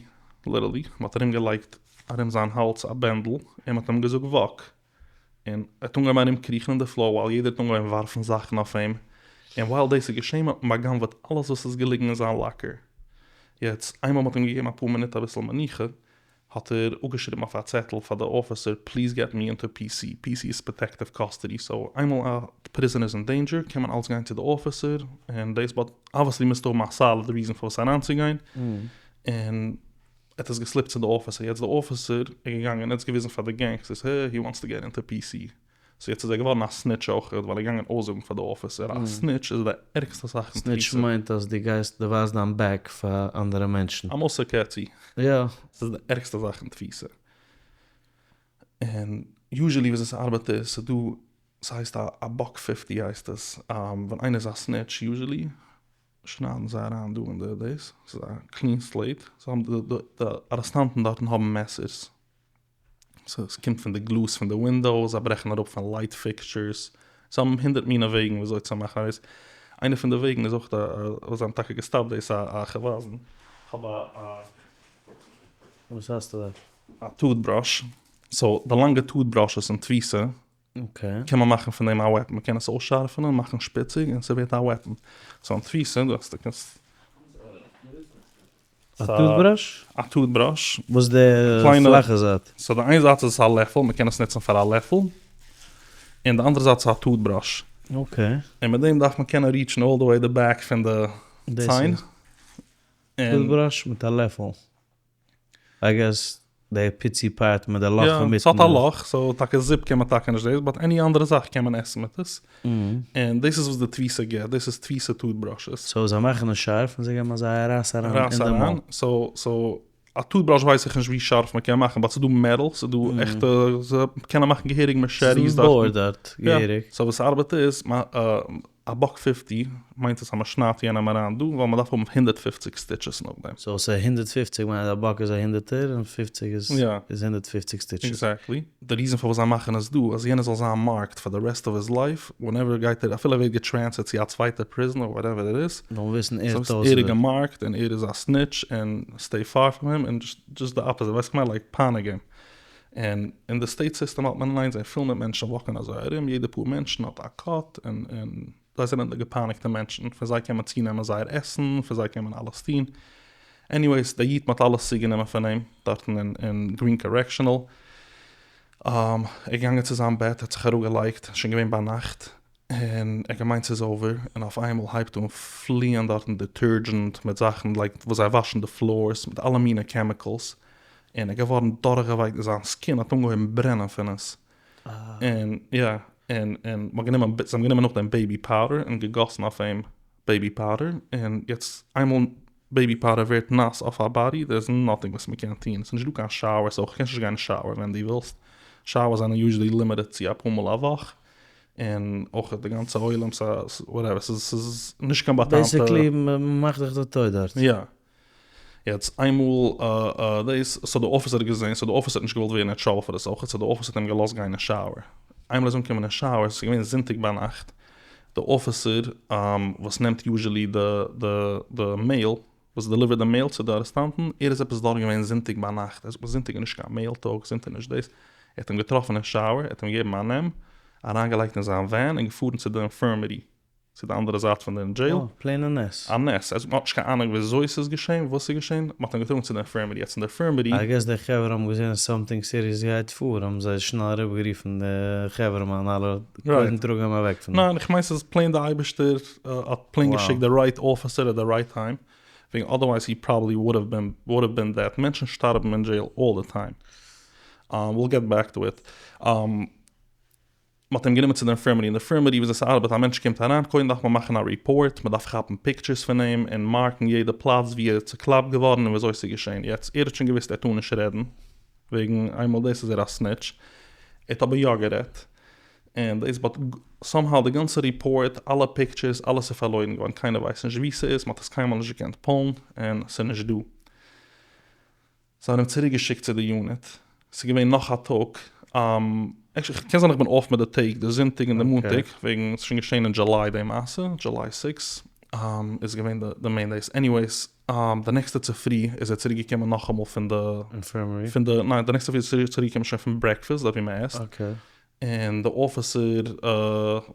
Speaker 1: ליטערלי, מ'האט ארום געלייגט ארום זיין האלז א בענדל, און מ'האט אים געזאגט וואק, און ער האט אנגעהויבן ארום קריכן אין די פלאר ווייל יעדער האט אנגעהויבן ווארפן זאכן אויף אים, און ווייל דאס איז געשען האט מען בא'גנב'עט אלעס וואס איז געליגן אין זיין לאקער. יעצט איינמאל מ'האט אים געגעבן אפאר מינוט אביסל מנוחה, האט ער אפגעשריבן אויף א צעטל פאר די אפיסער פליז געט מי אינטו פי סי, פי סי איז פראטעקטיוו קאסטעדי, סאו איינמאל א פריזענער איז אין דעינדזשער קען מען אלץ גיין צו די אפיסער און דאס באט אבוויעסלי מוזטו האבן א סאליד ריזען פארוואס אריינצוגיין, און ער האט עס געסליפט צו די אפיסער, יעצט די אפיסער איז געגאנגען און האט עס געוויזן פאר די גענגסטערס הע הי וואנטס טו געט אינטו פי סי, סאו יעצט איז ער געווארן א סניטש אויכעט ווייל ער איז געגאנגען אויסזאגן פאר די אפיסער, א סניטש איז די ערגסטע זאך אין תפיסה.
Speaker 2: סניטש מיינט אז דו גייסט דו ווייזט דיין בעק פאר אנדערע מענטשן.
Speaker 1: א מוסר קעצי.
Speaker 2: יא.
Speaker 1: ס'איז די ערגסטע זאך אין תפיסה. און יוזשעלי וויאזוי ס'ארבעט איז, ס'איז דא, ס'הייסט א באק פיפטי הייסט עס, ווען איינער איז א סניטש יוזשעלי שניידן זיי אריין דא אין די דאס, ס'איז א קלין סלעיט, זיי האבן די די ארעסטאנטן דארטן האבן מעסערס. סאו עס קומט פון די גלאז פון די ווינדאוס, זיי ברעכן אראפ פון לייט פיקטשערס, זיי האבן הונדערט מינע וועגן וויאזוי צו מאכן דאס. איינע פון די וועגן איז אויך וואס זיי האבן טאקע געסטאפט דאס א כ'ווייזן כ'האב א.
Speaker 2: וואס האסטו דארט?
Speaker 1: א טוט בראש, סאו די לאנגע טוט בראשעס אין תפיסה קען מען מאכן פון דעם א וועפן, מען קען עס אויסשארפענען מאכן שפיציג און ס'ווערט א וועפן, סאו אין תפיסה דו האסט קענסט.
Speaker 2: א טוט בראש?
Speaker 1: א טוט בראש.
Speaker 2: וואס די פלאכע זייט?
Speaker 1: סאו די איין זייט איז עס א לעפל, מען קען עס נוצן פאר א לעפל, און די אנדערע זייט איז א טוט בראש.
Speaker 2: okay.
Speaker 1: און מיט דעם דארף מען קענען ריטשן all the way די back פון די ציין.
Speaker 2: טוט בראש מיט א לעפל. I guess די פיצי part מיט די לאך אינמיטן.
Speaker 1: יא, ס'האט א לאך, so טאקע זופ קען מען טאקע נישט דאס, but any אנדערע זאך קען מען עסן מיט עס. און דאס איז וואס די תפיסה גיבט, דאס איז תפיסה toothbrushes.
Speaker 2: so זיי מאכן עס שארף און זיי געבן אזא רייס אריין אין די מויל.
Speaker 1: so so א toothbrush ווייס איך נישט ווי שארף מען קען מאכן, but ס'איז דא metal, ס'איז דא עכטע, זיי קענען מאכן געהעריג machetes
Speaker 2: דארטן. ס'איז דא דארט געהעריג.
Speaker 1: so וואס ס'ארבעט איז, א buck fifty מיינט עס אז מ'שניידט יענעם אריין דא, ווייל מ'דארף האבן 150 stitches נאכדעם.
Speaker 2: so ס'איז 150 מיינט אז א buck איז א הונדערטער און 50 איז 150 stitches.
Speaker 1: exactly. די reason פארוואס זיי מאכן עס דא, אז יענער זאל זיין marked פאר די rest of his life, whenever גייט ער, אפילו ער ווערט געטרענספערט צו א צווייטע prison אדער whatever it איז,
Speaker 2: זאל מען וויסן ער איז
Speaker 1: ער איז געמארקט און ער איז א snitch און stay far from him און just די opposite, ווייסט כ'מיין like פייניג אים. און אין די state system האלט מען אליינס זען פיל מיט מענטשן וואקן אזוי ארום, יעדע פאר מענטשן האט א cut און און זיי זענען די געפייניגטע מענטשן, פון זיי קען מען צונעמען זייער עסן, פון זיי קען מען אלעס טון. anyways, דער איד מ'האט אלעס צוגענומען פון אים דארטן אין אין Greene Correctional. ער איז געגאנגען צו זיין בעט, ער האט זיך אראפגעלייגט, שוין געווען ביינאכט, און ער האט געמיינט ס'איז over, און אויף איינמאל הייבט אן פליען דארטן detergent מיט זאכן like וואס זיי וואשן די floors מיט אלע מיני chemicals, און ער איז געווארן דורכגעווייקט און זיין skin האט אנגעהויבן ברענען פון עס, און יא, און און מ'האט גענומען, זיי האבן גענומען נאכדעם baby powder און געגאסן אויף אים baby powder, און יעצט איינמאל baby powder ווערט נאס אויף א body, there is nothing וואס מ'קען טון, ס'איז נישט דא קיין showers אויך, קענסט נישט גיין אין shower ווען דו ווילסט, showers זענען usually limited צו אפאר מאל א וואך, און אויך די גאנצע עולם סא whatever ס'איז ס'איז נישט קיין באטאנטע.
Speaker 2: basically מ'מאכט דיך די טויט דארט.
Speaker 1: יא. יעצט איינמאל דאס so די officer האט געזען so די officer האט נישט געוואלט ווערן אין trouble פאר דאס אויך so די officer האט אים געלאזט גיין אין shower. איינמאל ער איז אנגעקומען אין shower ס'איז געווען זונטאג ביינאכט די officer וואס נעמט usually די די די mail וואס דעליווערט די mail צו די ארעסטאנטן ער איז עפעס דארט געווען זונטאג ביינאכט ער זאגט מיר זונטאג איז נישט קיין mail טאג זונטאג נישט דאס ער האט אים געטראפן אין shower ער האט אים געגעבן א נעם אריינגעלייגט אין זיין van און געפארן צו די infirmary צו די אנדערע זייט פון דעם jail.
Speaker 2: אה, plain א נס.
Speaker 1: א נס. ער זאגט מ'האט נישט קיין אהנונג וויאזוי ס'איז געשען, וואס ס'איז געשען, מ'האט אים געטראגן צו די infirmary, יעצט אין די infirmary.
Speaker 2: I guess די חברה האבן געזען something serious גייט פאר, האבן זיי שנעל אראפגערופן די חברה מאן אלע קודם טראג אים אוועק פון דא.
Speaker 1: ניין, איך מיין ס'איז plain די אייבערשטער האט plain געשיקט די right officer at the right time, וועגן otherwise he probably would have been would have been dead, מענטשן שטארבן אין jail all the time, we'll get back to it. מ'האט אים גענומען צו די infirmary, אין די infirmary וויאזוי ס'ארבעט, א מענטש קומט אריין, קודם דארף מען מאכן א report, מ'דארף כאפן pictures פון אים, און מארקן יעדע פלאץ ווי ער איז צוקלאפט געווארן און וויאזוי ס'איז געשען, יעצט ער האט שוין געוואוסט ער טאר נישט רעדן, וועגן איינמאל דאס איז ער א snitch, ער האט אבער יא גערעדט, און דאס but somehow די גאנצע report, אלע pictures, אלעס איז פארלוירן געווארן, קיינער ווייסט נישט וואו ס'איז, מ'האט עס קיינמאל נישט געקענט פולן, און ס'איז נישט דא. זיי האבן אים צוריק געשיקט צו די unit, ס'איז געווען נאך א טאג, actually קען זיין איך בין off מיט די טעג, די זונטאג און די מאנטאג, וועגן ס'איז שוין געשען אין July די מעשה, July 6 איז געווען די main days, anyways די נעקסטע צופרי איז ער צוריק געקומען נאכאמאל פון די
Speaker 2: infirmary,
Speaker 1: פון די, ניין די נעקסטע צופרי איז ער צוריק געקומען שוין פון breakfast דארט ווי מען עסט, און די officer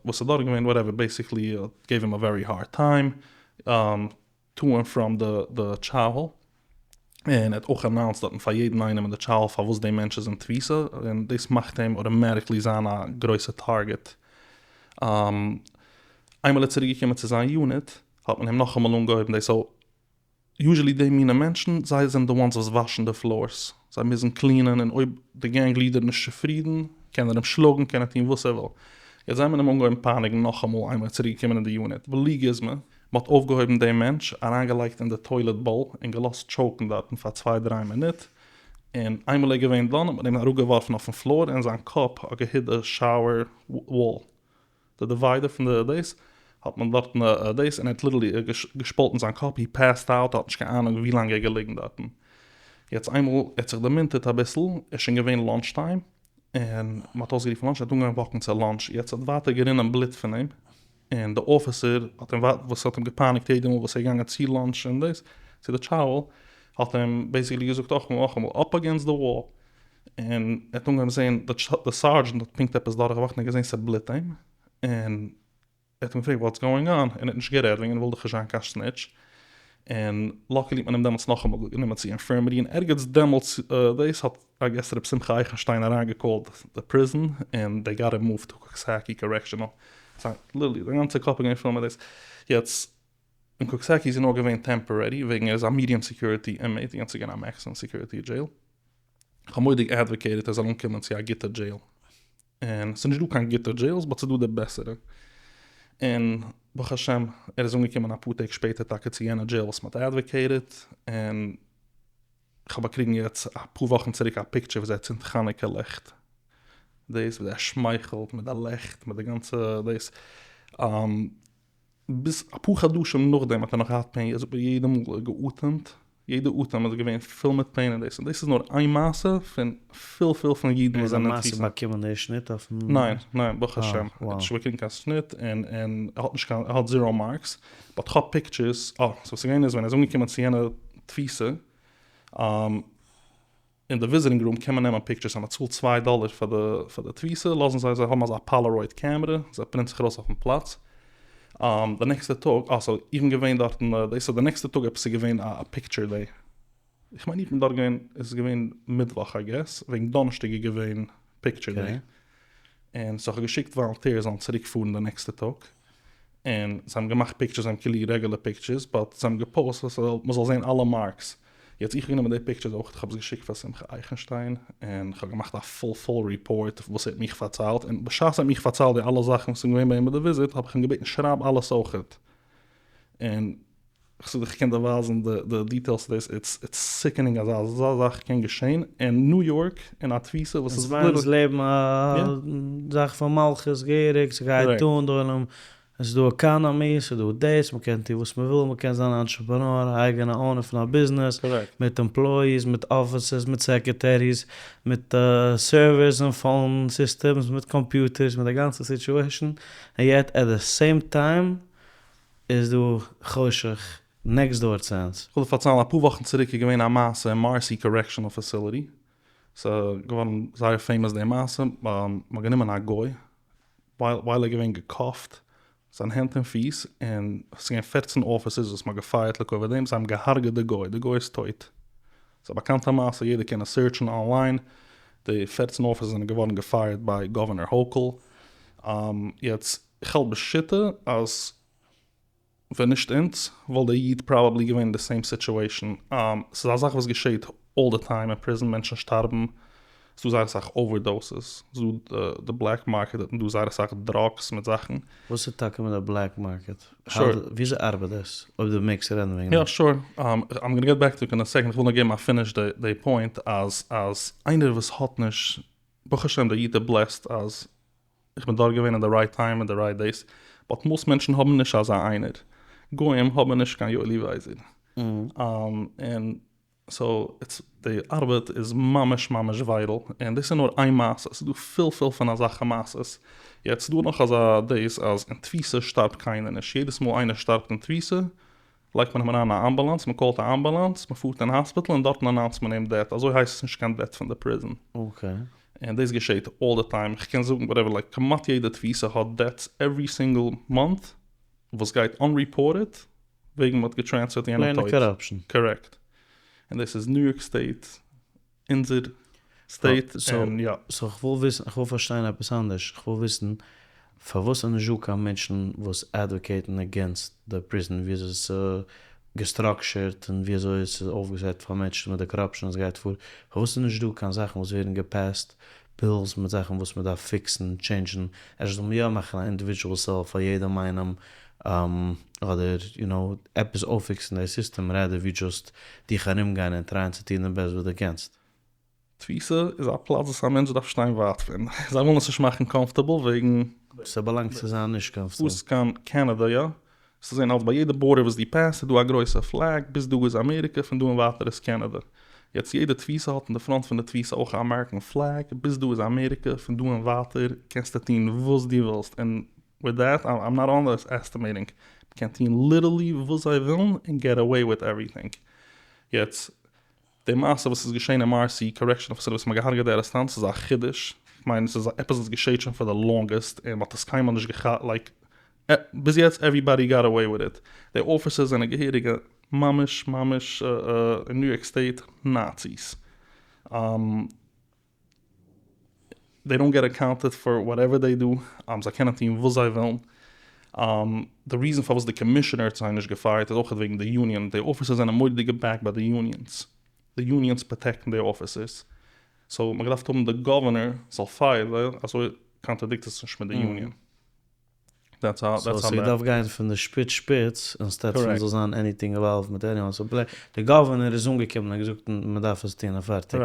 Speaker 1: וואס איז דארט געווען whatever basically gave him a very hard time, to and from די chow hall, און ער האט אויך announced דארטן פאר יעדן איינעם אין די chow hall פארוואס די מענטש איז אין תפיסה, און דאס מאכט אים automatically זיין א גרויסע target. איינמאל ער איז צוריק געקומען צו זיין unit האט מען אים נאכאמאל אנגעהויבן דאס, so usually די מינע מענטשן זיי זענען די ones וואס וואשן די floors, זיי מוזן קלינען און אויב די gang leader איז נישט צופרידן קען ער אים שלאגן קען ער טון וואס ער וויל. יעצט זיי האבן אים אנגעהויבן פייניגן נאכאמאל איינמאל ער איז צוריק געקומען אין די unit בלי גוזמא, מען האט אויפגעהויבן דעם מענטש, אריינגעלייגט אין די toilet bowl און געלאזט טשאוקן דארטן פאר צוויי דריי מינוט, און איינמאל ער איז געווען done האט מען אים אראפגעווארפן אויפן floor און זיין קאפ האט געהיט די shower wall, די divider פון די דאס, האט מען דארטן דאס און ער האט literally געשפאלטן זיין קאפ, he passed out, ער האט נישט קיין אהנונג ווי לאנג ער איז געליגן דארטן. יעצט איינמאל ער האט זיך דערמונטערט אביסל, איז שוין געווען lunch time, און מען האט אויסגערופן lunch, ער האט אנגעהויבן וואקן צו lunch, יעצט האט ווייטער גערינען בלוט פון אים. און די אפיסער האט אים וואס האט אים געפייניגט יעדע מאל וואס ער איז געגאנגען צו lunch און דאס צו די chow האט אים basically געזאגט נאכאמאל נאכאמאל up against the wall און ער האט אנגעהויבן זעהן די sergeant האט פונקט עפעס דורכגעוואקט און ער האט געזעהן ס'בלוט אים און ער האט אים געפרעגט what's going on און ער האט נישט גערעדט וועגן ער וויל דאך נישט זיין קיין snitch און luckily האט מען אים דעמאלטס נאכאמאל גענומען צו infirmary און ערגעץ דעמאלטס דאס האט I guess ר' שמחה אייכנשטיין אריינגעקאלט די prison און they got him moved to Coxsackie Correctional. זיין literally זיין גאנצע קאפ איז געווען פול מיט דאס. יעצט אין Coxsackie איז ער נאר געווען temporary וועגן ער איז א medium security inmate, יענץ איז געווען א maximum security jail. כ'האב מורא'דיג advocated ער זאל אנקומען צו א גוטע jail. און ס'איז נישט דא קיין גוטע jails but ס'איז דא די בעסערע. און ברוך השם ער איז אנגעקומען אפאר טעג שפעטער טאקע צו יענע jail וואס מ'האט advocated און כ'האב באקריגן יעצט אפאר וואכן צוריק א picture ווי ער צינדט חנוכה לעכט, דאס ווי ער שמייכלט מיט די לעכט מיט די גאנצע דאס, ביז אפאר חדשים נאכדעם האט ער נאך געהאט pain, ער זאגט מיר יעדע מאל ער האט געאטעמט, יעדע אטעם איז געווען פול מיט pain און דאס, און דאס איז נאר איין מעשה פון פיל פיל פון אידן וואס זענען אין תפיסה.
Speaker 2: ער האט למעשה באקומען די שניט אויפן.
Speaker 1: ניין ניין ברוך השם ער האט נישט באקומען קיין שניט און און ער האט נישט קיין ער האט zero marks, but כ'האב pictures, אה so וואס איז געווען איז ווען ער איז אנגעקומען צו יענע תפיסה אין די visiting room קען מען נעמען pictures אז מען צאלט 2 דאלער פאר די פאר די תפיסה לאזן זיי זיי האבן אזא Polaroid קעמערע זיי print זיך ארויס אויפן פלאץ די נעקסטע טאג אה so איך בין געווען דארטן דאס איז די נעקסטע טאג עפעס איז געווען א picture day איך מיין איך בין דארט געווען עס איז געווען מיטוואך I guess וועגן דאנערשטאג איז געווען picture day און so איך האב געשיקט volunteers זאלן צוריק פארן די נעקסטע טאג און זיי האבן געמאכט pictures זיי האבן כאילו רעגולער pictures but זיי האבן געפאוסט אז מען זאל זען אלע marks יעצט איך האב גענומען די pictures אויך איך האב עס געשיקט פאר שמחה אייכנשטיין און איך האב געמאכט א full full report וואס ער האט מיך פארציילט און בשעת ער האט מיך פארציילט די אלע זאכן וואס איז געווען ביי אים ביי די visit האב איך אים געבעטן שרייב אלעס אויכעט און כ'זאג דיך כ'קען דיר ווייזן די details צו דאס, it's it's sickening אז אזא זאך קען געשען אין ניו יארק אין א תפיסה וואס איז
Speaker 2: אונז לעבן א זאך פון מלכות געהעריג, ס'גייט אן די עולם, עס איז דא economy, ס'איז דא דאס, מ'קען טון וואס מ'וויל, מ'קען זיין א entrepreneur, א אייגענע owner פון א ביזנעס, מיט employees, מיט offices, מיט secretaries, מיט servers און phone systems, מיט computers, מיט די גאנצע situation, און yet at the same time איז דא חושך next door צו אונז.
Speaker 1: כ'וויל דיר פארציילן, אפאר וואכן צוריק איז געווען א מעשה אין Marcy Correctional Facility, ס'איז געווארן זייער famous די מעשה, מ'האט גענומען א גוי, ווייל ער איז געווען געקאפט, זיין הענט און פיס, און ס'איז געווען 14 officers וואס מ'האט געפייערט לכבוד דעם, זיי האבן געהארגעט די גוי, די גוי איז טויט. ס'איז א באקאנטע מעשה, יעדער קען עס search ן online, די 14 officers זענען געווארן געפייערט ביי governor Hochul. יעצט, איך האלט בשיטה אז ווען נישט אונז וואלט דער איד probably געווען אין די same situation. ס'איז א זאך וואס געשעט all the time אין prison, מענטשן שטארבן, ס'איז דא זייער אסאך overdoses, ס'איז דא די black market און דא זייער אסאך drugs מיט זאכן.
Speaker 2: וואס איז טאקע מיט די black market? וויאזוי ארבעט דאס? אויב דו מעגסט רעדן וועגן
Speaker 1: דעם. יא sure, I'm gonna get back to it in a second, איך וויל נאר געבן א finish די point אז אז איינער וואס האט נישט, ברוך השם דער איד איז blessed אז איך בין דארט געווען אין די right time אין די right days, but most מענטשן האבן נישט אזא איינער, גוים האבן נישט קיין יואלי ווייזער, און so די ארבעט איז ממש ממש vital, און דאס איז נאר איין מעשה, ס'איז דא פיל פיל פון אזעלכע מעשות, יעצט ס'איז דא נאך אזא דאס אז אין תפיסה שטארבט קיינער נישט, יעדעס מאל איינער שטארבט אין תפיסה לייגט מען אים אריין אין א אמבולאנס, מען קאלט א אמבולאנס, מען פארט אין hospital און דארטן announce ט מען אים dead, אזוי הייסט עס נישט קיין death פון די prison. און דאס געשעט all the time, איך קען זאגן whatever like כמעט יעדע תפיסה האט deaths every single month וואס גייט unreported וועגן מען האט געטרענספערט יענעם טויט. Correct. און דאס איז ניו יארק state אונזער state און יא.
Speaker 2: So כ'וויל וויסן, כ'וויל פארשטיין עפעס אנדערש, כ'וויל וויסן פארוואס איז נישט דא קיין מענטשן וואס advocate ן against די prison ווי אזוי עס איז געסטראקשערט און ווי אזוי עס איז אויפגעסעט פאר מענטשן מיט די corruption וואס גייט פאר, פארוואס איז נישט דא קיין זאכן וואס ווערן געפעסט, bills מיט זאכן וואס מען דארף פיקסן, טשעינדזשן, אפשר זאל מען יא מאכן א individual cell פאר יעדעם איינעם, אדער יו נאו עפעס אויפפיקסן די סיסטעם rather ווי just דיך ארומגיין און טרייען צו טון די best וואס דו קענסט.
Speaker 1: תפיסה איז א פלאץ וואס א מענטש דארף שטיין ווייט פון. זיי ווילן עס נישט מאכן comfortable וועגן.
Speaker 2: ס'באלאנגט צו זיין נישט comfortable.
Speaker 1: פארסט קיין קענעדע יא? וועסטו זען אלס ביי יעדע border וואס דו פעסט איז דא א גרויסע flag, ביז דא איז אמעריקע פון דא און ווייטער איז קענעדע. יעצט יעדע תפיסה האט אין די front פון די תפיסה אויך א American flag, ביז דא איז אמעריקע פון דא און ווייטער קענסטו טון וואס דו ווילסט און. וויט דעט, איים נאט אנדערעסטימעטינג, מ'קען טון ליטערלי וואס זיי ווילן און געט עוועי וויט עווריטינג. יעצט, די מעשה וואס איז געשען אין מארסי קארעקשאנעל פאסילעטי וואס מ'האט געהארגעט די ארעסטאנט ס'איז א חידוש, כ'מיין ס'איז עפעס וואס געשעט שוין פאר די לאנגעסט און מ'האט עס קיינמאל נישט געכאפט לייק ביז יעצט עוועריבאדי גאט עוועי וויט איט, די אפיסערס זענען געהעריגע ממש ממש אין ניו יארק סטעיט נאציס. דעי דאנט געט אקאונטעד פאר וואטעווער דעי דו, זיי קענען טון וואס זיי ווילן, די ריזען פארוואס די קאמישענער האט זיי נישט געפייערט איז אויכעט וועגן די יוניאן, די אפיסערס זענען מורא'דיג געבעקט ביי די יוניאנס, די יוניאנס פראטעקטן די אפיסערס, סאו מ'האט געדארפט האבן די גאווערנער זאל פייערן זיי, אזוי קאנטראדיקט עס נישט מיט די יוניאן.
Speaker 2: דעטס האו סאו ס'געדארפט גיין פון די שפיץ שפיץ אינסטעד פון זאל זיין עניטינג אינוואלווד מיט עניוואן סאו די גאווערנער איז אנגעקומען און געזאגט מ'דארף עס טון און פארטיג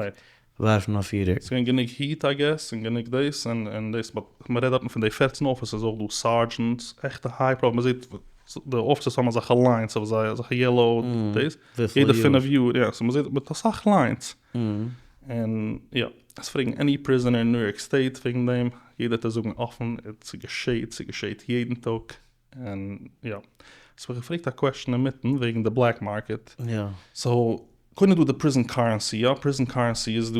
Speaker 2: ווארפן א פירער.
Speaker 1: ס'געווען גענוג היעט איי געס און גענוג דאס און דאס באט מ'רעדט דארטן פון די פערצן אפיסערס אויך דא סארדזשענטס עכטע היי פראפייל מ'זעט די אפיסערס האבן אזעלכע ליינס אויף זיי אזעלכע יעלאו דאס יעדע פינף יאר יא סאו מ'זעט מיט אסאך ליינס און יא. קענסט פרעגן עני פריזענער אין ניו יארק סטעיט וועגן דעם, יעדער וועט דיר זאגן אפן, ס'געשעט, ס'געשעט יעדן טאג, און יא. האסט מיך געפרעגט א קוועשטען אינמיטן וועגן די בלעק מארקעט.
Speaker 2: יא.
Speaker 1: סאו, קודם איז דא די פריזען קארענסי, יא, פריזען קארענסי איז דא,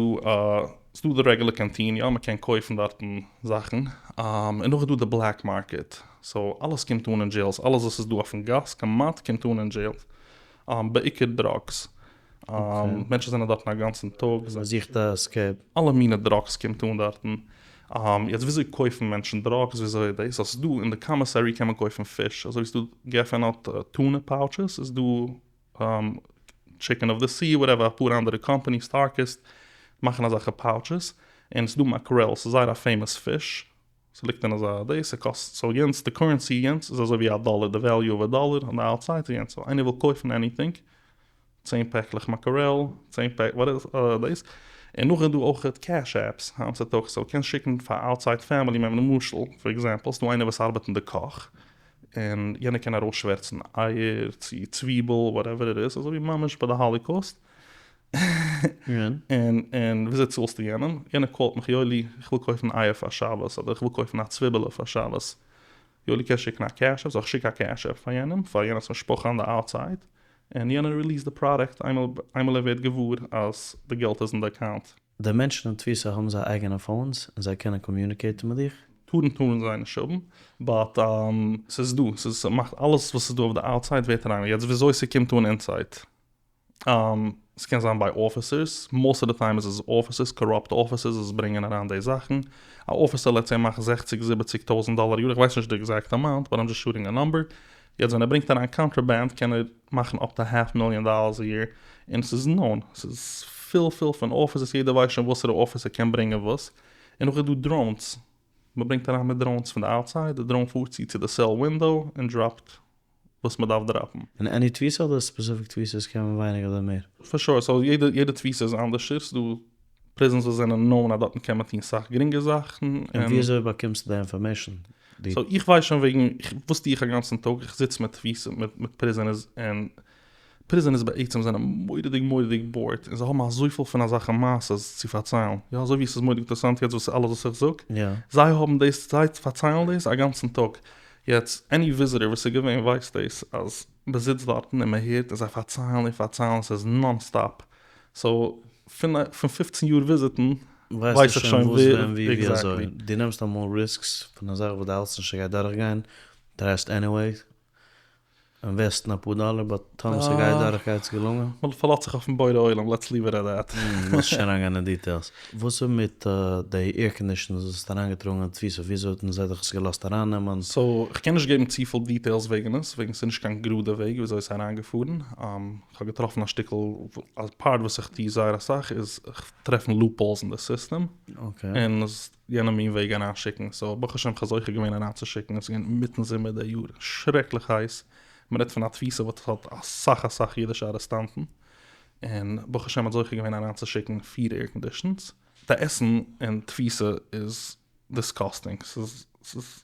Speaker 1: ס'איז דא די רעגולער קאנטין, יא, מ'קען קויפן דארטן זאכן, און נאך איז דא די בלעק מארקעט, סאו אלעס קומט אן אין דזשעילס, אלעס וואס איז דא אויפן גאס כמעט קומט אן אין דזשעיל, בעיקר דראגס. מענטשן זענען דארטן א גאנצן טאג.
Speaker 2: מען זוכט א עסקעיפ.
Speaker 1: אלע מיני דראגס קומט אן דארטן. יעצט וויאזוי קויפן מענטשן דראגס וויאזוי דאס אז ס'דא אין די קאמיסערי קען מען קויפן פיש אזוי ווי ס'דא גפן האט טונא פאוטשעס איז דא טשיקען אוו די סי וואטעווער אפאר אנדערע קאמפאניס סטארקיסט מאכן אזעלכע פאוטשעס און ס'דא מאקרעל ס'איז זייער א פעימאס פיש ס'ליגט אין אזא דאס ס'קאסט סאו יענץ די קורענסי יענץ איז אזוי ווי א דאלער די וועליו אוו א דאלער אן די אוטסייד איז יענץ סאו איינער וויל קויפן עניטינג צען פעקלעך מאקארעל צען פעק וואט איז דאס און נאכדעם איז דא אויכעט קעש עפפס היינט צוטאגס סאו קענסט שיקן פאר אוטסייד פעמילי מעמבער למשל פאר עקזעמפל ס'דא איינער וואס ארבעט אין די קאך און יענער קען ארויסשווערצן אייער צו צוויבל וואטעווער איט איז אזוי ווי ממש ביי די האליקאוסט און און וויאזוי צאלסטו יענעם? יענער קאלט מיך יואלי איך וויל קויפן אייער פאר שבת אדער איך וויל קויפן א צוויבעלע פאר שבת, יואלי קענסט שיקן א קעש עפפ, סאו איך שיק א קעש עפפ פאר יענעם, פאר יענעמס משפחה אן די אוטסייד, און יענער ריליעסט די פראדוקט איינמאל איינמאל ער ווערט געוואר אז די געלט איז אין די אקאונט.
Speaker 2: די מענטשן אין תפיסה האבן זיי אייגענע פאונס און זיי קענען קאמיוניקעיטן מיט דיך?
Speaker 1: טארן טארן זיי נישט האבן, באט ס'איז דא, ס'איז ס'מאכט אלעס וואס איז דא אויף די אוטסייד ווערט אריין, יעצט וויאזוי ס'קומט אן אינסייד ס'קען זיין ביי אפיסערס, מאסט אוו די טיים איז עס אפיסערס, קאראפט אפיסערס וואס ברענגען אריין די זאכן, א אפיסער לעטס סעי מאכט זעכציג זיבעציג טויזענט דאלער א יאר, איך ווייס נישט די עקזעקט אמאונט באט איים דזשאסט שוטינג א נאמבער, יעצט ווען ער ברענגט אריין קאנטראבאנד קען ער מאכן אפ טו האלף מיליאן דאלערס א יאר, און ס'איז נאון, ס'איז פיל פיל פון אפיסערס, יעדער ווייסט שוין וואסערע אפיסער קען ברענגען וואס, און נאך איז דא דראונס, מ'ברענגט אריין מיט דראונס פון די אוטסייד, די דראון פארט צו צו די סעל ווינדאו און דראפט וואס מען דארף דראפן.
Speaker 2: אין עני תפיסה אדער ספעסיפיק תפיסות קען מען ווייניגער אדער מער?
Speaker 1: פאר שור, סאו יעדע יעדע תפיסה איז אנדערשער, ס'דא פריזענס וואס זענען נאון אז דארטן קען מען טון סאך גרינגע זאכן,
Speaker 2: און ווי אזוי באקומסטו די אינפארמעישן?
Speaker 1: סאו איך ווייס שוין וועגן, וואס טו איך א גאנצן טאג, איך זיץ מיט תפיסה מיט מיט פריזענערס און פריזענערס בעצם זענען מורא'דיג מורא'דיג באורד און זיי האבן אזויפיל פון אזעלכע מעשות צו פארציילן, יא אזוי ווי ס'איז מורא'דיג אינטערעסאנט יעצט וואס אלעס וואס איך זאג, זיי האבן דאס זיי פארציילן דאס א גאנצן טאג, יעצט עני וויזיטער וואס איז געווען ווייסט דאס אז מען זיצט דארטן און מען הערט און זיי פארציילן און פארציילן ס'איז נאן סטאפ, סאו פון פון פופצן יאר וויזיטן
Speaker 2: ווייס איך שוין וואס ווען ווי ווי אזוי, דו נעמסט אמאל ריסקס פון א זאך וואס דו האלטסט נישט ס'גייט דורכגיין, טרייסט עניוועי, אינוועסטן אפאר דאלער באט טאמער ס'גייט דורך גייט עס געלונגען.
Speaker 1: מען פארלאזט זיך אויפן בורא עולם, לעטס ליוו איט עט דעט.
Speaker 2: מוז נישט אריינגיין אין דיטעילס. וואס איז מיט די עירקאנדישאנס וואס האסט אריינגעטראגן אין תפיסה וויאזוי האט מען זיי דיך עס געלאזט ארייננעמען?
Speaker 1: סאו כ'קען נישט געבן צופיל דיטעילס וועגן עס, וועגן ס'איז נישט קיין גראדע וועג וויאזוי עס איז אריינגעפארן, כ'האב געטראפן א שטיקל, א פארט וואס איך טוה זייער אסאך איז טרעפן לופהאלס אין די סיסטעם, און עס יענע מין וועג אריינשיקן, סאו ברוך השם כ'האב זוכה געווען אריינצושיקן, עס איז געווען אינמיטן זומער די יאר, שרעקליך הייס, מען רעדט פון א תפיסה וואס האט אסאך אסאך אידישע ארעסטאנטן, און ברוך השם מ'האט זוכה געווען אריינצושיקן פיר עירקאנדישאנס, די עסן אין תפיסה איז דיסקאסטינג, ס'איז ס'איז.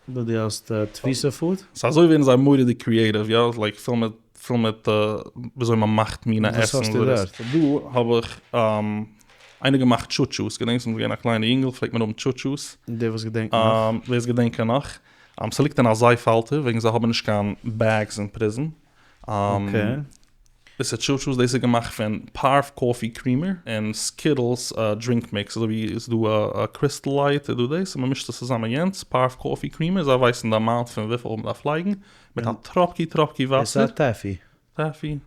Speaker 2: דו דו האסט תפיסה פוד?
Speaker 1: סא אזוי ווערן זיי מורא'דיג קריעטיוו, יא, לייק פיל מיט פיל מיט וויאזוי מ'מאכט מינע עסן.
Speaker 2: וואס האסטו דארט?
Speaker 1: דא האב איך. איינער געמאכט טשוטשוס, געדענקסט ווען מ'איז געווען א קליינע יונגעל פלעגט מען האבן טשוטשוס?
Speaker 2: די וואס געדענקן נאך.
Speaker 1: ווער עס געדענקען נאך. ס'ליגט אין א זייף האלטער וועגן זיי האבן נישט קיין bags אין prison.
Speaker 2: Okay.
Speaker 1: דאס איז טשוטשוס, דאס איז געמאכט פון פארוו coffee creamer און Skittles drink mix, אזוי ווי איז דא א Crystal Light איז דא דאס, און מ'מישט עס צוזאמען יענץ, פארוו coffee creamer, זיי ווייסן די amount פון וויפיל מ'דארף לייגן, מיט א טראפקי טראפקי וואסער.
Speaker 2: עס איז א taffy.
Speaker 1: Taffy.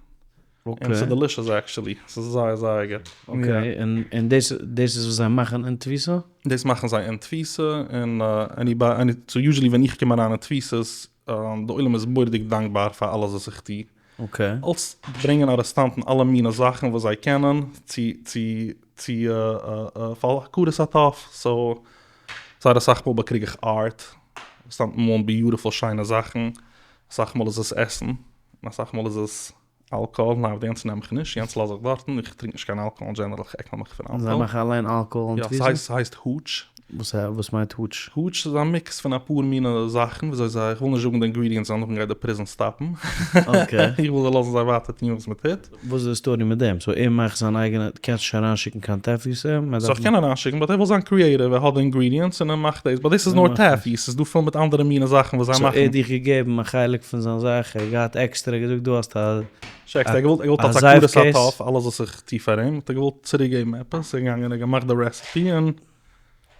Speaker 1: און ס'איז delicious actually, ס'איז זייער זייער גוט.
Speaker 2: Okay, און דאס דאס איז וואס זיי מאכן אין תפיסה?
Speaker 1: דאס מאכן זיי אין תפיסה, און עני so usually ווען איך קום אריין אין תפיסות, די עולם איז מורא'דיג דאנקבאר פאר אלעס וואס איך טו.
Speaker 2: Okay.
Speaker 1: אלס ברענגען ארעסטאנטן אלע מיני זאכן וואס זיי קענען צו צו צו פאר הכרת הטוב, so זייער אסאך מאל באקריג איך art, ארעסטאנטן מאלן beautiful שיינע זאכן, אסאך מאל איז עס עסן, און אסאך מאל איז עס אלקאהאל, ניין אבער יענץ נעם איך נישט, יענץ לאז איך דארטן, איך טרינק נישט קיין אלקאהאל אין general, איך עקל מיך פון אלקאהאל.
Speaker 2: זיי מאכן אליין אלקאהאל אין תפיסה?
Speaker 1: יא, ס'הייסט hooch.
Speaker 2: וואס מיינט hooch?
Speaker 1: Hooch איז א mix פון אפאר מיני זאכן, וויאזוי זיי, איך וויל נישט זאגן די ingredients ווייל נאכדעם גייט די prison סטאפן.
Speaker 2: Okay.
Speaker 1: איך וויל זיי לאזן זיי ווייטער טון וואס מ'טוט.
Speaker 2: וואס איז די story מיט דעם? So ער מאכט זיין אייגענע, קענסט נישט אריינשיקן קיין taffy צו אים?
Speaker 1: So איך קען אריינשיקן, but ער וויל זיין creative, ער האט די ingredients און ער מאכט דאס, but דאס איז נאר taffy, ס'איז דא פול מיט אנדערע מיני זאכן וואס זיי מאכן.
Speaker 2: So ער האט דיך געגעבן א חלק פון זיין זאך, ער האט געהאט עקסטערע, געזאגט דא האסטו א
Speaker 1: שעקסט, ער האט געוואלט, ער האט געוואלט אלס הכרת הטוב, אלעס וואס איך טו פאר אים, האט ער געוואלט צוריק געבן עפעס, ער איז געגאנגען און ער האט געמאכט די recipe און.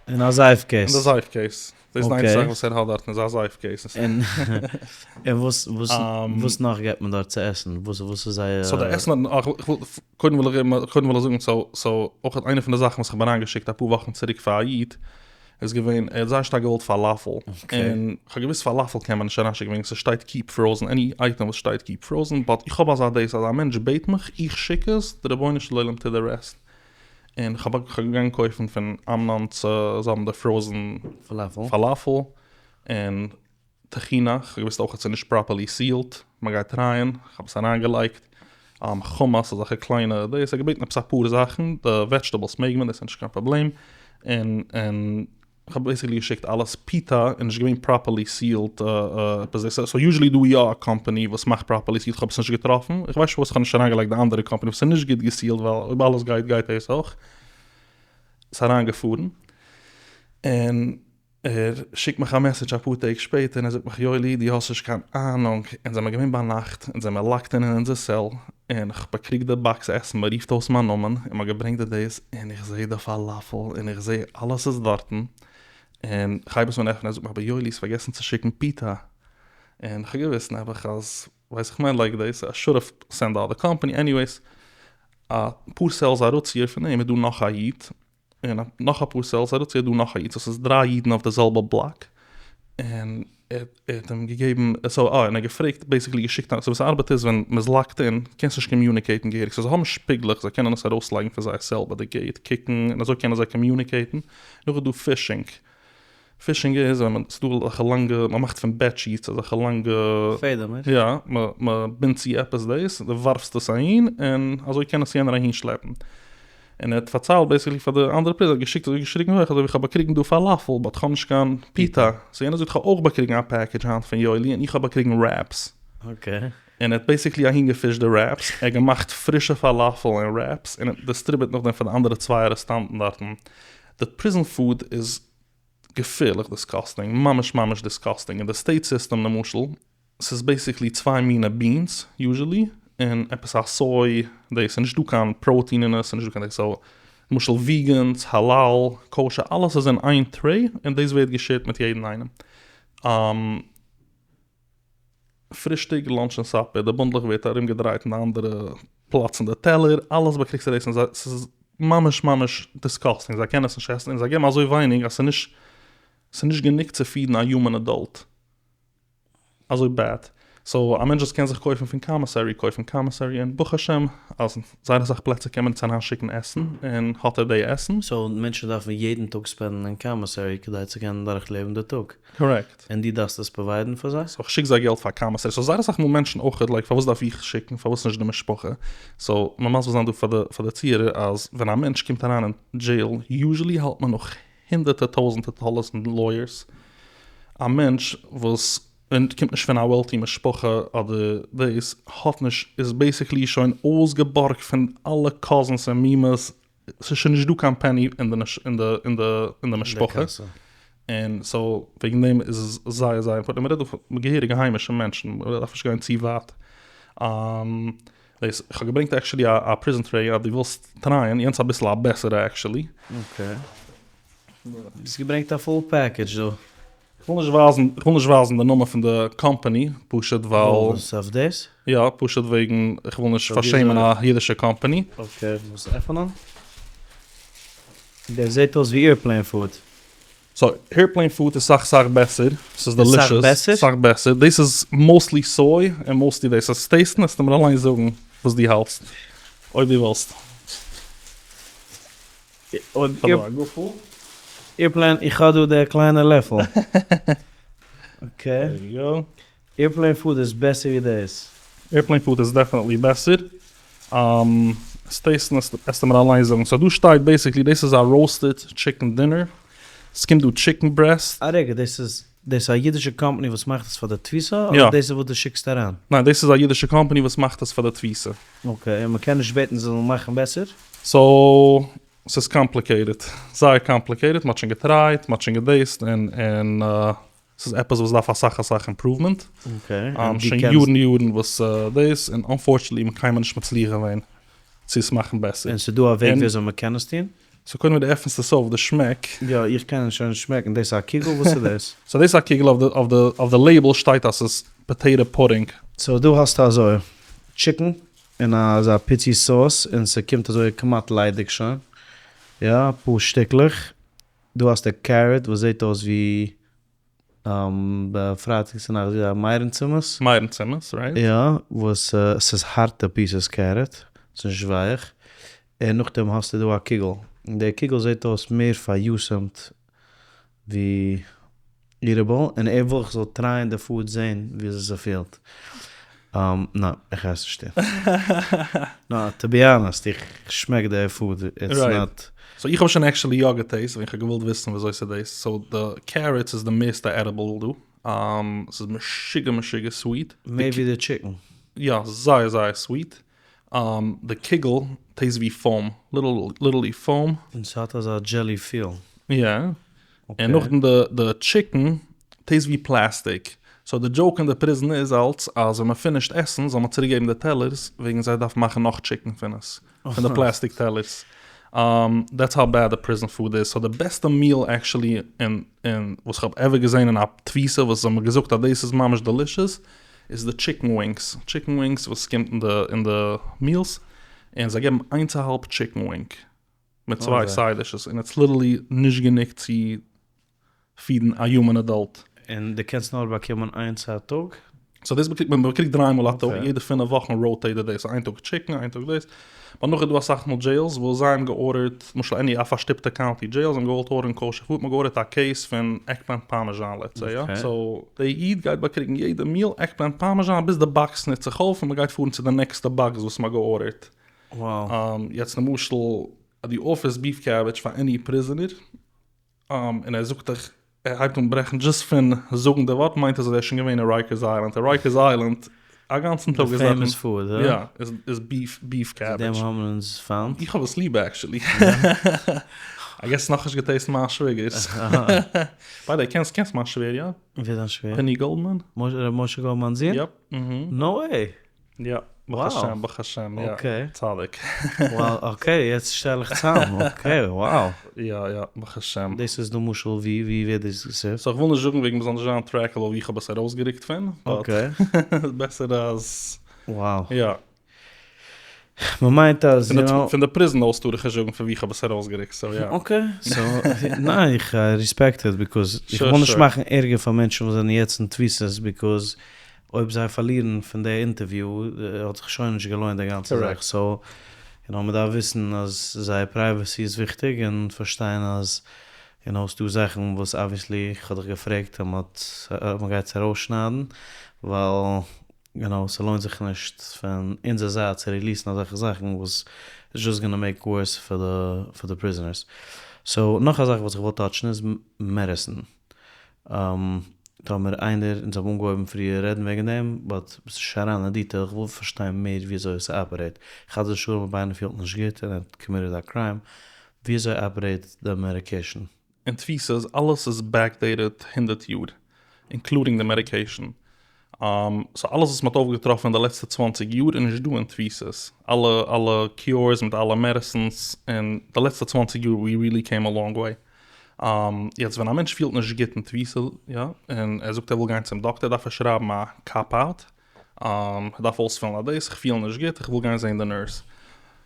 Speaker 2: אין א זייף case.
Speaker 1: אין די זייף case. דאס איז די איינציגע זאך וואס ער האט דארטן איז א זייף case.
Speaker 2: און און וואס וואס וואס נאך געבט מען דארט צו עסן? וואס וואס איז זייער.
Speaker 1: So די עסן האט, איך וויל, קודם וויל איך קודם וויל איך זאגן so so אויך איינע פון די זאכן וואס איך האב אריינגעשיקט אפאר וואכן צוריק פאר א איד איז געווען ער האט זייער שטארק געוואלט פאלאפל און איך האב געוואוסט פאלאפל קען מען נישט אריינשיקן וועגן ס'שטייט keep frozen any item וואס שטייט keep frozen but איך האב אזא דאס אז א מענטש בעט מיך איך שיק עס די רבונו של עולם טוט די rest. און כ'האב געגאנגען קויפן פון אמנון'ס זיי האבן די frozen פאלאפל און טחינה, כ'האב געוואוסט אויך אז ס'איז נישט properly sealed, מ'גייט טרייען, כ'האב עס אריינגעלייגט, חומוס אזעלכע קליינע דאס, ער האט געבעטן עפעס אפאר זאכן, די vegetables מעג מען דאס איז נישט קיין פראבלעם, און און כ'האב basically געשיקט אלעס פיטא איז נישט געווען properly sealed עפעס דאס so usually דא יא א קאמפאני וואס מאכט properly sealed כ'האב עס נישט געטראפן איך ווייס נישט פארוואס כ'האב נישט אריינגעלייגט די אנדערע קאמפאני וואס איז נישט גוט געסילט ווייל אויב אלעס גייט גייט דאס אויך ס'איז אריינגעפארן און ער שיקט מיך א message אפאר טעג שפעטער און ער זאגט מיך יואלי דו האסט נישט קיין אהנונג אונז זעמער געווען ביינאכט אונז זעמער locked אין אונזער cell און כ'באקריג די box עסן, מ'רופט אויס מיין נאמען, און מ'האט געברענגט די דאס, און איך זעה די פאלאפל, און איך זעה אלעס איז דארטן, און כ'הייב עס אן עפענען, ער זאגט מיר אבער יואלי האסט פארגעסן צו שיקן פיטא, און כ'האב געוואוסט נעבעך אז ווייס איך מיין like דאס, I should have sent the other company, anyways, אפאר cells אראפציר פון אים איז דא נאך א איד, און נאך אפאר cells אראפצו איז דא נאך א איד, so ס'איז דריי אידן אויף די זעלבע בלאק, און ער האט אים געגעבן, so אה, און ער האט געפרעגט, basically געשיקט א, so ווי ס'ארבעט איז ווען מ'איז locked אין, קענסט נישט קאמיוניקעיטן געהעריג, so זיי האבן שפיגלעך, זיי קענען עס ארויסלייגן פון זייער cell ביי די gate, קוקן, און אזוי קענען זיי קאמיוניקעיטן, נאך איז דא fishing, Fishing איז ווען מען, ס'דא אזעלכע לאנגע, מען מאכט פון bed sheets אזעלכע לאנגע,
Speaker 2: פעדעמער.
Speaker 1: יא, מען בינדט צו עפעס דאס, דו ווארפסט עס אהין, און אזוי קען עס יענער אהין שלעפן. און ער האט פארציילט basically פאר די אנדערע prisoner, ער האט געשיקט אזוי געשריגן הויך אזוי ווי כ'האב באקריגן דא פאלאפל but כ'האב נישט קיין פיטא. So יענער זאגט כ'האב אויך באקריגן א package היינט פון יואלי און איך האב באקריגן wraps.
Speaker 2: Okay.
Speaker 1: און ער האט basically אהין געפישט די wraps, ער האט געמאכט פרישע פאלאפל און wraps און distribute נאכדעם פאר די אנדערע צוויי ארעסטאנטן דארטן. די prison food איז געפערליך disgusting, ממש ממש disgusting, אין די state סיסטעם למשל, ס'איז basically צוויי מינע beans usually, און עפעס א soy דאס, ס'איז נישט דא קיין פראוטין אין עס, ס'איז נישט דא קיין דאס, so למשל vegans, האלאל, kosher, אלעס איז אין איין tray, און דאס ווערט געשערט מיט יעדן איינעם. פרישטאג, lunch און supper, די בונדלעך ווערט ארום געדרייט אין די אנדערע פלאץ אין די טעלער, אלעס באקריגסטו דאס און ס'איז ממש ממש disgusting, זיי קענען עס נישט עסן און זיי געבן אזוי ווייניג אז ס'נישט ס'נישט גענוג צו פידן א human adult, אזוי bad, so א מענטש וואס קען זיך קויפן פון commissary קויפט פון commissary און ברוך השם אז אין זייער אסאך פלעצער קען מען אונז אריין שיקן עסן און האט ער די עסן.
Speaker 2: So מענטשן דארפן יעדן טאג ספענדן אין commissary כדי צו קענען דורכלעבן די טאג.
Speaker 1: Correct.
Speaker 2: און דו דארפסט עס פראוויידן פאר זיי?
Speaker 1: So כ'שיק זיי געלט פאר commissary, so זייער אסאך מאל מענטשן אויכעט like פארוואס דארף איך שיקן פארוואס נישט די משפחה, so מען מסביר זיין דא פאר די פאר די צוהערער אז ווען א מענטש קומט אריין אין jail usually האלט מען נאך הונדערטער טויזענטער דאללערס אין lawyers, א מענטש וואס קומט נישט פון א wealthy משפחה אדער דאס האט נישט איז basically שוין אויסגעבארגט פון אלע cousins און מומעס. ס'איז שוין נישט דא קיין פעני אין די אין די אין די אין די משפחה, און סאו וועגן דעם איז עס זייער זייער אימפארטענט, מ'רעדט דא פון געהעריגע היימישע מענטשן, מ'דארף נישט גיין צו ווייט. דאס, איך האב געברענגט actually א prison tray אז דו ווילסט טרייען, יענץ איז אביסל א בעסערע actually.
Speaker 2: Okay. האסט געברענגט א full package דא.
Speaker 1: איך וויל נישט ווייזן, איך וויל נישט ווייזן די נאמען פון די קאמפאני, פשוט ווייל.
Speaker 2: וואס אויף דאס?
Speaker 1: יא, פשוט וועגן איך וויל נישט פארשעמען א אידישע קאמפאני.
Speaker 2: Okay, איך מוז עפענען. דער זעט אויס ווי Airplane Food.
Speaker 1: So, Airplane Food איז סאך סאך בעסער, ס'איז delicious, סאך בעסער, דאס איז mostly soy און mostly דאס, עס taste ן וועסטו מיר אליין זאגן וואס דו האלטסט, אויב דו ווילסט.
Speaker 2: Airplane, איך האב דא די קליינע לעפל. Okay. Airplane Food איז בעסער ווי דאס.
Speaker 1: Airplane Food איז definitely בעסער. עס taste ן וועסטו מיר אליין זאגן. So דא שטייט basically דאס איז א roasted chicken dinner. ס'קומט דא chicken breast.
Speaker 2: א רגע, דאס איז דאס איז א אידישע קאמפאני וואס מאכט עס פאר די תפיסה? אדער דאס איז וואס דו שיקסט אריין?
Speaker 1: ניין, דאס איז א אידישע קאמפאני וואס מאכט עס פאר די תפיסה.
Speaker 2: Okay, און מ'קען נישט בעטן זיי זאלן מאכן בעסער?
Speaker 1: So, ס'איז complicated. זייער complicated. מ'האט שוין געטרייט, מ'האט שוין געדעיסט, און און ס'איז עפעס וואס דארף אסאך אסאך improvement. שוין יארן יארן וואס דאס, און unfortunately מ'האט קיינמאל נישט מצליח געווען צו עס מאכן בעסער.
Speaker 2: און ס'איז דא א וועג וויאזוי מ'קען עס טון?
Speaker 1: So קודם ווען דו עפענסט עס אויף די שמעק.
Speaker 2: יא, איך קען עס שוין שמעקן. דאס איז א קוגל? וואס איז דאס?
Speaker 1: So דאס איז א קוגל, אויף די אויף די label שטייט אז ס'איז potato pudding.
Speaker 2: So דא האסטו אזוי chicken און אזא פיצי sauce און ס'קומט אזוי כמעט ליידיג שוין, יא, אפאר שטיקלעך, דא האסטו carrot וואס זעט אויס ווי פרייטאג צונאכטס ווי א מיירן צימעס.
Speaker 1: מיירן צימעס, right.
Speaker 2: יא, וואס ס'איז הארטע pieces carrot, ס'איז נישט ווייך, און נאכדעם האסטו דא א קוגל, און די קוגל זעט אויס מער פאר'יתומ'ט ווי eatable, און ער וויל איך זאל טרייען די food זעהן וויאזוי ס'פילט. ניין, איך גיי עס נישט טון. נא, to be honest, איך שמעק די food, it's not.
Speaker 1: So איך האב שוין actually יא געטעיסט, ווען איך האב געוואלט וויסן וויאזוי ס'טעיסט, so די carrots איז די מערסטע edible דא, ס'איז משוגע משוגע sweet.
Speaker 2: מער ווי די chicken?
Speaker 1: יא, זייער זייער sweet. די קוגל taste ווי foam, literally foam.
Speaker 2: און ס'האט אזא jelly feel.
Speaker 1: יא. און נאכדעם די chicken taste ווי פלעסטיק. So די joke אין די prison איז אלץ אז ווען מ'פינישט עסן זאל מען צוריק געבן די טעלערס וועגן זיי דארפן מאכן נאך chicken פון עס. פון די פלעסטיק טעלערס. That's how bad די prison food איז. So די בעסטע meal actually אין אין וואס כ'האב ever געזען אין א תפיסה וואס זיי האבן מיר געזאגט אז דאס איז ממש delicious איז די chicken wings. Chicken wings וואס קומט אין די אין די meals. און זיי געבן איינס א האלב chicken wing. מיט צוויי side dishes. און it's literally נישט גענוג צו feed ן א human adult.
Speaker 2: און דו קענסט נאר באקומען איינס א טאג?
Speaker 1: So דאס באקריגט מען, מ'באקריגט דריי מאל א טאג, יעדע פינף וואכן rotate ער דאס, איין טאג chicken איין טאג דאס, but נאך איז דא אסאך מאל jails וואס זיי האבן געארדערט, למשל any א פארשטופטע county jail, זיי האבן געוואלט ארדערן kosher food, מ'האט געארדערט א case פון eggplant parmesan let's say יא, so די איד גייט באקריגן יעדע meal eggplant parmesan ביז די box נוצט זיך אויף און מ'גייט פארן צו די נעקסטע box וואס מ'האט געארדערט. יעצט למשל אז דו offer סט beef cabbage פאר any prisoner, און ער זאגט דיך, ער הייבט אן ברעכן just פון זאגן די ווארט מיינט עס אז ער איז שוין געווען אין Rikers Island, אין Rikers Island א גאנצן טאג איז דארטן, יא, איז beef, beef cabbage.
Speaker 2: דעם האבן אונז פיינט.
Speaker 1: איך האב עס ליב actually. I guess נאכנישט געטעיסט מיין שוועגערס. By the way, קענסט קענסט מיין שווער יא?
Speaker 2: ווער איז דיין שווער?
Speaker 1: פיני גאלדמאן.
Speaker 2: ר' משה גאלדמאן'ס זון?
Speaker 1: Yep.
Speaker 2: No way!
Speaker 1: יא, ברוך השם, ברוך השם, יא, צדיק.
Speaker 2: Wow, okay, יעצט שטעל איך צאם, okay, wow.
Speaker 1: יא, יא, ברוך השם.
Speaker 2: דאס איז למשל ווי, ווי ווערט דאס געסערווט?
Speaker 1: So איך וויל נישט זאגן וועגן מ'זאל נישט זיין trackable ווי איך האב עס ארויסגערוקט פון, but בעסער אז,
Speaker 2: Wow.
Speaker 1: יא.
Speaker 2: מ'מיינט אז,
Speaker 1: יו נאו. פון די prison הויז טאר איך נישט זאגן פון ווי איך האב עס ארויסגערוקט, so יא.
Speaker 2: Okay, so, ניין, איך respect it, because איך וויל נישט מאכן ערגער פאר מענטשן וואס זענען יעצט אין תפיסות, because אויב זיי פארלירן פון די אינטערוויו האט זיך שוין נישט געלוינט די גאנצע זאך, so יו נאו מ'דארף וויסן אז זייער privacy איז וויכטיג און פארשטיין אז יו נאו ס'דא זאכן וואס obviously כ'האב דיך געפרעגט אז מ'האט מ'גייט עס ארויסשניידן ווייל יו נאו ס'לוינט זיך נישט פון אונזער זייט צו ריליעסן אזעלכע זאכן וואס איז just gonna make worse פאר די פאר די prisoners. So נאך א זאך וואס איך וויל טאטשן איז medicine. טאמער איינער, אונז האבן אנגעהויבן פריער רעדן וועגן דעם, באט ביסט נישט אריין אין דיטעיל, איך וויל פארשטיין מער וויאזוי עס אפערעיט. חס ושלום אויב איינער פילט נישט גוט און ער האט קאמיטעד א קריים, וויאזוי אפערעיט די מעדיקעישן?
Speaker 1: אין תפיסה איז אלעס איז בעקדעיטעד הונדערט יאר, אינקלודינג די מעדיקעישן. סאו אלעס וואס מ'האט אויפגעטראפן אין די לעצטע צוואנציג יאר איז נישט דא אין תפיסות. אלע אלע קיורס מיט אלע מעדעסינס אין די לעצטע צוואנציג יאר ווי ריעלי קעים א לאנג וועי. יעצט ווען א מענטש פילט נישט גוט אין תפיסה יא, און ער זאגט ער וויל גיין צום דאקטער דארף ער שרייבן א קאפ אוט, ער דארף אויספילן א דאס, איך פיל נישט גוט איך וויל גיין זען די נורס.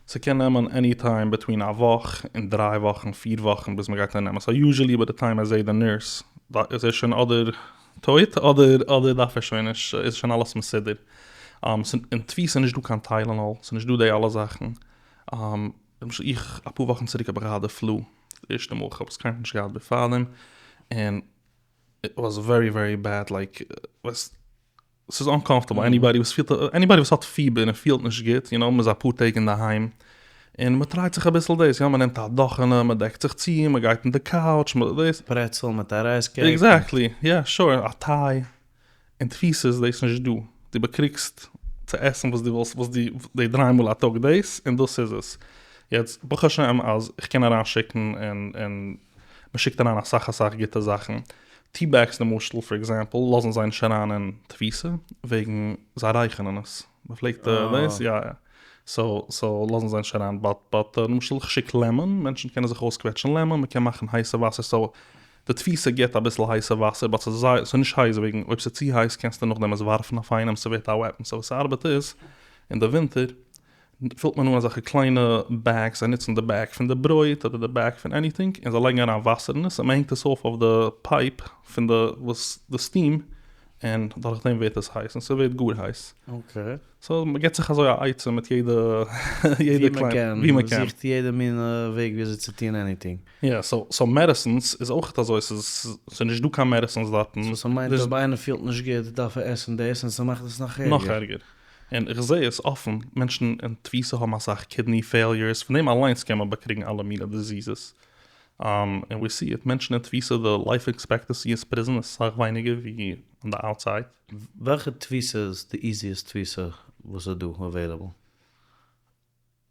Speaker 1: ס'קען נעמען עני טיים ביטווין א וואך און דריי וואכן פיר וואכן ביז מ'גייט אים נעמען, סאו יוזשעלי ביי די טיים ער זעט די נורס איז ער שוין אדער טויט אדער אדער דארף ער שוין נישט איז שוין אלעס מסודר. אין תפיסה איז נישט דא קיין טיילענאל, ס'איז נישט דא די אלע זאכן. למשל איך אפאר וואכן צוריק האב איך געהאט די פלו, די ערשטע מאל איך האב עס קיינמאל נישט געהאט בעפאר דעם, און איט וואס ווערי ווערי בעד לייק ווייסט ס'איז אנקאמפארטעבל עניבאדי וואס פילט עניבאדי וואס האט פיבער און פילט נישט גוט יו נאו מ'איז אפאר טעג אינדערהיים און מ'טרייט זיך אביסל דאס יא מ'נעמט א דאכענע מ'דעקט זיך צו מ'גייט אין די קאוטש דאס.
Speaker 2: פרעצל מיט א רייז קעיק.
Speaker 1: עקזעקטלי יא שור א טיי. אין תפיסה איז דאס נישט דא, דו באקריגסט צו עסן וואס דו ווילסט וואס דו די דריי מאל א טאג דאס און דאס איז עס, יעצט ברוך השם אז איך קען אריין שיקן און און מען שיקט אריין אסאך אסאך גוטע זאכן, טי בעגס למשל פאר עקזעמפל לאזן זיי נישט אריין אין תפיסה וועגן זיי רייכענען עס, מען פלעגט דאס יא יא סאו סאו לאזן זיי נישט אריין באט באט למשל איך שיק לעמאן מענטשן קענען זיך אויסקוועטשן לעמאן מען קען מאכן הייסע וואסער סאו די תפיסה גיבט אביסל הייסע וואסער באט ס'איז זייער ס'איז נישט הייס וועגן אויב ס'איז צו הייס קענסטו נאכדעם עס ווארפן אויף איינעם ס'ווערט א וועפן סאו וואס ס'ארבעט איז אין די ווינטער פילט מען אן אזעלכע קליינע בעגס זיי נוצן די בעג פון די ברויט אדער די בעג פון עניטינג און זיי לייגן אריין וואסער אין עס און מ'הענגט עס אויף אויף די פייפ פון די וואס די סטיעם און דורך דעם ווערט עס הייס און ס'ווערט גאר הייס.
Speaker 2: אקעי.
Speaker 1: סאו מ'געט זיך אזוי א עצה מיט יעדע יעדע קליין
Speaker 2: ווי מ'קען. מ'זוכט יעדע מין וועג וויאזוי צו טון עניטינג.
Speaker 1: יא, סאו סאו מעדעסינס איז אויכעט אזוי, ס'איז ס'איז נישט דא קיין מעדעסינס דארטן.
Speaker 2: סאו ס'מיינט אויב איינער פילט נישט גוט דארף ער עסן דאס און ס'מאכט עס נאך ערגער.
Speaker 1: נאך ערגער. און איך זעה עס אפן, מענטשן אין תפיסה האבן אסאך קידני פעיליורס, פון דעם אליינס קען מען באקריגן אלע מיני דיזיזעס. און ווי סי איט, מענטשן אין תפיסה די לייף עקספעקטענסי אין פריזן איז אסאך ווייניגער ווי אן די אוטסייד.
Speaker 2: וועלכע תפיסה איז די איזיעסט תפיסה וואס איז דא אוועילעבל?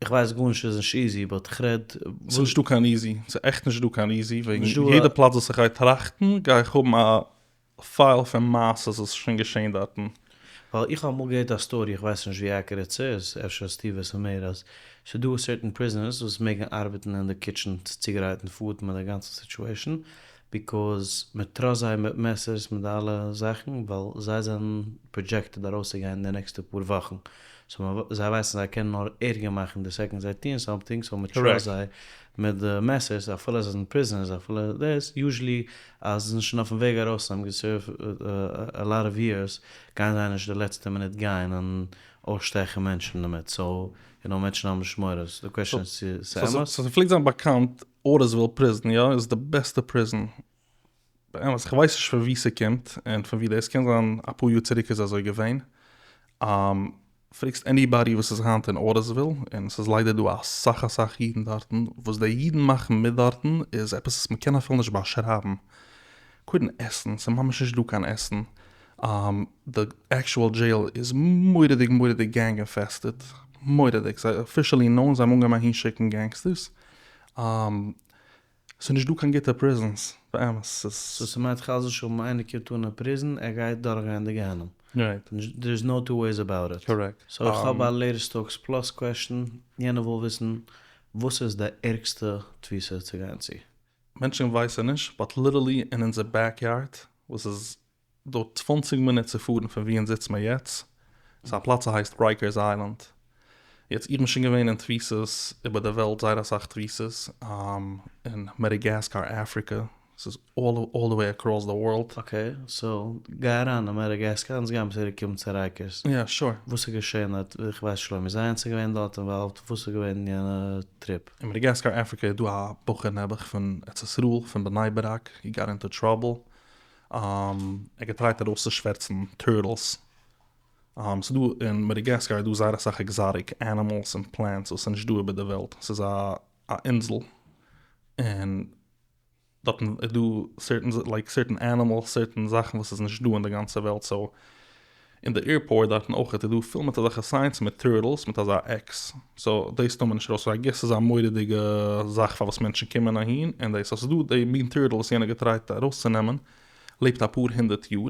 Speaker 2: איך ווייס גארנישט איז נישט איזי באט איך רעד.
Speaker 1: ס'איז נישטא קיין איזי, ס'איז עכט נישטא קיין איזי, וועגן יעדע פלאץ וואס איך גיי טראכטן גיי איך האבן א פייל פון מעשות וואס איז שוין געשען דארטן.
Speaker 2: ווייל איך האב אמאל געהערט א סטארי, איך ווייס נישט ווי עקערעט ס'איז, אפשר וועסטו וויסן מער, אז ס'איז דא סערטען פריזענערס וואס מעגן ארבעטן אין די קיטשען צו צוגרייטן פוד מיט די גאנצע סיטועשען, ביקאוז מען טראסט זיי מיט מעסערס מיט די אלע זאכן ווייל זיי זענען פראדזשעקטעד ארויסצוגיין די נעקסטע פאר וואכן, סאו זיי ווייסן זיי קענען נאר ערגער מאכן די סעקאנד זיי טוען סאמטינג, סאו מען טראסט זיי מיט די מעסערס אפילו זיי זענען פריזענערס אפילו דאס, יוזשעלי אז זיי זענען שוין אויפן וועג ארויס און האבן געסערווט א לאט אוו יערס גייען זיי נישט די לעצטע מינוט גיין און אויסשטעכן מענטשן דערמיט, סאו יו נאו מענטשן האבן נישט מורא, סאו די קוועשאן איז צו ס'איז אמת?
Speaker 1: סאו ס'פלעגט זיין באקאנט אוטיסוויל פריזן יא איז די בעסטע פריזן, באמת איך ווייס נישט פון ווי ס'קומט און פון ווי דאס קען זיין אפאר יאר צוריק איז אזוי געווען, פרעגסט עניבאדי וואס איז היינט אין אוטיסוויל און ס'איז ליידער דא אסאך אסאך אידן דארטן, וואס די אידן מאכן מיט דארטן איז עפעס וואס מ'קען אפילו נישט באשרייבן, קודם עסן, ס'איז ממש נישט דא קיין עסן, די עקשועל דזשעיל איז מורא'דיג מורא'דיג גענג אינפעסטעד, מורא'דיג, ס'איז אפישעלי נאון זיי האבן אנגעהויבן אהין שיקן גענגסטערס, ס'איז נישט דא קיין גוטע פריזענס, באמת, ס'איז.
Speaker 2: סאו ס'מיינט חס ושלום איינער קומט אן אין פריזן ער גייט דורכגיין די גיהנום.
Speaker 1: רייט.
Speaker 2: דער איז נאו טו וועיס אבאוט איט.
Speaker 1: קארעקט.
Speaker 2: סאו איך האב א לעיטעסט טאלקס פלאס קוועשטען, יענער וויל וויסן וואס איז די ערגסטע תפיסה צו גיין צו?
Speaker 1: מענטשן ווייסן נישט באט ליטערלי אין אונזער בעק יארד וואס איז דויערט צוואנציג מינוט צו פארן פון ווי אונז זיצט מיר יעצט, ס'איז א פלאץ ס'הייסט רייקערס איילענד, יעצט איך בין שוין געווען אין תפיסות איבער די וועלט זייער אסאך תפיסות, אין מעדעגעסקאר אפריקע, ס'איז אלל די וועי אקראס די ווארלד.
Speaker 2: אקעי, סאו גיי אריין אין מעדעגעסקאר אונז גיימיר צוריק קומען צו רייקערס.
Speaker 1: יא שור.
Speaker 2: וואס איז געשען דארט? איך ווייס שלומי זייאנץ איז געווען דארט אינוואלווד, וואס איז געווען יענע טריפ?
Speaker 1: אין מעדעגעסקאר אפריקע איז דא א בחור נעבעך פון ארץ ישראל פון בני ברק, הי גאט אינטו טראבל, ער האט געטרייט ארויסצושווערצן טורטלס, ס'איז דא אין מאדאגאסקאר איז דא זייער אסאך עקזאטיק ענימעלס און פלענטס וואס איז נישט דא איבער די וועלט, ס'איז א א אינזל און. דארטן איז דא סערטען לייק סערטען ענימעלס סערטען זאכן וואס איז נישט דא אין די גאנצע וועלט סאו אין די עירפארט דארטן אויכעט איז דא פול מיט אזעלכע סיינס מיט טורטלס מיט אזא עקס סאו דאס טאר מען נישט ארויס סאו איי געס ס'איז א מורא'דיגע זאך פארוואס מענטשן קומען אהין און דאס סאו ס'איז דא די מין טורטל וואס יענער געטרייט ארויסצונעמען לעבט אפאר הונדערט יאר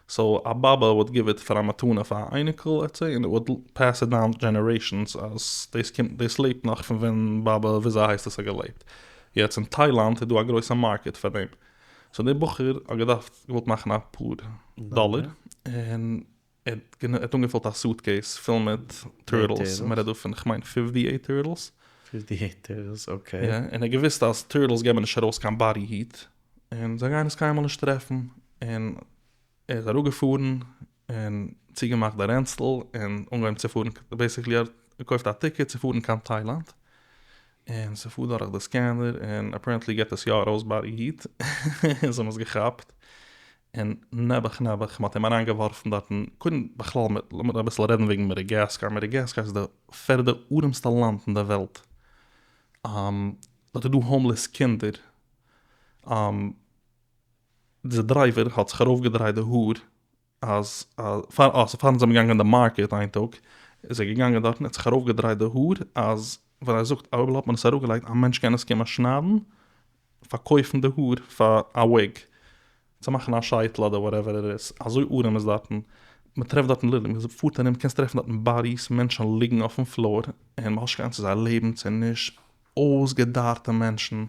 Speaker 1: סאו א באבע וואלד גיוו איט פאר א מתנה פאר א אייניקל לעטס סעי און איט וואלד פעס איט דאון דזשענערעישאנס אז דאס קומט דאס לעבט נאך פון ווען באבע וויאזוי הייסט עס האט געלעבט. יעצט אין טיילאנד איז דא א גרויסע מארקעט פאר דעם. סאו דער בחור האט געדארפט געוואלט מאכן אפאר דאלער און ער האט אנגעפילט א סוטקעיס פול מיט טורטלס, מען רעדט דא פון כ'מיין פיפטי עיט טורטלס.
Speaker 2: פיפטי עיט טורטלס אקעי.
Speaker 1: יא, און ער האט געוואוסט אז טורטלס געבן נישט ארויס קיין באדי היט, און זיי גייען עס קיינמאל נישט טרעפן, און ער איז אראפגעפארן און צוגעמאכט די רענצל און אנגעהויבן צו פארן, בעיסיקלי ער האט געקויפט א טיקעט צו פארן קיין טיילאנד, און ס'פארט דורך די סקענער און אפערענטלי געט עס יא ארויס באדי היט, און זיי האבן עס געכאפט, און נעבעך נעבעך מ'האט אים אריינגעווארפן דארטן, קודם בכלל לאמיר אביסל רעדן וועגן מאדאגאסקאר, מאדאגאסקאר איז די פערדע ארעמסטע לאנד אין די וועלט, דארט איז דא האומלעס קינדער, די דרייווער האט זיך ארויפגעדרייט די האר אז פאר אה פאר זיי זענען געגאנגען אין די מארקעט איין טאג איז ער געגאנגען דארטן ער האט זיך ארויפגעדרייט די האר אז ווייל ער זאגט אויב האט מען עס אראפגעלייגט א מענטש קען עס קומען שניידן פארקויפן די האר פאר א וויג צו מאכן א שייטל אדער וואטעווער איט איז אזוי ארעם איז דארטן מען טרעפט דארטן ליטערלי מען פארט ארום קענסט טרעפן דארטן באדיס מענטשן ליגן אויפן פלאר און מען האט נישט קיין אנונג צו זיי לעבן צו נישט אויסגעדארטע מענטשן און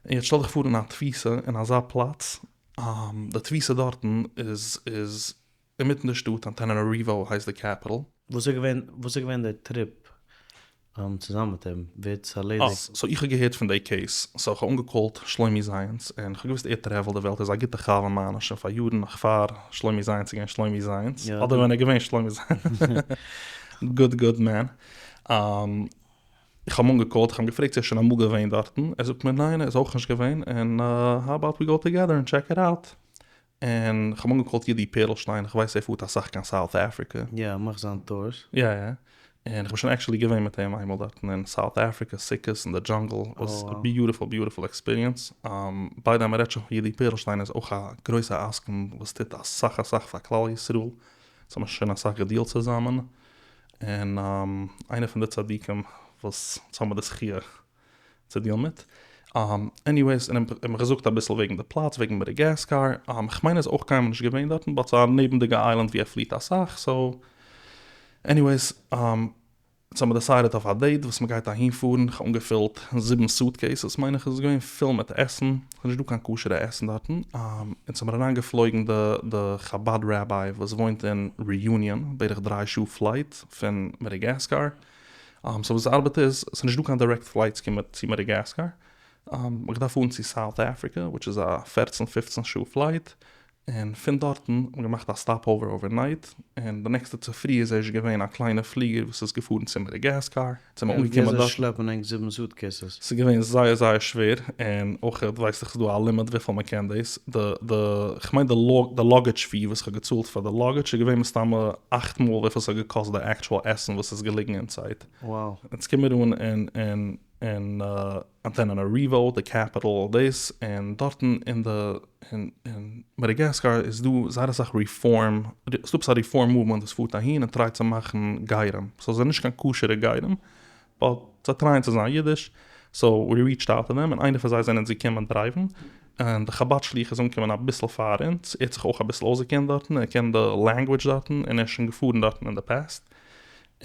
Speaker 1: יעצט שטעל דיך פאר אין א תפיסה אין אזא פלאץ די תפיסה דארטן איז איז אינמיטן די שטאט אנטענענאריווא הייסט די קעפיטל.
Speaker 2: וואס איז געווען וואס איז געווען די טריפ צוזאמען מיט אים? ווער האט עס ערלעדיגט?
Speaker 1: סאו איך האב געהערט פון די קעיס, סאו איך האב אנגעקאלט שלומי זייענס, און איך האב געוואוסט ער טרעוולט די וועלט, ער איז א גוטע חבר מיינער שוין פאר יארן נאך פאר שלומי זייענס איז געווען שלומי זייענס, אדער ווען ער איז געווען שלומי זייענס, גוד גוד מען. איך האב אים אנגעקאלט, איך האב אים געפרעגט צו ער איז שוין אמאל געווען דארטן, ער זאגט מיר ניין ער איז אויך נישט געווען, און האו אבאוט ווי גאו טאגעדער און טשעק איט אוט, און איך האב אנגעקאלט יודי פערלשטיין, איך ווייס ער פארט אסאך קיין סאוט אפריקע.
Speaker 2: יא, ער מאכט זיין טורס.
Speaker 1: יא יא, און איך בין שוין עקשעלי געווען מיט אים איינמאל דארטן אין סאוט אפריקע, סוכות אין די דזשאנגל, וואס א ביוטיפול ביוטיפול עקספיריענס, ביי די וועי מ'רעדט שוין פון יודי פערלשטיין איז אויך א גרויסע עסקן וואס טוט אסאך אסאך פאר כלל ישראל, אונז האבן שוין אסאך געדיעלט צוזאמען, און איינער פון די צדיקים וואס אונז האבן די זכיה צו דיעלן מיט. עניוועיס, און ער האט מיך געזאגט אביסל וועגן די פלאץ, וועגן מאדאגאסקאר, כ'מיין ער איז אויך קיינמאל נישט געווען דארטן, באט ס'איז א נעבנדיגע איילענד ווי ער פליעט אסאך, סאו עניוועיס, אונז האבן דעסיידעט אויף א דעיט וואס מ'גייט אהין פארן, כ'האב אנגעפילט זיבן סוטקעיסעס מיין איך איז עס געווען, פול מיט עסן, ס'איז נישט דא קיין כשר'ע עסן דארטן, אונז האבן אריינגעפלויגן די די חבד ראביי וואס וואוינט אין ריוניאן, בערך דריי שעה פלייט פון מאדאגאסקאר, סאו ווי ס'ארבעט איז, ס'איז נישט דא קיין דירעקט פלייטס צו מאדאגאסקאר, מ'האט געדארפט פארן צו סאוט אפריקע וויטש איז א פערצן פופצן שעה פלייט, און פון דארטן האט מען געמאכט א סטאפ אווער אווערנייט, און די נעקסטע צופרי איז ערשט געווען א קליינע פליגער וואס איז געפארן צו מאדאגאסקאר, זענען מיר אנגעקומען
Speaker 2: דארט. וויאזוי שלעפן ענק זיבן סוטקעיסעס?
Speaker 1: ס'איז געווען זייער זייער שווער, און אויך ווייסט איך ס'איז דא א לימיט וויפיל מען קען דאס, די די כ'מיין די די לאגעדזש פי וואס כ'האב געצאלט פאר די לאגעדזש איז געווען מסתמא אכט מאל וויפיל ס'האט געקאסט די עקטשועל עסן וואס איז געליגן אינסייד.
Speaker 2: Wow.
Speaker 1: אונז קומען מיר אן אין אין אין אנטענענאריווא, די קעפיטעל דאס, און דארטן אין די אין אין מאדאגאסקאר איז דא זייער אסאך ריפארם, ס'איז דא עפעס א ריפארם מאוומענט וואס פארט אהין און טרייט צו מאכן גרים, סאו זיי זענען נישט קיין כשר'ע גרים, באט זיי טרייען צו זיין אידיש, סאו ווי ריעטשד אוט טו דעם, און איינער פון זיי זענען אונז געקומען דרייוון, און די חבד שליח איז אנגעקומען אביסל פאר אונז, ער האט זיך אויך אביסל אויסגעקענט דארטן, ער קען די לענגוויטש דארטן, און ער איז שוין געפארן דארטן אין די פעסט,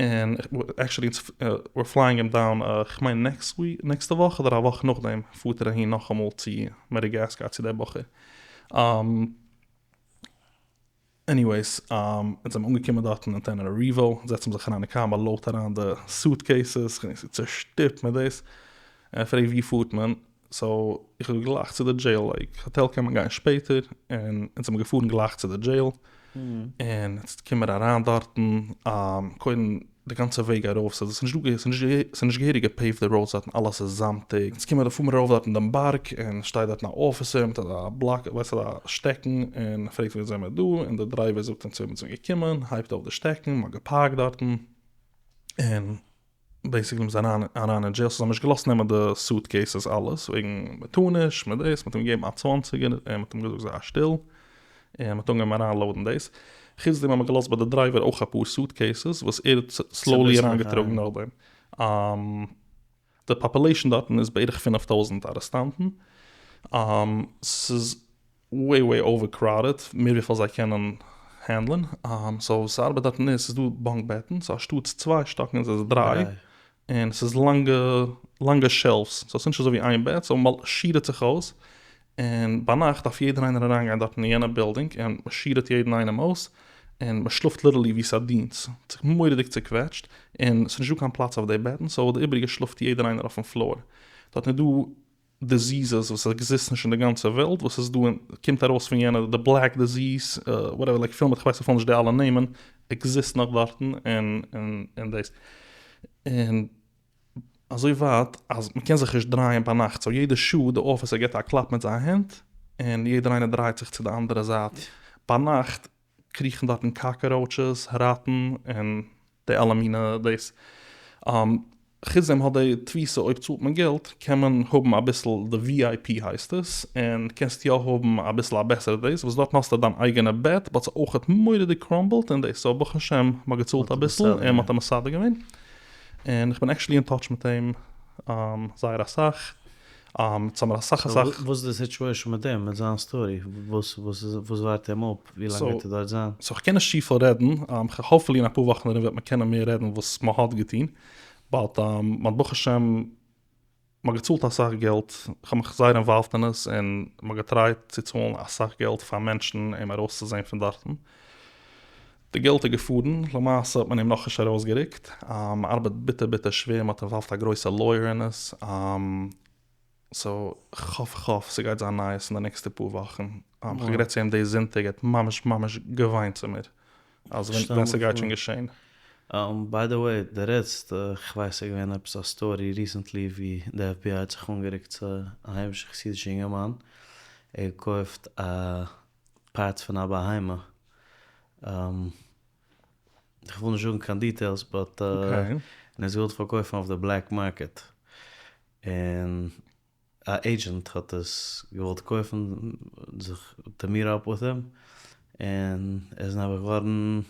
Speaker 1: און עקשעלי אונז וויר פלייאינג אים דאון כ'מיין נעקסט וויק נעקסטע וואך אדער א וואך נאכדעם פארט ער אהין נאכאמאל צו מאדאגאסקאר צו דער בחור. עניוועיס אונז זעמיר אנגעקומען דארטן אין אנטענענאריווא זעצן מיר זיך אריין אין קאר מ'לאודט אריין די סוטקעיסעס כ'בין צושטופט מיט דאס און ער פרעגט ווי פארט מען סאו איך האב גלייך צו די דזשעיל לייק האטעל קען מען גיין שפעטער און אונז זעמיר געפארן גלייך צו די דזשעיל און אונז קומען מיר אריין דארטן קודם די גאנצע וועג ארויף סאיז נישט דא סאיז נישט געהעריג געפעיווט די ראודס דארטן אלעס איז זאמטיג אונז קומען פאר מיר ארויף דארטן דעם בארג און שטייט דארטן א אפיסער מיט אזא בלאק ווייסט אזא שטעקן און פרעגט ווי זעמיר דא און די דרייווער זאגט אונז ווי אונז זענען געקומען הייבט אויף די שטעקן מ'האט געפארקט דארטן און. basically מ'איז אריין אריין אין דזשעיל, סאו זיי האבן נישט געלאזט נעמען די suitcases אלעס, וועגן מ'טאר נישט, מיט דאס, מ'האט אים געגעבן א צוואנציגער און מ'האט אים געזאגט זיי שטיל, און מ'האט אנגעהויבן אריין load ן דאס, חוץ דעם האט מען געלאזט ביי די driver אויך אפאר suitcases וואס ער האט slowly אריינגעטראגן נאכדעם. די population דארטן איז בערך 5000 ארעסטאנטן, ס'איז way way overcrowded, מער וויפיל זיי קענען handle ן, so ס'ארבעט דארטן איז, ס'איז דא bunk בעטן, so אנשטאטס צוויי שטאקן איז עס דריי, און ס'איז לאנגע לאנגע shelves, so ס'איז נישט אזוי ווי איין בעט, so מ'שירעט זיך אויס, און ביינאכט דארף יעדער איינער אריינגיין דארטן אין יענע בילדינג, און מ'שירעט יעדן איינעם אויס, און מ'שלאפט literally ווי sardines, ס'איז מורא'דיג צוקוועטשט, און ס'איז נישטא קיין פלאץ אויף די בעטן, so די איבעריגע שלאפט יעדער איינער אויפן floor. דארטן איז דא diseases וואס exist נישט אין די גאנצע וועלט, וואס איז דא און קומט ארויס פון יענע, די black disease, whatever, like פיל מיט, כ'ווייס אפילו נישט די אלע נעמען, exist נאך דארטן, און און דאס. און אזוי ווייט אז מ'קען זיך נישט דרייען ביינאכט, so יעדע שעה די officer גיבט א קלאפ מיט זיין הענט, און יעדער איינער דרייט זיך צו די אנדערע זייט. ביינאכט קריכן דארטן cockroaches, ראטן, און די אלע מינע דאס. חוץ דעם האט די תפיסה אויב צאלט מען געלט קען מען האבן אביסל די VIP הייסט עס, און קענסט יא האבן אביסל א בעסערע דאס, וואס דארטן האסטו דיין אייגענע בעט, but ס'איז אויכעט מורא'דיג crumbled און דאס, so ברוך השם מ'האט געצאלט אביסל און מ'האט אים מסדר געווען, און איך בין actually אין touch מיט אים זייער אסאך. אונז האמיר אסאך אסאך.
Speaker 2: וואס איז די situation מיט אים, מיט זיין story? וואס וואס ווארט אים אפ? ווי לאנג גייט ער דארט זיין?
Speaker 1: so כ'קען נישט צופיל רעדן, hopefully אין אפאר וואכן ארום וועט מען קענען מער רעדן וואס מ'האט געטון, but מ'האט ברוך השם מ'האט געצאלט אסאך געלט, כ'האב מיך זייער involved אין עס, און מ'האט געטרייט צו צאלן אסאך געלט פאר מענטשן אים ארויסצוזען פון דארטן, די געלט איז געפארן, למעשה האט מען אים נאכנישט ארויסגערוקט, מ'ארבעט ביטער ביטער שווער, מ'האט involved א גרויסע lawyer אין עס, so כ'האף כ'האף ס'גייט זיין נייעס אין די נעקסטע פאר וואכן, כ'האב גערעדט צו אים די זונטאג, ער האט ממש ממש געוויינט צו מיר אז ווען ס'גייט שוין געשען.
Speaker 2: by the way, די רעדסט, כ'ווייס ס'איז געווען עפעס א story recently ווי די FBI האט זיך אנגערוקט צו א היימישע חסידישע אינגערמאן, ער האט געקויפט א parts פון א בהמה, איך וויל נישט זאגן קיין details but און ער האט עס געוואלט פארקויפן אויף די black market, און א agent האט עס געוואלט קויפן זיך to meet up with him, און ער איז נעבעך געווארן,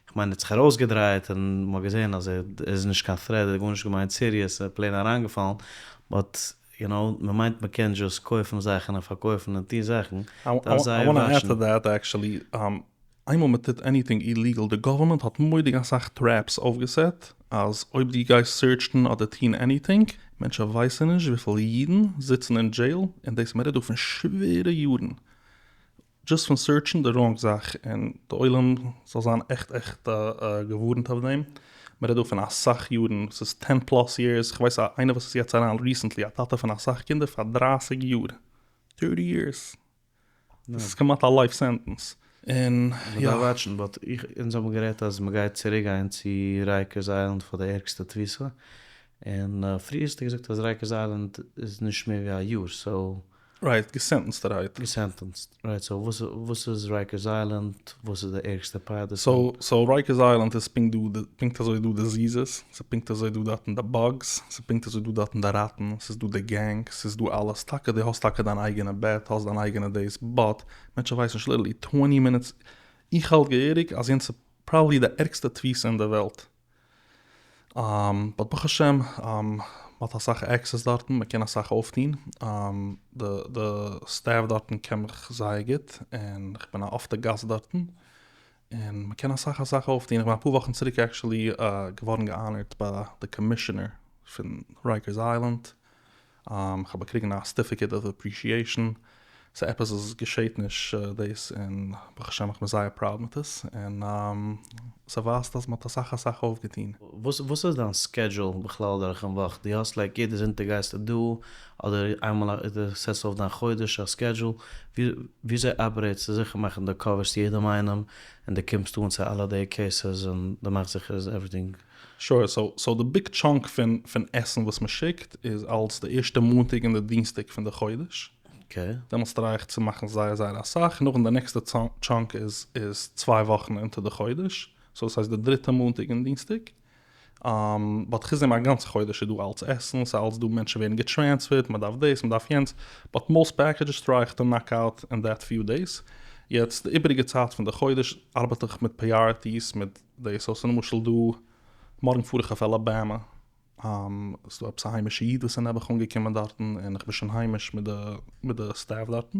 Speaker 2: איך מיין ער האט זיך ארויסגעדרייט און מ'האט געזען אז ער איז נישט קיין threat, ער האט גארנישט געמיינט serious, ער איז plain אריינגעפאלן, but you know, מ'מיינט מ'קען just קויפן זאכן און פארקויפן און טון זאכן, דארף זייער
Speaker 1: וואטשן. I wanna add
Speaker 2: to
Speaker 1: that actually, איינמאל מ'טוט anything illegal, די government האט מורא'דיג אסאך traps אויפגעסעט, אז אויב דו גייסט search ן אדער טון anything, מענטשן ווייסן נישט וויפיל אידן זיצן אין jail, און דאס מ'רעדט דא פון שווערע יארן, just פון search ן די wrong זאך, און די עולם זאל זיין עכט עכט געווארנט אויף דעם, מ'רעדט דא פון אסאך יארן, ס'איז ten plus years, כ'ווייס איינער וואס איז יעצט אריין recently, א טאטע פון אסאך קינדער פאר 30 יאר, thirty years! דאס איז כמעט א life sentence. און
Speaker 2: יא. מ'דארף וואטשן, but איך, אונז האבן גערעדט אז מ'גייט צוריק גיין צו Rikers Island פאר די ערגסטע תפיסה, און פריער האסטו געזאגט אז Rikers Island איז נישט מער ווי א יאר, so.
Speaker 1: Right, געסענטענסט right.
Speaker 2: געסענטענסט, right, so וואס וואס איז Rikers Island, וואס איז די ערגסטע part דערפון?
Speaker 1: so so Rikers Island איז פונקט דא, פונקט אזוי דא diseases, ס'איז פונקט אזוי דא דארטן די bugs, ס'איז פונקט אזוי דא דארטן די ראטן, ס'איז דא די gangs, ס'איז דא אלעס, טאקע דו האסט טאקע דיין אייגענע בעט, האסט דיין אייגענע דאס, but מענטשן ווייסן נישט literally twenty minutes, איך האלט געהעריג אז יענץ איז probably די ערגסטע תפיסה אין די וועלט, but ברוך השם מ'האט אסאך access דארטן, מ'קען אסאך אויפטון, די די staff דארטן קען מיך זייער גוט, און כ'בין א אפטע גאסט דארטן, און מ'קען אסאך אסאך אויפטון, איך בין אפאר וואכן צוריק actually געווארן געאנערט ביי די commissioner פון Rikers Island, כ'האב באקריגן א certificate of appreciation, ס'איז עפעס וואס געשעט נישט דאס, און ברוך השם איך בין זייער proud מיט עס, און ס'ווייזט אז מ'האט אסאך אסאך אויפגעטון.
Speaker 2: וואס וואס איז דיין schedule בכלל דורכן וואך? דו האסט like יעדע זונטאג גייסטו דא, אדער איינמאל א דו סעטסט אויף דיין חודש א schedule, וויאזוי אפערעיטסטו זיכער מאכן דו קאווערסט יעדעם איינעם און דו קומסט אן צו אלע די cases און דו מאכסט זיכער אז everything.
Speaker 1: Sure, so so די big chunk פון פון עסן וואס מען שיקט איז אלס די ערשטע מאנטאג און די דינסטאג פון די חודש. דעמאלטס טריי איך צו מאכן זייער זייער אסאך, נאכדעם די נעקסטע chunk איז איז צוויי וואכן אונטער די חודש, so דאס הייסט די דריטע מאנטאג און דינסטאג. באט חוץ דעם א גאנצע חודש איז דא אלץ עסן, ס'איז אלץ דא מענטשן ווערן געטרענספערט, מ'דארף דאס מ'דארף יענץ, באט מאסט פעקעדזשעס טריי איך טו נאק אוט אין דעט פיו דעיס, יעצט די איבעריגע צייט פון די חודש ארבעט איך מיט פריאריטיס מיט דאס, סאו למשל דא מארגן פאר איך אויף אלאבאמע, ס'איז דא עפעס א היימישע איד וואס איז נעבעך אנגעקומען דארטן און איך בין שוין היימיש מיט די מיט די סטעף דארטן,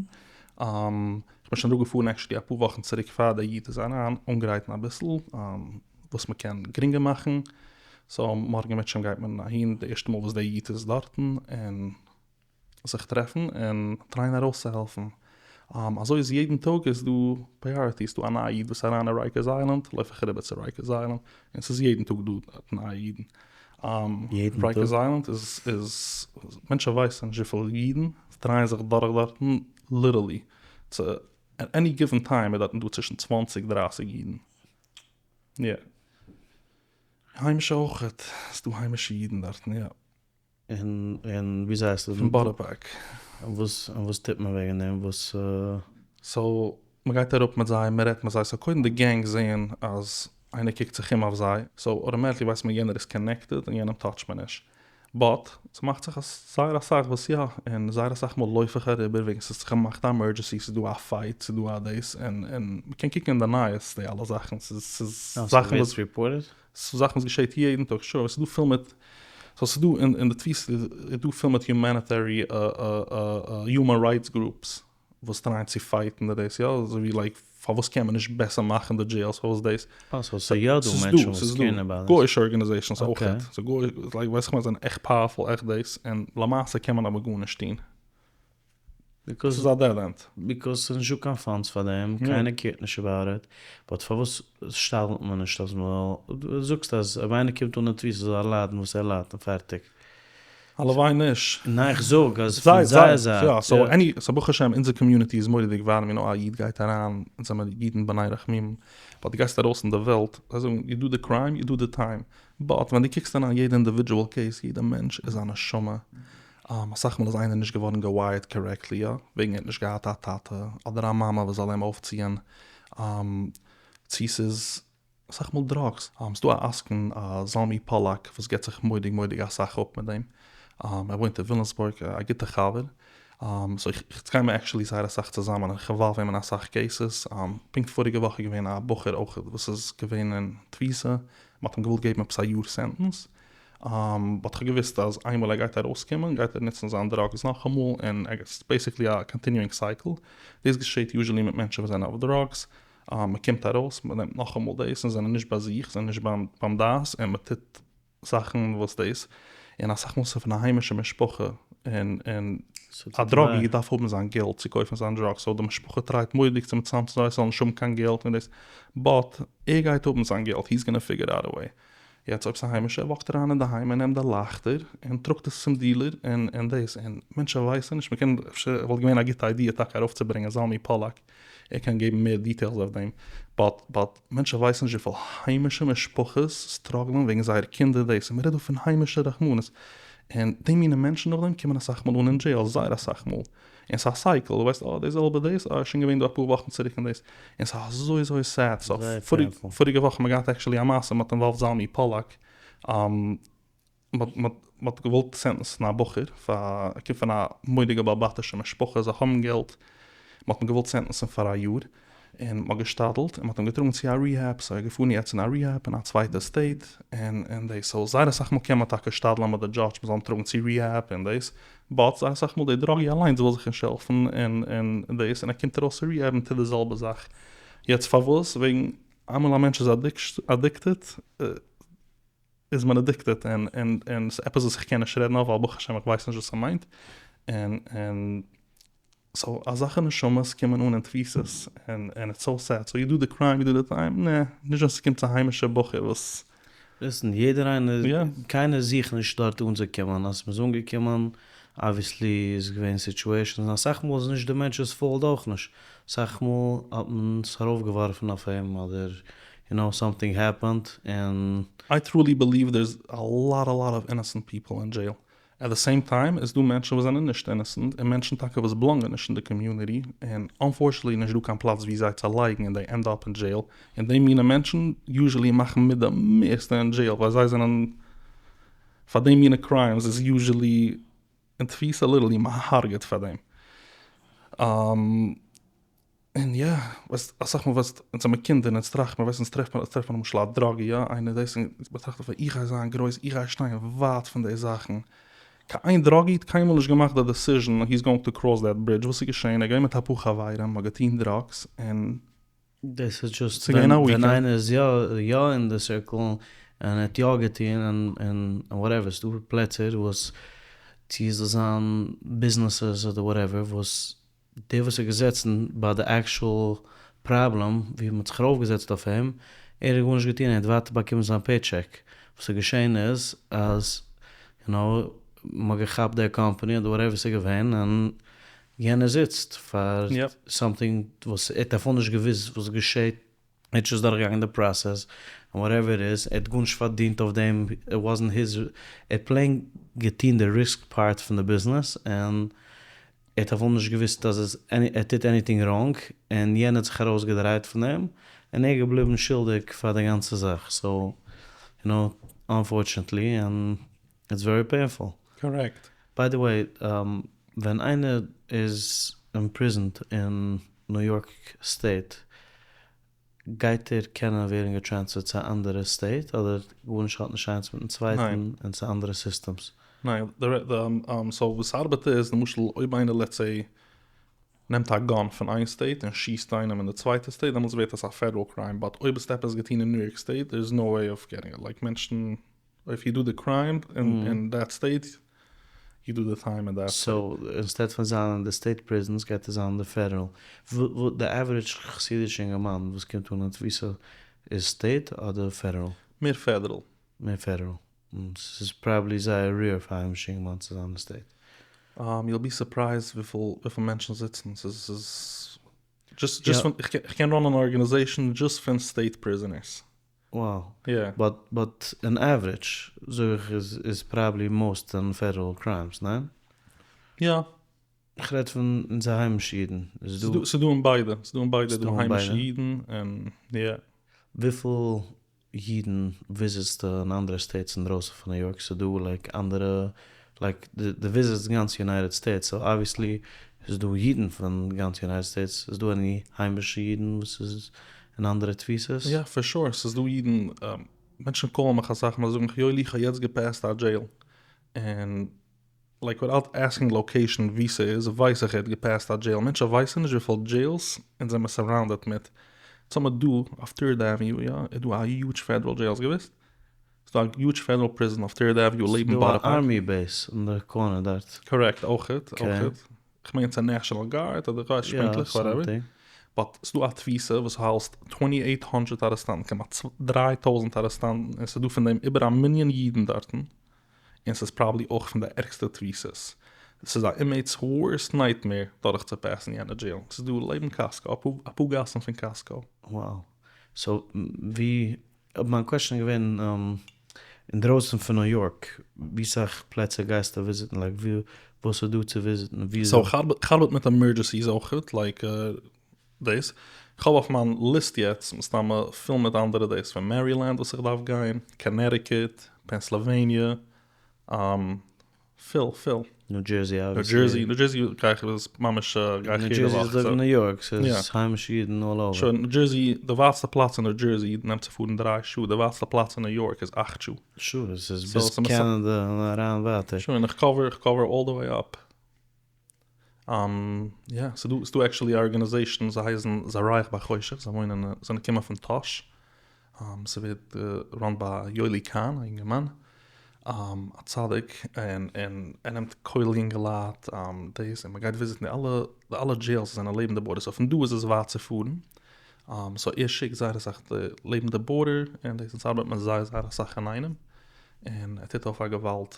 Speaker 1: איך בין שוין אראפגעפארן עקשעלי אפאר וואכן צוריק פאר די איד איז אריין אנגרייטן אביסל וואס מ'קען גרינגער מאכן, סאו מארגן אם ירצה השם גייט מען אהין די ערשטע מאל וואס די איד איז דארטן און זיך טרעפן און טרייען ארויסצוהעלפן. אזוי איז יעדן טאג איז דא פריאריטיס, ס'דא א נייע איד וואס איז אריין אין רייקערס איילענד, לויף איך אריבער צו רייקערס איילענד, און ס'איז יעדן טאג דא נייע אידן.
Speaker 2: יעדן טאג?
Speaker 1: רייקערס איילענד איז איז מענטשן ווייסן נישט וויפיל אידן דרייען זיך דורך דארטן ליטערלי צו עט עני גיווען טיים איז דארטן דא צווישן צוואנציג דרייסיג אידן. יא. היימישע אויכעט, ס'דא היימישע אידן דארטן יא.
Speaker 2: און און וויאזוי הייסט עס?
Speaker 1: פון בארא פארק.
Speaker 2: און וואס און וואס טוט מען וועגן דעם? וואס.
Speaker 1: סאו מ'גייט אראפ מיט זיי, מ'רעדט מיט זיי, סאו קודם די גענג זעהן אז איינער קוקט זיך אום אויף זיי, סאו אוטומעטיקלי ווייסט מען יענער איז קאנעקטעד און יענעם טאטשט מען נישט. באט ס'מאכט זיך אז זייער אסאך וואס יא, און זייער אסאך מאל לויף איך אריבער וועגן ס'האט זיך געמאכט א עמערדזשענסי, ס'איז דא א פייט, ס'איז דא א דאס, און און מ'קען קוקן אין די נייעס די אלע זאכן, ס'איז ס'איז זאכן וואס. ס'איז זאכן וואס געשעט יעדן טאג, sure, ס'איז דא פיל מיט, סאו ס'איז דא אין די תפיסה איז דא פיל מיט יומעניטערי יומען רייטס גרופס וואס טרייען צו פייטן די דאס, יא, אזוי ווי לייק פארוואס קען מען נישט בעסער מאכן די דזשעילס, פארוואס דאס,
Speaker 2: אה סאו ס'איז יא דא מענטשן וואס קעירן אבאוט דאס.
Speaker 1: גוי'אישע ארגענעזעישאנס אויכעט, סאו גוי, לייק ווייסט איך מיין זענען עכט פאוערפול עכט דאס, און למעשה קען מען אבער גארנישט טון. ס'איז א דעד ענד.
Speaker 2: ביקאוז ס'איז נישטא קיין פאנדס פאר דעם, קיינער קעירט נישט אבאוט איט, באט פארוואס שתדל'ט מען נישט אז מ'זאל, דו זאגסט אז אויב איינער קומט אן אין תפיסה זאל ער ליידן וואס ער ליידט און פערטיג.
Speaker 1: הלוואי נישט.
Speaker 2: ניין איך זאג אז פון זייער זייט.
Speaker 1: יא, סאו עני, סאו ברוך השם אונזער קאמיוניטי איז מורא'דיג ווארעם, יו נאו א איד גייט אריין, אונז זעמער אידן בני רחמים, באט דו גייסט ארויס אין די וועלט, זיי זאגן יו דו די קריים יו דו די טיים, באט ווען דו קוקסט אריין יעדע אינדיווידזשועל קעיס, יעדע מענטש איז א נשמה, אסאך מאל איז איינער נישט געווארן געווייערט קארעקטלי יא, וועגן ער האט נישט געהאט א טאטע אדער א מאמע וואס זאל אים אויפציען, צו ס'איז אסאך מאל דראגס, ס'דא א עסקן זלמי פאללאק וואס געבט זיך מורא'דיג מורא'דיג אסאך אפ מיט דעם, ער וואוינט אין וויליאמסבורג, א גוטע חבר, סאו איך איך גיי מיר עקשעלי זייער אסאך צוזאמען און איך אינוואלוו אים אין אסאך קעיסעס, פונקט פאריגע וואך איז געווען א בחור אויך וואס איז געווען אין תפיסה, מ'האט אים געוואלט געבן עפעס א יאר סענטענס, באט כ'האב געוואוסט אז איינמאל ער גייט ארויסקומען גייט ער נוצן זיין דראגס נאכאמאל און ס'איז בעיסיקלי א קאנטיניואינג סייקל, דאס געשעט יוזשעלי מיט מענטשן וואס זענען אויף דראגס, מ'קומט ארויס מ'נעמט נאכאמאל דאס און זענען נישט ביי זיך זענען נישט ביים דעת און מ'טוט זאכן וואס דאס, און אסאך מאל ס'איז פון א היימישע משפחה און און א דראגי דארף האבן זיין געלט צו קויפן זיין דראגס סאו די משפחה טרייט מורא'דיג צו מצמצם זיין זיי זאלן נישט האבן קיין געלט און דאס, באט ער גייט האבן זיין געלט הי'ס גאנא פיגער אוט א וועי. יעצט אויב ס'איז א היימישע, ער וואקט אריין אינדערהיים און נעמט די לייכטער און טראגט עס צום דילער און און דאס, און מענטשן ווייסן נישט, מ'קען אפשר וואלט געווען א גוטע איידיע טאקע ארויפצוברענגען זלמי פאללאק, ער קען געבן מער דיטעילס אויף דעם, באט באט מענטשן ווייסן נישט וויפיל היימישע משפחות סטראגלען וועגן זייער קינדער דאס, און מ'רעדט דא פון היימישע רחמנות, און די מינע מענטשן נאכדעם קומען אסאך מאל אן אין דזשעיל, זייער אסאך מאל. און ס'איז א סייקל, דו ווייסט אה די זעלבע דאס, אה שוין געווען דא אפאר וואכן צוריק און דאס, און ס'איז אזוי אזוי סעד, סאו פאריגע וואך האט מען געהאט עקשעלי א מעשה, מ'האט אינוואלווד זלמי פאללאק, מ'האט געוואלט סענטענסן א בחור פאר, ער קומט פון א מורא'דיגע בעל בתישע משפחה, זיי האבן געלט, מ'האט אים געוואלט סענטענסן פאר א יאר, און מ'האט געשתדלט און מ'האט אים געטראגן צו א ריהעב, סאו ער איז געפארן יעצט אין א ריהעב אין א צווייטע סטעיט, און און דאס, סאו זייער אסאך מאל קען מען טאקע שתדל'ן מיט די דזשאדזש מ'זאל אים טראגן צו ריהעב און דאס, באט זייער אסאך מאל די דראגי אליינס וויל זיך נישט העלפן און און דאס, און ער קומט ארויס פון ריהעב און טוט די זעלבע זאך, יעצט פארוואס? וועגן איינמאל א מענטש איז אדיקטעד איז מען אדיקטעד און און און ס'איז עפעס וואס איך קען נישט רעדן אויף ווייל ברוך השם איך ווייס נישט וואס ס'מיינט, און און. סאו אזאלכע נשמות קומען אן אין תפיסות און און איטס סאו סעד, סאו יו דו די קריים יו דו די טיים, נע, נישט ווען ס'קומט צו היימישע בחור וואס.
Speaker 2: ליסן, יעדער איינער, קיינער זוכט נישט דארט אנצוקומען, אז מ'איז אנגעקומען, אבוויעסלי איז געווען סיטועשאנס, און אסאך מאל איז נישט די מענטש'ס פאולט אויך נישט, אסאך מאל האט מען עס ארויפגעווארפן אויף אים אדער יו נאו סאמטינג העפענד און.
Speaker 1: איי טרולי בעליוו דערס א לאט א לאט אוו אינעסענט פיפל אין דזשעיל. עט די סעים טיים איז דא מענטשן וואס זענען נישט אינעסענט און מענטשן טאקע וואס בלאנגען נישט אין די קאמיוניטי און אנפארטשענעטלי נישט דא קיין פלאץ ווי זיי צו לייגן און דעי ענד אפ אין דזשעיל און די מינע מענטשן יוזשעלי מאכן מיט די מערסטע אין דזשעיל ווייל זיי זענען פאר די מינע קריימס איז יוזשעלי אין תפיסה ליטערלי מ'הארגעט פאר דעם. און יא, ווייסט, אסאך מאל ווייסט, אונז זעמער קינדער און אונז טראכט מען, ווייסט, אונז טרעפט מען, אונז טרעפט מען למשל א דראגי, יא, איינער דאס, און מען טראכט אויף איך גיי זיין גרויס, איך גיי שטיין ווייט פון די זאכן. קיין איין דראגי האט קיינמאל נישט געמאכט די דעסיזשען היז גאוינג טו קראס דעט ברידזש, וואס איז געשען, ער איז געווען מיט אפאר חברים, מ'האט געטון דראגס, און.
Speaker 2: דאס איז דזשאסט
Speaker 1: ס'איז געווען א
Speaker 2: ווען
Speaker 1: וויקענד.
Speaker 2: איינער איז יא יא אין די סירקל און ער האט יא געטון און און וואטעווער, ס'דא פלעצער וואס צו עס זאל זיין ביזנעסעס אדער וואטעווער וואס דער וואס איז געזעצן ביי די עקשועל פראבלעם ווי מ'האט זיך ארויפגעזעצט אויף אים, ער האט גארנישט געטון ער האט ווייטער באקומען זיין פעי טשעק, וואס איז געשען איז אז יו נאו מ'האט געכאפט די קאמפאני אדער וואטעווער ס'איז געווען און יענער זיצט פאר סאמטינג וואס ער האט אפילו נישט געוואוסט וואס געשעט, ער האט שוין דורכגעגאנגען די פראסעס און וואטעווער איט איז, ער האט גארנישט פארדינט אויף דעם, איט וואזענט היז, ער האט פלעין געטון די ריסק פארט פון די ביזנעס און ער האט אפילו נישט געוואוסט אז ער טוט עניטינג ראנג און יענער האט זיך ארויסגעדרייט פון דעם און ער איז געבליבן שולדיג פאר די גאנצע זאך, סאו יו נאו אנפארטשענעטלי און איטס ווערי פעינפול.
Speaker 1: קארעקט.
Speaker 2: ביי די וועי, ווען איינער איז אימפריזענד אין ניו יארק סטעיט, גייט ער קענען ווערן געטרענספערט צו א אנדערע סטעיט אדער גארנישט האט נישט איינס מיטן צווייטן און צו אנדערע סיסטעמס?
Speaker 1: ניין, סאו וואס ס'ארבעט איז, למשל אויב איינער לעטס סעי נעמט א גאן פון איין סטעיט און שיסט איינעם אין די צווייטע סטעיט דעמאלטס ווערט עס א פעדעראל קריים, באט אויב האסטו עפעס געטון אין ניו יארק סטעיט דער איז נאו וועי אוו געטינג איט, לייק מענטשן איף יו דו די קריים אין דעט סטעיט יו דו די טיים אין דעט סטעיט.
Speaker 2: סאו אינסטעד פון זיין אין די סטעיט פריזענס גייט ער זיין אין די פעדעראל. די עווערידזש חסידישע אינגערמאן וואס קומט אן אין תפיסה איז סטעיט אדער פעדעראל?
Speaker 1: מער פעדעראל.
Speaker 2: מער פעדעראל. ס'איז פראבעלי זייער רעיר פאר א היימישע אינגערמאן צו זיין אין סטעיט.
Speaker 1: יו וויל בי סורפרייזד וויפיל מענטשן זיצן. ס'איז דזשאסט פון, איך קען ראנען אן ארגענעזעישן דזשאסט פון סטעיט פריזענערס.
Speaker 2: וואו. באט באט אין עווערידזש זאג איך איז איז פראבעלי מאוסט אין פעדעראל קריימס, ניין?
Speaker 1: יא.
Speaker 2: איך רעד פון אונזער היימישע אידן.
Speaker 1: איז דא. ס'איז דא אין ביידע. ס'איז דא אין ביידע. ס'איז דא היימישע אידן און יא.
Speaker 2: וויפיל אידן וויזיטסטו אין אנדערע סטעיטס אינדרויסן פון ניו יארק? ס'איז דא לייק אנדערע לייק דו וויזיטסט גאנץ יונייטעד סטעיטס סאו אבוויעסלי איז דא אידן פון גאנץ יונייטעד סטעיטס, איז דא עני היימישע אידן וואס איז אין אנדערע תפיסות?
Speaker 1: יא פאר שור ס'איז דא אידן, מענטשן קאלן מיך אסאך מאל זאגן מיך יואלי איך האב יעצט געפעסט א דזשעיל און לייק וויטאוט עסקינג לאקעישן ווי ס'איז ווייס איך ער האט געפעסט א דזשעיל, מענטשן ווייסן נישט וויפיל דזשעילס אונז זעמער סאראונדעד מיט, אונז האמער דא אויף טוירד עוועניו יא איז דא א יוזש פעדעראל דזשעיל האסט געוואוסט? ס'דא א יוזש פעדעראל פריזאן אויף טוירד עוועניו לעבן בארא
Speaker 2: פארק. ס'דא א ארמי בעיס אין די קארנער דארט.
Speaker 1: קארעקט אויכעט אויכעט. כ'מיין ס'איז נעשאנעל גארד אדער כ'ווייס נישט פונקטליך וואטעווער. באט ס'דא א תפיסה וואס האלט טווענטי עיט הונדרעט ארעסטאנטן כמעט 3000 ארעסטאנטן און ס'דא פון דעם איבער א מנין אידן דארטן און ס'איז פראבעלי אויך פון די ערגסטע תפיסות. ס'איז א אינמעיט'ס ווארסט נייטמעיר דורכצופעסן יענע דזשעיל. ס'איז דא לעבן קאסקא אפאר גאסן פון קאסקא.
Speaker 2: וואו. סאו ווי מיין קוועשאן איז געווען אינדרויסן פון ניו יארק ווי סאך פלעצער גייסטו וויזיטן לייק ווי וואס איז דא צו וויזיטן ווי
Speaker 1: סאו כ'ארבעט מיט עמערדזשענסיס אויכעט לייק דאס כ'האב אויף מיין ליסט יעצט מסתמא פול מיט אנדערע דאס פון מערילענד וואס איך דארף גיין קאנעטיקוט פענסלעוועניע פיל פיל.
Speaker 2: ניו דזשערסי
Speaker 1: ניו דזשערסי, ניו דזשערסי גיי איך איז ממש גיי איך יעדע וואך.
Speaker 2: ניו דזשערסי איז אזוי ווי ניו יארק, ס'איז היימישע אידן אלל אווער.
Speaker 1: שוין, ניו דזשערסי, די ווייטסטע פלאץ אין ניו דזשערסי נעמט צו פארן דריי שעה, די ווייטסטע פלאץ אין ניו יארק איז אכט שעה.
Speaker 2: שור, עס איז ביז קענעדע און אריין ווייטער.
Speaker 1: שוין, איך קאווער, איך קאווער אלל די וועי אפ. יא, ס'דא, ס'דא עקשעלי א ארגענעזעישן, זיי הייסן זורח בחושך, זיי וואוינען, זיי זענען געקומען פון טאהש, ס'ווערט געראנט ביי יואלי קאהן, א יונגערמאן, א צדיק, און און ער נעמט כולל יונגעלייט, דאס, און מ'גייט וויזיטן די אלע די אלע דזשעילס וואס זענען לעבן די בארדער, סאו פון דא איז עס ווייט צו פארן, סאו ער שיקט זייער אסאך די לעבן די בארדער, און דאס, אונז ארבעט מען זייער זייער אסאך אינאיינעם, און ער טוט אויף א געוואלד.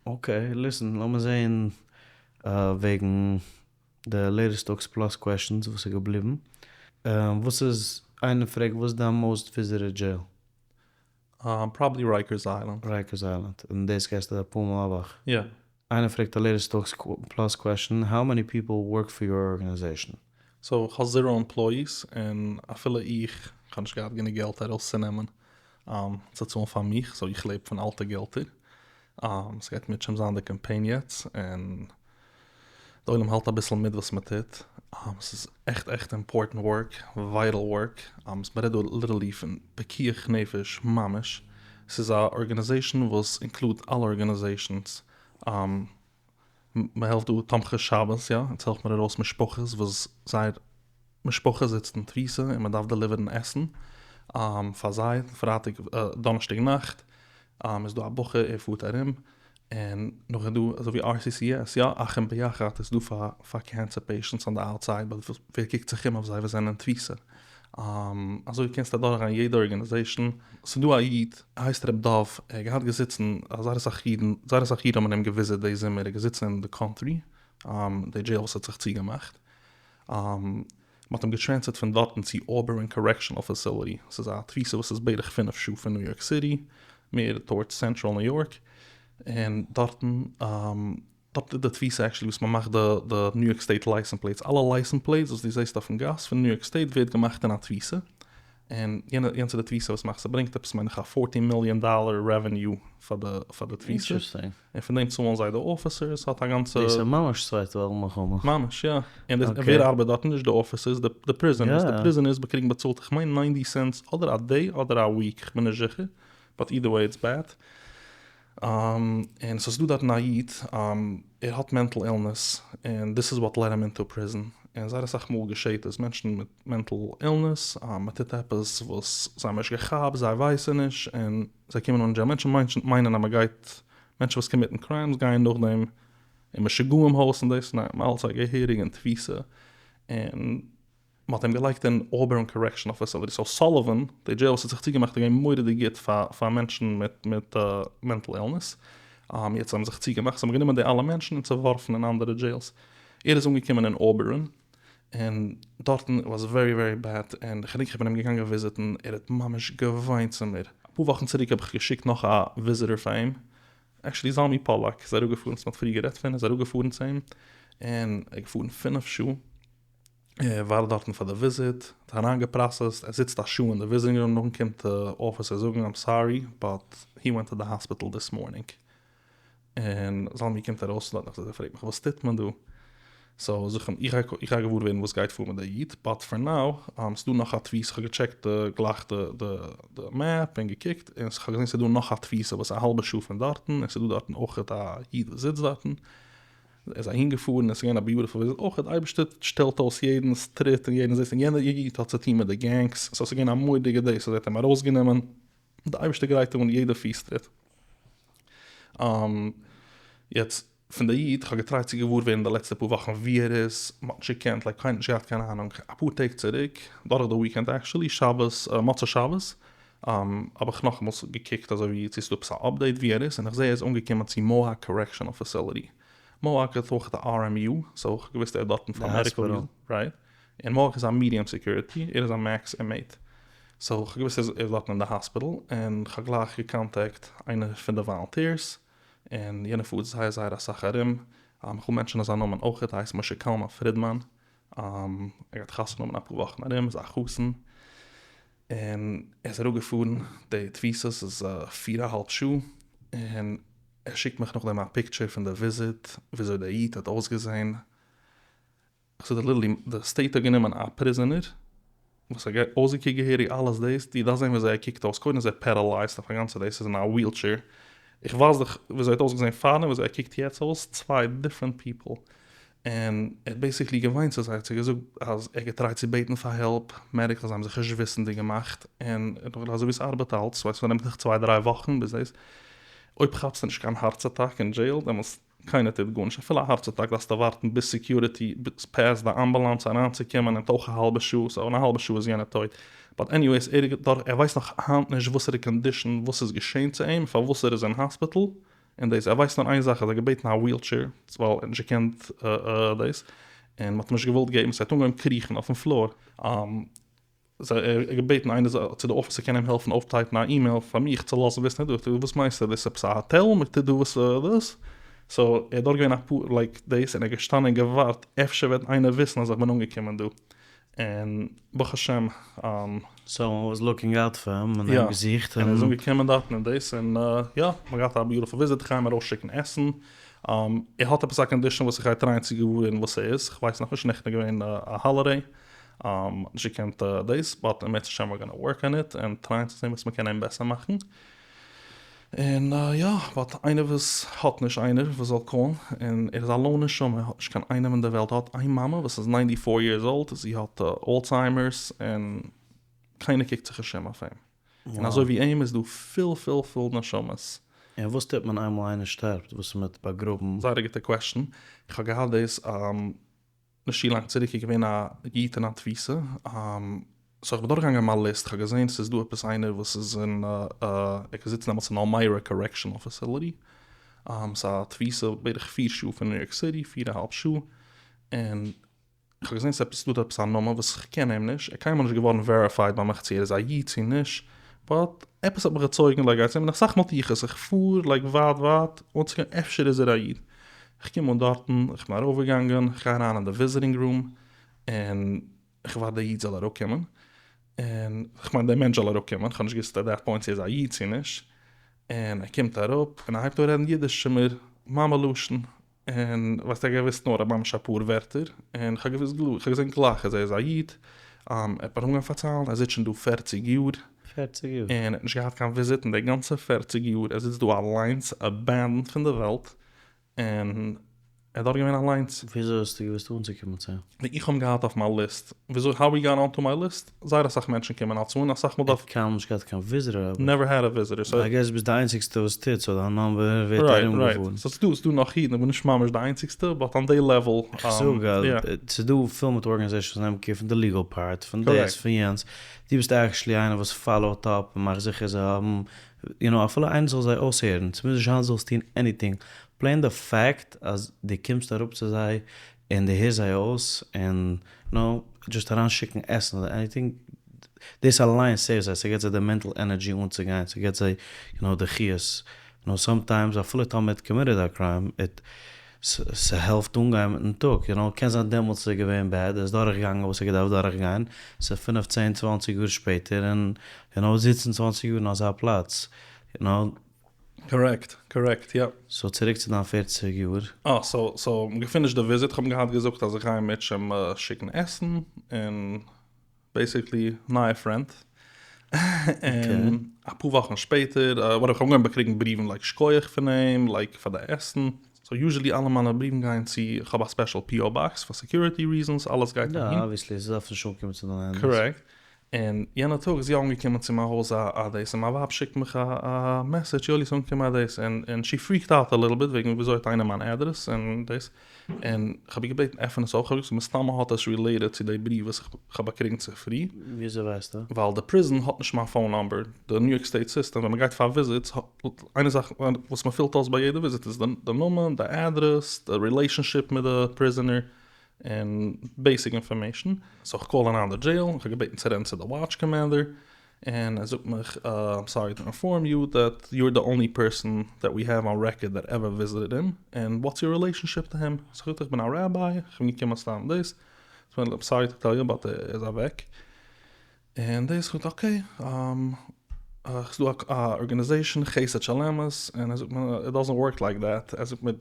Speaker 2: אקעי, ליסן, לאמיר זעהן וועגן די לעיטעסט טאלקס פלאס קוועשאנס וואס איז געבליבן. וואס איז, איינער פרעגט וואס איז דיין מאוסט וויזיטעד דזשעיל?
Speaker 1: פראבעלי רייקערס איילענד.
Speaker 2: רייקערס איילענד, און דאס גייסטו אפאר מאל א וואך?
Speaker 1: יא.
Speaker 2: איינער פרעגט א לעיטעסט טאלקס פלאס קוועשאן, האו מעני פיפל ווארק פאר יור ארגענעזעישאן?
Speaker 1: סאו כ'האב זירא עמפלאיס, און אפילו איך האב נישט געהאט גענוג געלט ארויסצונעמען צו צאלן פאר מיך, סאו איך לעב פון אלטע געלטער. ס'גייט מירצעשעם זיין די קאמפיין יעצט, און די עולם האלט אביסל מיט וואס מ'טוט. ס'איז עכט עכט אימפארטענט ווארק, ווייטעל ווארק, מ'רעדט דא ליטערלי פון פיקוח נפש ממש. ס'איז א ארגענעזעישן וואס אינקלוד אלע ארגענעזעישנס, מ'העלפט דא תומכי שבת, יא, אונז העלפט מיר ארויס משפחות וואס זייער משפחה זיצט אין תפיסה און מ'דארף דעליווערן עסן פאר זיי פרייטאג דאנערשטאג נאכט איז דא א בחור ער פארט ארום און נאך איז דא אזוי ווי RCCS יא אחים ביחד איז דא פאר פאר קענסער פעישענטס אן די אוטסייד באט ווער קוקט זיך אום אויף זיי וואס זענען אין תפיסה אזוי קענסטו אדורכגיין יעדע ארגענעזעישן. ס'איז דא א איד ער הייסט ר' דוב ער האט געהאט געזיצן זייער אסאך אידן זייער אסאך אידן האבן אים געוויזיט די זומער ער איז געזיצן אין די קאנטרי די דזשעיל וואס האט זיך צוגעמאכט מ'האט אים געטרענספערט פון דארטן צו אובערן קארעקשאנעל פעסיליטי, ס'איז א תפיסה וואס איז בערך פינף שעה פון ניו יארק סיטי, מער טאורדס סענטראל ניו יארק, און דארטן דארט איז די תפיסה עקשעלי וואס מ'מאכט די די ניו יארק סטעיט לייסענס פלעיטס, אלע לייסענס פלעיטס וואס דו זעסט אויפן גאס פון ניו יארק סטעיט ווערט געמאכט אין א תפיסה, און יענע יענץ איז די תפיסה וואס מאכט, ס'ברענגט עפעס מיין איך א פארטין מיליאן דאלער רעוועניו פאר די פאר די תפיסה.
Speaker 2: אינטערעסטינג.
Speaker 1: און פון דעם צאלן זיי די אפיסערס, האט א גאנצע.
Speaker 2: דאס איז ממש צווייטע וועלט מלחמה.
Speaker 1: ממש יא, און דאס ווער ארבעט דארטן? נישט די אפיסערס, די פריזענערס, די פריזענערס באקריגן באצאלט איך מיין ניינטי סענטס אדער א דעי אדער א וויק, איך בין נישט זיכער, באט אידער וועי איטס בעד. און סאיז דא דארטן א איד, ער האט מענטל אילנעס, און דיס איז וואט לעד הים אינטו פריזען, און זייער אסאך מאל געשעט עס, מענטשן מיט מענטל אילנעס, מען טוט עפעס וואס זיי האבן נישט געכאפט, זיי ווייסן נישט, און זיי קומען אן אין דזשעיל, מענטשן מיינען אז מען גייט, מענטשן וואס קאמיטן קריימס גייען נאכדעם אין משוגעים הויז און דאס, ניין, מען האלט זיי געהעריג אין תפיסה, און מען האט אים געלייגט אין אובערן קארעקשאנעל פעסילעטי, סאו סאליווען, די דזשעיל וואס האט זיך צוגעמאכט איז געווען מורא'דיג גוט פאר פאר מענטשן מיט מיט מענטל אילנעס, יעצט האבן זיך צוגעמאכט, זיי האבן גענומען די אלע מענטשן און צעווארפן אין אנדערע דזשעילס, ער איז אנגעקומען אין אובערן, און דארטן וואס ווערי ווערי בעד, און כ'געדענק איך בין אים געגאנגען וויזיטן, ער האט ממש געוויינט צו מיר. אפאר וואכן צוריק האב איך געשיקט נאך א וויזיטער פאר אים, עקשעלי זלמי פאללאק איז אראפגעפארן, מ'האט פריער גערעדט פון, איז אראפגעפארן צו אים, און ער איז געפארן פינף שעה, ער ווארט דארטן פאר די וויזיט, האט אריינגעפראסעסט, ער זיצט א שעה אין די וויזיטינג רום, נאכדעם קומט די אפיסער זאגן איים סארי באט הי ווענט טו די האספיטעל דיס מארנינג. און זלמי קומט ארויס פון דארט און ער פרעגט מיך וואס טוט מען דא? סאו זאג איך אים איך גיי געוואר ווערן וואס גייט פאר מיט די איד, באט פאר נאו ס'דא נאך א תפיסה, כ'האב געטשעקט גלייך די מעפ און געקוקט און כ'האב געזען ס'דא נאך א תפיסה וואס איז א האלבע שעה פון דארטן און ס'דא דארטן אויכעט א איד וואס זיצט דארטן, ער איז אהין געפארן און ס'איז געווען א ביוטיפול וויזיט אויכעט, די אייבערשטער שטעלט אויס יעדנ'ס טריט און יעדנ'ס דאס און יענער איד האט צוטון מיט די גענגס, סאו ס'איז געווען א מורא'דיגע דאס אז ער האט אים ארויסגענומען. די אייבערשטער גרייט אן יעדע פיס טריט. יעצט פון די איד, כ'האב געטרייט צו געוואר ווערן די לעצטע פאר וואכן ווי ער איז, מ'האט נישט געקענט, לייק קיינער האט נישט געהאט קיין אהנונג, אפאר טעג צוריק, דורך די וויקענד עקשעלי, שבת, מוצאי שבת, האב איך נאכאמאל געקוקט אזוי ווי צו ס'איז דא עפעס א אפדעיט ווי ער איז, און איך זעה ער איז אנגעקומען צו מאוהאק קארעקשאנעל פעסילעטי, מאוהאק האט אויך די RMU, סאו כ'האב געוואוסט ער איז דארטן פאר מעדיקל ריזען, רייט? און מאוהאק איז א מידיעם סעקיוריטי, ער איז א מעקס אינמעיט, סאו כ'האב געוואוסט ער איז דארטן אין די האספיטל, און כ'האב גלייך געקאנטעקט איינער פון די וואלונטירס, און יענער פארט זייער זייער אסאך ארום, כ'וויל מענטשענען זיין נאמען אויכעט, ער הייסט משה קלמן פרידמאן, ער גייט חתונה האבן אין אפאר וואכן ארום, איז א חתן, און ער איז אראפגעפארן די תפיסה, ס'איז פיר א האלב שעה, און ער שיקט מיך נאכדעם א פיקטשער פון די וויזיט, וויאזוי דער איד האט אויסגעזען, ס'איז ליטערלי די סטעיט האט גענומען א פריזענער וואס האט אויסגעקוקט געהעריג אלעס דאס, דו דארפסט זען וויאזוי ער קוקט אויס, קודם איז ער פערעלייזט אויף א גאנצע דאס איז אין א וויל טשעיר, איך ווייז דיך וויאזוי ער האט אויסגעזען פארדעם וויאזוי ער קוקט יעצט אויס, צוויי דיפרענט פיפל, און ער האט בעיסיקלי געוויינט צו זיי, ער האט זיי געזאגט אז ער האט געטרייט צו בעטן פאר העלפ, מעדיקל, זיי האבן זיך נישט וויסענדיג געמאכט, און אזוי ווי עס ארבעט אלץ, ווייסט ס'נעמט זיך צוויי דריי וואכן ביז דאס, אויב כאפסטו נישט קיין הארץ אטאק אין דזשעיל דעמאלטס קיינער טוט גארנישט, אפילו א הארץ אטאק דארפסטו ווארטן ביז סעקיוריטי פעסט די אמבולאנס אריינצוקומען נעמט אויך א האלבע שעה, סאו אין א האלבע שעה איז יענער טויט, באט עניוועיס ער איז דארט ער ווייסט נאך היינט נישט וואסערע קאנדישאן וואס איז געשען צו אים פארוואס ער איז אין האספיטעל און דאס ער ווייסט נאר איין זאך אז ער האט געבעטן א וויל טשעיר ווייל ער האט נישט געקענט דאס און מען האט אים נישט געוואלט געבן סאו ער האט אנגעהויבן קריכן אויפן פלאר. ער האט געבעטן איינער זאל צו די אפיסער קען אים העלפן אויפטייפן א אימעיל פאר מיך צו לאזן וויסן ער דא וואס מיינסטו דאס איז עפעס א האטעל מען טוט דא וואס דאס סאו ער איז דארט געווען אפאר לייק דעיס און ער איז געשטאנען און געווארט אפשר וועט איינער וויסן אז איך בין אנגעקומען דא און ברוך השם.
Speaker 2: סאמאן וואס לוקינג אוט פאר אים און אים געזוכט
Speaker 1: און ער איז אנגעקומען דארטן און דאס און יא מ'האט געהאט א ביוטיפול וויזיט איך גיי אים ארויסשיקן עסן ער האט עפעס א קאנדישאן וואס איך גיי טרייען צו געוואר ווערן וואס ס'איז כ'ווייס נאכנישט נעכטן איז געווען א האלידעי נישט געקענט דאס באט אם ירצה השם ווער גאנא ווארק אן איט און טרייען צו זען וואס מ'קען אים בעסער מאכן און יא באט איינער וואס האט נישט איינער וואס זאל קאלן און ער איז א לאון נשמה ער האט נישט קיין איינעם אין די וועלט ער האט איין מאמע וואס איז ניינטי פאר יערס אולד זי האט אלצהיימערס און קיינער קוקט זיך נישט אום אויף אים און אזוי ווי אים איז דא פיל פיל פיל נשמות.
Speaker 2: און וואס טוט מען איינמאל איינער שטארבט וואס איז מיט באגראבן?
Speaker 1: זייער א גוטע קוועשטען, איך האב געהאט דאס נישט צו לאנג צוריק איז געווען א איד אין א תפיסה, סאו איך בין דורכגעגאנגען מיין ליסט, איך האב געזען ס'איז דא עפעס איינער וואס איז אין, ער איז געזיצן דעמאלטס אין אלמיירא קארעקשאנעל פעסילעטי, ס'איז א תפיסה בערך פיר שעה פון ניו יארק סיטי, פיר א האלב שעה, און איך האב געזען ס'איז עפעס דא עפעס א נאמען וואס איך קען אים נישט, ער איז קיינמאל נישט געווארן וועריפייד ביי מיך צו ער איז א איד צו נישט, באט עפעס האט מיך געצויגן לייק גיי צו אים, און אסאך מאל טו איך עס, איך פאר לייק ווייט ווייט אנצוקומען אפשר איז ער א איד, איך קום אן דארטן, איך בין ארויפגעגאנגען, איך גיי אריין אין די וויזיטינג רום, און איך ווארט דער איד זאל אראפקומען, און איך מיין דער מענטש זאל אראפקומען, איך האב נישט געוואוסט עט דעט פוינט צו ער איז א איד צו נישט, און ער קומט אראפ און ער הייבט אן רעדן אידיש צו מיר, מאמע לשון, און ווייסט איך האב געוואוסט נאר ממש אפאר ווערטער, און איך האב געוואוסט איך האב געזען גלייך אז ער איז א איד, ער האט מיר אנגעהויבן פארציילן ער זיצט שוין דא פערציג יאר,
Speaker 2: פערציג יאר?
Speaker 1: און ער האט נישט געהאט קיין וויזיט אין די גאנצע פערציג יאר, ער זיצט דא אליינס עבענדענד פון די וועלט, און ער איז דארט געווען אליינס.
Speaker 2: וויאזוי האסטו געוואוסט אנצוקומען צו אים?
Speaker 1: ווייל איך האב אים געהאט אויף מיין ליסט. וויאזוי האו הי גאט אנטו מיי ליסט? זייער אסאך מענטשן קומען אלץ אן, אסאך מאל
Speaker 2: דארף. ער האט קיינמאל נישט געהאט קיין וויזיטער אבער.
Speaker 1: נעווער העד א וויזיטער סאו.
Speaker 2: איי געס ביסט די איינציגסטע וואס טוט סאו דיין נאמבער ווערט
Speaker 1: ארום געפארן. רייט רייט סאו ס'דא ס'דא נאך אידן איך בין נישט ממש די איינציגסטע באט אן דעי לעוועל.
Speaker 2: איך זאג אז ס'דא פיל מיט ארגענעזעישאנס וואס נעמען קעיר פון די ליגעל פארט פון דאס פון יענץ דו ביסט עקשעלי איינער וואס פאלאוט אפ און מאכט זיכער זיי האבן יו נאו אפילו איינער זאל זיי אויסהערן ס'מוז נישט זיין זאלסט טון עניטינג פלעין די פאקט אז דו קומסט אראפ צו זיי און דו הערסט זיי אויס און יו נאו דזשאסט אריין שיקן עסן אדער עניטינג דאס אליינס סעיווט זיי ס'געט זיי די מענטל ענערדזשי אנצוגיין ס'געט זיי יו נאו די חיות יו נאו סאמטיימס אפילו טאמער מ'האט קאמיטעד א קריים איט ס'העלפט אנגיין מיטן טאג יו נאו קען זיין דעמאלטס איז געווען בעד ער איז דורכגעגאנגען וואס ער געדארפט דורכגיין ס'איז פינף צען צוואנציג יאר שפעטער און יו נאו זיצן צוואנציג יאר אין אזא פלאץ יו נאו.
Speaker 1: קארעקט, קארעקט, יא.
Speaker 2: סאו צוריק צו דיין פערציג יאר.
Speaker 1: אה, סאו, סאו, געפינישט די וויזיט, כ'האב אים געהאט געזאגט אז איך גיי אם ירצה השם שיקן עסן, און בעיסיקלי נייע פרענד. און אפאר וואכן שפעטער, וואטעווער, כ'האב אנגעהויבן באקריגן בריוון לייק שקויעך פון אים, לייק פאר די עסן. סאו יוזשעלי אלע מיינע בריוון גייען צו, כ'האב א ספעשל פי או באקס פאר סעקיוריטי ריזענס, אלעס גייט
Speaker 2: אהין. יא, אבוויעסלי, ס'דארף נישט אנקומען צו דיינע הענט.
Speaker 1: קארעקט. און יענע טאג איז יא אנגעקומען צו מיין הויז א א דאס און מיין ווייב שיקט מיך א א מעסעדזש יואלי ס'איז אנגעקומען א דאס און און שי פריקט אוט א ליטל ביט וועגן וויאזוי האט איינער מיין אדרעס און דאס און כ'האב איר געבעטן עפען עס אויף כ'האב געזאגט מסתמא האט עס רילעיטעד צו די בריוו וואס כ'האב באקריגן צופרי.
Speaker 2: וויאזוי ווייסטו?
Speaker 1: ווייל די פריזן האט נישט מיין פאון נאמבער, די ניו יארק סטעיט סיסטעם ווען מ'גייט פאר וויזיטס איינע זאך וואס מ'פילט אויס ביי יעדע וויזיט איז די נאמען, די אדרעס, די רילעישאנשיפ מיט די פריזענער, און בעיסיק אינפארמעישן. סאו איך קאל אריין די דזשעיל, איך האב געבעטן צו רעדן צו די וואטש קאמענדער, און ער זאגט מיך איים סארי טו אינפארם יו דעט יו אר די אנלי פערסאן דעט ווי העוו אן רעקארד דעט עווער וויזיטעד הים, און וואטס יור רילעישאנשיפ טו הים? סאו איך זאג איך בין א ראביי, איך בין געקומען סתם דאס, איים סארי טו טעל יו באט ער איז אוועק. און דאס זאגט אקעי, ס'איז דא א ארגענעזעישן חסד של אמת, און ער זאגט מיר איט דאזענט ווארק לייק דעט, ער זאגט מיר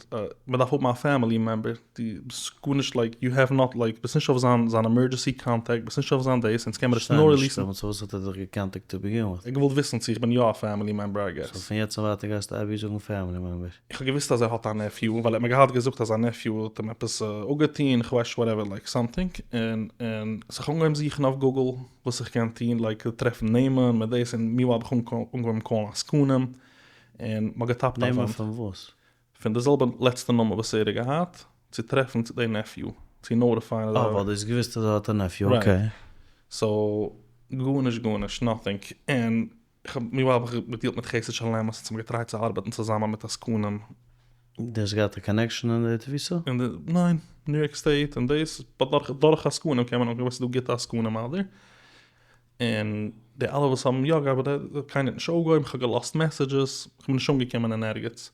Speaker 1: מען דארף האבן א פעמילי מעמבער, דו ביסט גארנישט לייק יו העוו נאט לייק ביסט נישט אויף זיין זיין עמערדזשענסי קאנטעקט, ביסט נישט אויף זיין דאס, אונז קען מיר עס נאר ריליעסן.
Speaker 2: סאו וואס האט ער דיך געקאנטעקט טו ביגין וויט?
Speaker 1: ער האט געוואלט וויסן צו איך בין יא א פעמילי מעמבער איי געס.
Speaker 2: סאו פון יעצט און ווייטער גייסטו אייביג זאגן פעמילי מעמבער?
Speaker 1: איך האב געוויסט אז ער האט א נעפיו, ווייל ער האט מיר געהאט געזאגט אז זיין נעפיו האט אים עפעס אפגעטון, איך ווייס נישט וואטעווער לייק סאמטינג, און און סאו איך האב אנגעהויבן זוכן אויף גוגל וואס איך קען טון, לייק טרעפן נעמען מיט דאס, און מיענווייל האב איך אנגעהויבן קאלן עסקנים, און מ'האט געטאפט א
Speaker 2: וואנט. נעמען פון וואס?
Speaker 1: פון די זעלבע לעצטע נאמען וואס ער האט געהאט, צו טרעפן צו די נעפיו, צו נאוטיפייען
Speaker 2: אז. אה ווייל דו האסט געוויסט אז ער האט א נעפיו, אקעי.
Speaker 1: סאו גארנישט גארנישט נאטינג, און איך האב מיענווייל האב איך געדילט מיט חסד של אמת, אונז האבן געטרייט צו ארבעטן צוזאמען מיט עסקנים.
Speaker 2: דו האסט געהאט א קאנעקשאן אין די תפיסה?
Speaker 1: אין די, ניין, ניו יארק סטעיט און דאס, באט דורך דורך עסקנים קען מען אנקומען, ס'איז דא גוטע עסקנים אדער. און די אלע וואס האבן יא געהאט קיינער האט נישט אויפגעהויבן, כ'האב געלאזט מעסעדזשעס, כ'בין נישט אנגעקומען אין ערגעץ.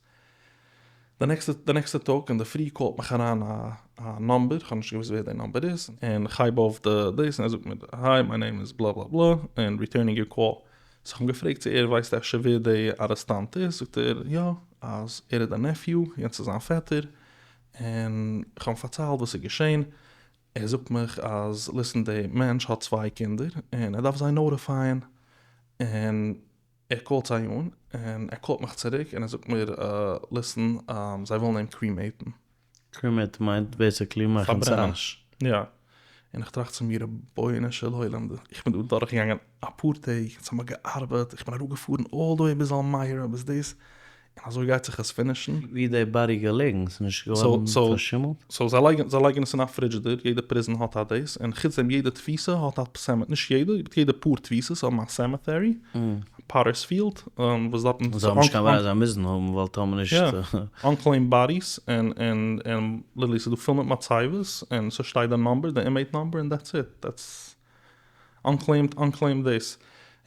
Speaker 1: די נעקסטע די נעקסטע טאג אינדערפרי קאלט מיך אריין א א נאמבער, כ'האב נישט געוואוסט ווער די נאמבער איז, און כ'הייב אויף די דאס און ער זאגט מיר היי מיי נעים איז בלא בלא בלא און ריטורנינג יור קאל, סאו כ'האב אים געפרעגט צו ער ווייסט אפשר ווער די ארעסטאנט איז, זאגט ער יא אז ער איז די נעפיו, יענץ איז זיין פעטער, און כ'האב אים פארציילט וואס איז געשען, ער זאגט מיך אז ליסן די מענטש האט צוויי קינדער און ער דארף זיי נאוטיפייען און ער קאלט זיי אן און ער קאלט מיך צוריק און ער זאגט מיר ליסן זיי ווילן אים קרימעיטן.
Speaker 2: קרימעיט מיינט בעסיקלי מאכן צו אש.
Speaker 1: יא. און איך טראכט צו מיר רבונו של עולם איך בין דא דורכגעגאנגען אפאר טעג אונז האמיר געארבעט איך בין אראפגעפארן אלל די וועי ביז אלמיירא ביז דאס און אזוי גייט זיך עס פינישן.
Speaker 2: ווי איז די באדי געלעגן? ס'איז נישט געווארן פארשימלט?
Speaker 1: סאו זיי לייגן זיי לייגן עס אין א פרידזשידער, יעדע פריזן האט א דאס, און חוץ דעם יעדע תפיסה האט א סעמע, נישט יעדע, באט יעדע פאר תפיסות האבן א סעמעטערי, פאטערס פיעלד, וואס דארטן
Speaker 2: זיי האבן נישט קיין ברירה זיי מוזן האבן ווייל טאמער נישט.
Speaker 1: יא, אנקלעימד באדיס, און און און ליטערלי ס'איז דא פול מיט מצבות, און ס'שטייט די נאמבער, די אינמעיט נאמבער, און דעטס איט, דעטס. אנקלעימד אנקלעימד דאס.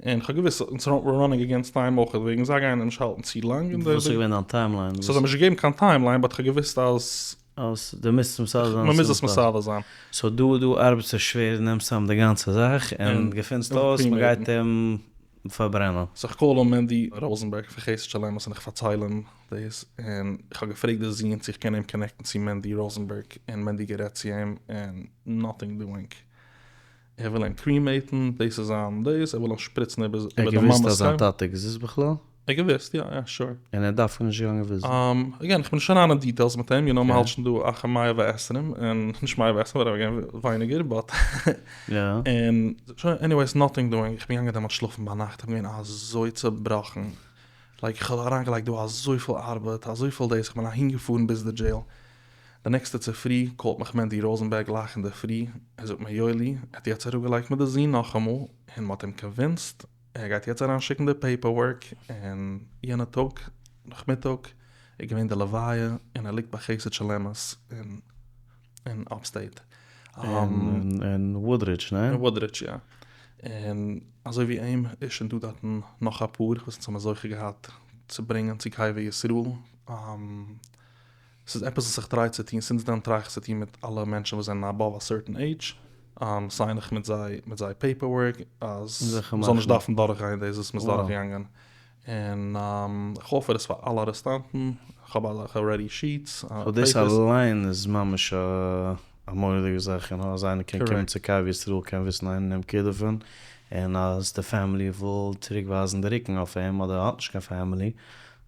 Speaker 1: און כ'האב געוואוסט אונז ווער ראנינג אגעינסט טיים אויך וועגן זיי גייען אים נישט האלטן צו לאנג און
Speaker 2: וואס איז געווען דיין טיימליין?
Speaker 1: סאו זיי האבן נישט געגעבן קיין טיימליין באט כ'האב געוואוסט אז
Speaker 2: אז דו מוזט עס מסדר זיין
Speaker 1: מ'מוז עס מסדר זיין.
Speaker 2: סאו דו דו ארבעטסט שווער נעמסט צאם די גאנצע זאך און געפינסט אויס מ'גייט אים פארברענען.
Speaker 1: סאו כ'קאל אן מענדי ראזענבערג פון חסד של אמת און איך פארצייל אים דאס און כ'האב געפרעגט די זון צו איך קען אים קאנעקטן צו מענדי ראזענבערג און מענדי גערעדט צו אים און נאטינג דואינג. ער וויל אים קרימעיטן, דאס איז זיין דאס, ער וויל אים שפריצן איבער די
Speaker 2: מאמע'ס קבר. ער האט געוואוסט אז זיין טאטע עקזיסט בכלל?
Speaker 1: ער האט געוואוסט, יא יא שור.
Speaker 2: און ער האט דווקא נישט געגאנגען וויזיטן?
Speaker 1: אגעין, איך בין נישט אריין אין דיטעילס מיט אים, יו נאו מ'האלט שוין דא אחר מאה ועשרים, און נישט מאה ועשרים, אבער אגעין ווייניגער, באט. און שוין, עניוועיס נאטינג דואינג, איך בין געגאנגען דעמאלטס שלאפן ביינאכט, איך בין געווען אזוי צובראכן, לייק איך האב אריינגעלייגט דא אזויפיל ארבעט, אזויפיל דאס, איך בין אהינגעפארן ביז די דזשעיל, די נעקסטע צופרי קאלט מיך מענדי ראזענבערג גלייך אינדערפרי, ער זאגט מיר יואלי, ער האט יעצט אראפגעלייגט מיט די זון נאכאמאל, און מ'האט אים קאנווינסט, ער גייט יעצט אריינשיקן די פעיפער ווארק, און יענע טאג נאכמיטאג איז געווען די לוויה, און ער ליגט ביי חסד של אמת אין אפסטעיט.
Speaker 2: אין וואודרידזש, ניין?
Speaker 1: אין וואודרידזש יא. און אזוי ווי אים איז שוין דא דארטן נאך אפאר וואס אונז האבן זוכה געהאט צו ברענגען צו קבר ישראל. ס'איז עפעס וואס איך טריי צו טון, סינס דען טריי איך צו טון מיט אלע מענטשן וואס זענען אבאוו א סערטען עידזש, סיין איך מיט זיי מיט זיי פעיפער ווארק אז מ'זאל נישט דארפן דורכגיין דאס וואס מ'איז דורכגעגאנגען, און איך אפער עס פאר אלע ארעסטאנטן, איך האב אזעלכע רעדי שיטס,
Speaker 2: סאו דאס אליין איז ממש א מורא'דיגע זאך, און אז איינער קען קומען צו קבר ישראל קען וויסן איינער נעמט קעיר דערפון, און אז די פעמילי וויל צוריק ווייזן די רוקן אויף אים אדער האט נישט קיין פעמילי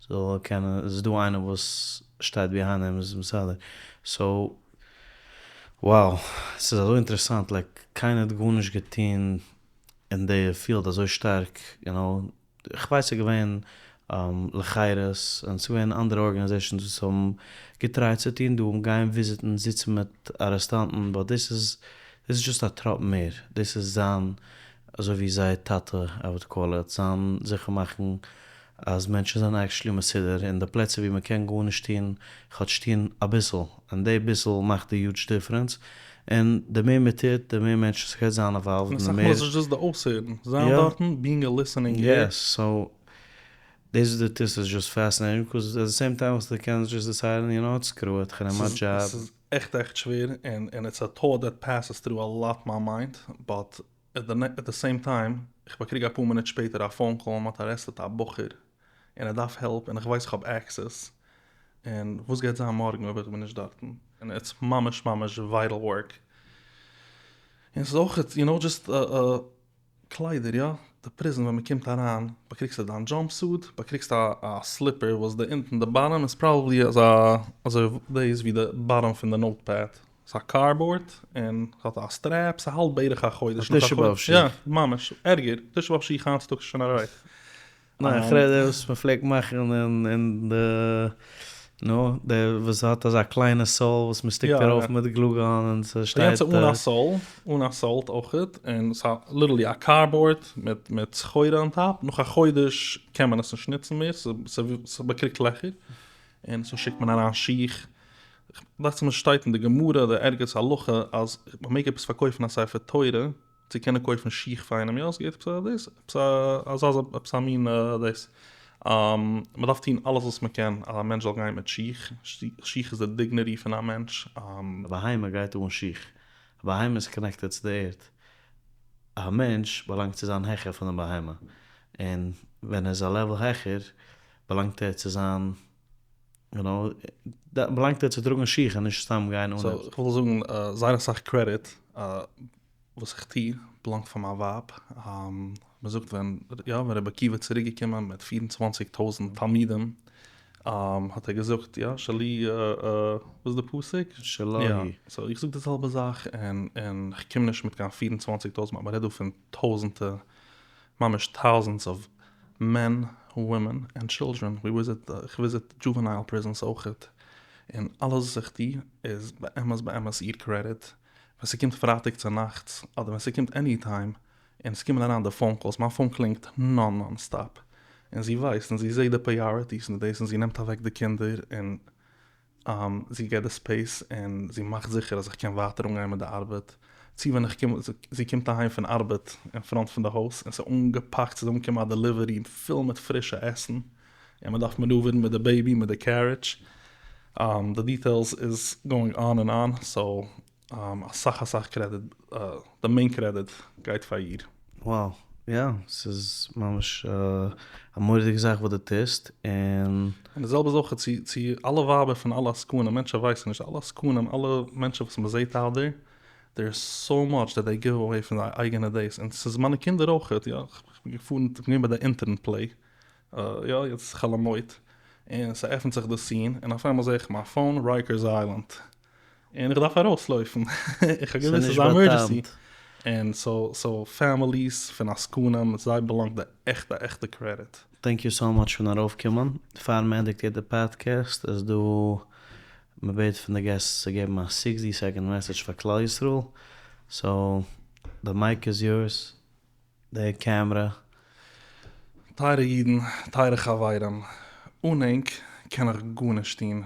Speaker 2: זאל קענען, איז דא איינער וואס שטייט ביהיינד אים איז מסדר, סאו wow ס'איז אזוי אינטערעסאנט לייק קיינער האט גארנישט געטון אין די פיעלד אזוי שטארק יו נאו, כ'ווייס ס'איז געווען לחירות און ס'איז געווען אנדערע ארגאניזעישאנס וואס האבן געטרייט צו טון דא, גיין וויזיטן זיצן מיט ארעסטאנטן באט דאס איז דאס איז דזשאסט א טראפ מער, דאס איז זיין אזוי ווי זייער טאטע איי וואלד קאל איט, זיין זיכער מאכן אז מענטשן זענען עקשעלי מסודר אין די פלעצער ווי מען קען גארנישט טון, כאטש טון אביסל, און די ביסל מאכט די יוזש דיפרענס, און די מער מען טוט די מער מענטשן ס'גייט זיין אינוואלווד
Speaker 1: און אסאך מאל איז נישט דאס די אויסהערן, זיין דארטן, ביאינג א ליסענינג עיר.
Speaker 2: יעס, סאו דאס וואס דו טוסט איז דזשאסט פעסינעטינג, ביקאז עט די סעים טיים וואלסטו געקענט דזשאסט דיסיידן יו נאו וואט סקרו איט, כ'נעם א דזשאב.
Speaker 1: ס'איז עכט עכט שווער, און איטס א טאט דעט פעסעס טרו א לאט מיי מיינד, באט עט די סעים טיים, איך באקריג אפאר מינוט שפעטער א פאון קאל מ'האט ארעסטעט א בחור און ער דארף העלפ און איך ווייס איך האב עקסעס און וואס גייט זיין מארגן אויב איך בין נישט דארטן און איטס ממש ממש ווייטעל ווארק און ס'איז אויך יו נאו דזשאסט קליידער יא די פריזן ווען מ'קומט אריין באקריגסטו דיין דזשאמפ סוט באקריגסט א סליפער וואס די אונטן די באטאם איז פראבעבלי אזא אזוי דאס ווי די באטאם פון די נאוט פעד. ס'איז א קארדבאורד און ס'האט א סטרעפ, ס'האלט בערך א חודש.
Speaker 2: א תשעה באב שיך.
Speaker 1: יא, ממש. ערגער. תשעה באב שיך היינט צוטאגס איז שוין אלרייט.
Speaker 2: ניין, איך רעד די וואס מ'פלעגט מאכן אין די, נו, די וואס האט אזא קליינע סאול וואס מ'שטיקט ארויף מיט גלו גאן און ס'שטייט.
Speaker 1: יענץ איז אן א סאול, אן א סאול אויכעט, און ס'איז ליטערלי א קארדבאורד מיט מיט סחורה אן טאפ, נאך א חודש קען מען עס נישט נוצן מער, ס'באקריגט לעכער, און סאו שיקט מען אריין שיך. דאכט זיך מיר שטייט אין די גמרא אדער ערגעץ הלכה אז מ'מעג עפעס פארקויפן א ספר תורה. צו קענען קויפן שיך פאר איינעם, יא עס געהערט עפעס א דאס, עפעס א אזא עפעס א מין דאס, מען דארף טון אלעס וואס מען קען אז א מענטש זאל גיין מיט שיך, שיך איז די dignity פון א מענטש.
Speaker 2: א בהמה גייט אן שיך, א בהמה איז connected צו די ערד, א מענטש באלאנגט צו זיין העכער פון די בהמה, און ווען ער איז א level העכער באלאנגט ער צו זיין יו נאו, באלאנגט ער צו טראגן שיך און נישט סתם גיין אן.
Speaker 1: so איך וויל זאגן זייער אסאך credit וואס איך טו באלאנגט פאר מיין ווייב, מען זאגט ווען יא ווען רבי עקיבא איז צוריק געקומען מיט 24 טויזנט תלמידים האט ער געזאגט יא שלי וואס איז די פסוק?
Speaker 2: שלה היא.
Speaker 1: so איך זאג די זעלבע זאך און און איך קום נישט מיט קיין 24 טויזנט מען רעדט דא פון טויזענטע ממש thousands of men, women and children, we visit, איך visit juvenile prisons אויכעט, און אלעס וואס איך טו איז באמת באמת איר credit, ווען ס'קומט פרייטאג צו נאכטס, אדער ווען ס'קומט any time, און ס'קומען אריין די phone calls, מיין phone קלינגט non non stop, און זי ווייסט און זי זעט די priorities און דאס און זי נעמט אוועק די קינדער און זי געבט די space און זי מאכט זיכער אז איך קען ווייטער אנגיין מיט די ארבעט, צו ווען איך קום, זי קומט אהיים פון ארבעט אין front פון די הויז און ס'איז אנגעפאקט, ס'איז אנגעקומען א delivery פול מיט פרישע עסן, און מ'דארף maneuver ן מיט די baby מיט די carriage, די details איז going on and on, so אסאך אסאך credit, די main credit גייט פאר איר.
Speaker 2: Wow, יא, ס'איז ממש א מורא'דיגע זאך וואס דו טוסט, און.
Speaker 1: און די זעלבע איז אויך צו צו אלע ווייבער פון אלע עסקנים, מענטשן ווייסן נישט, אלע עסקנים, אלע מענטשן וואס מ'זעט out there, there is so much that they give away פון זייער אייגענע days, און ס'איז מיינע קינדער אויכעט, יא, כ'בין געפארן, כ'בין געווען ביי די intern play, יא, יעצט חול המועד, און ס'עפנט זיך די scene, און אויף איינמאל זע איך מיין phone, Rikers Island. און איך דארף ארויסלויפן, איך האב געוואוסט ס'איז א emergency, און so so families פון עסקנים, זיי באלאנגט די עכטע עכטע credit.
Speaker 2: Thank you so much פארן ארויפקומען. פאר מען ענדיגט יעדע פאדקעסט איז דא, מען בעט פון די guests צו געבן א 60 second message פאר כלל ישראל, so the mic is yours. די קעמרע.
Speaker 1: טייערע אידן, טייערע חברים, אן ענק קען איך גארנישט טון,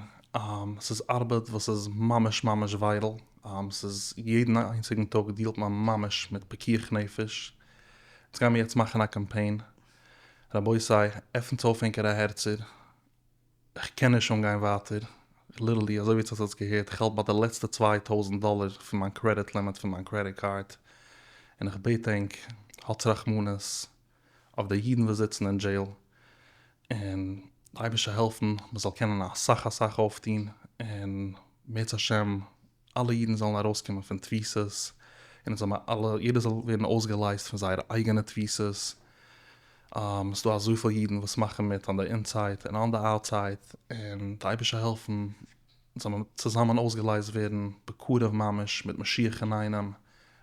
Speaker 1: ס'איז ארבעט וואס איז ממש ממש vital, ס'איז יעדן איינציגן טאג deal ט מען ממש מיט פיקוח נפש, אונז גיימיר יעצט מאכן א קאמפיין, רבותי עפנטס אויף ענקערע הערצער, איך קען נישט אנגיין ווייטער, literally אזוי ווי עטס האטס געהערט, איך האלט ביי די לעצטע 2000 דאלער פון מיין credit limit פון מיין credit card, און איך בעט ענק, האטס רחמנות אויף די אידן וואס זיצן אין jail, און די אייבערשטער העלפן מען זאל קענען אסאך אסאך אויפטון, און אם ירצה השם אלע אידן זאלן ארויסקומען פון תפיסות, און זאל מען אלע, יעדער זאל ווערן אויסגעלייזט פון זייערע אייגענע תפיסות. ס'איז דא אזויפיל אידן וואס מאכן מיט on the inside און on the outside, און די אייבערשטער העלפן זאל מען צוזאמען אויסגעלייזט ווערן בקרוב ממש מיט משיח אינאיינעם,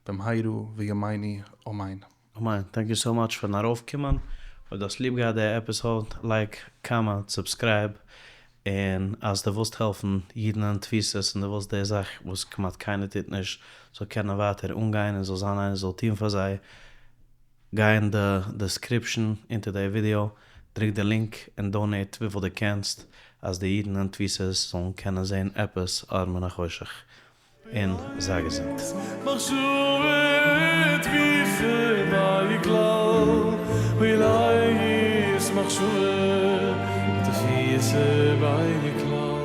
Speaker 1: במהרה בימינו אמן.
Speaker 2: אמן. Thank you so much פארן ארויפקומען. אויב דו האסט ליב געהאט די episode, like, comment, subscribe, און אז דו ווילסט העלפן אידן אין תפיסות און דו ווילסט די זאך וואס כמעט קיינער טוט נישט זאל קענען ווייטער אנגיין און זאל זיין איינער זאל טון פאר זיי, גיי אין די description אונטער די ווידיאו, דרוק די link און donate וויפיל דו קענסט אז די אידן אין תפיסות זאלן קענען זען עפעס אור מן החושך. און זיי געזונט.
Speaker 4: מחשבה תפיסה ביי כלל, אולי יש מחשבה תפיסה ביי כלל.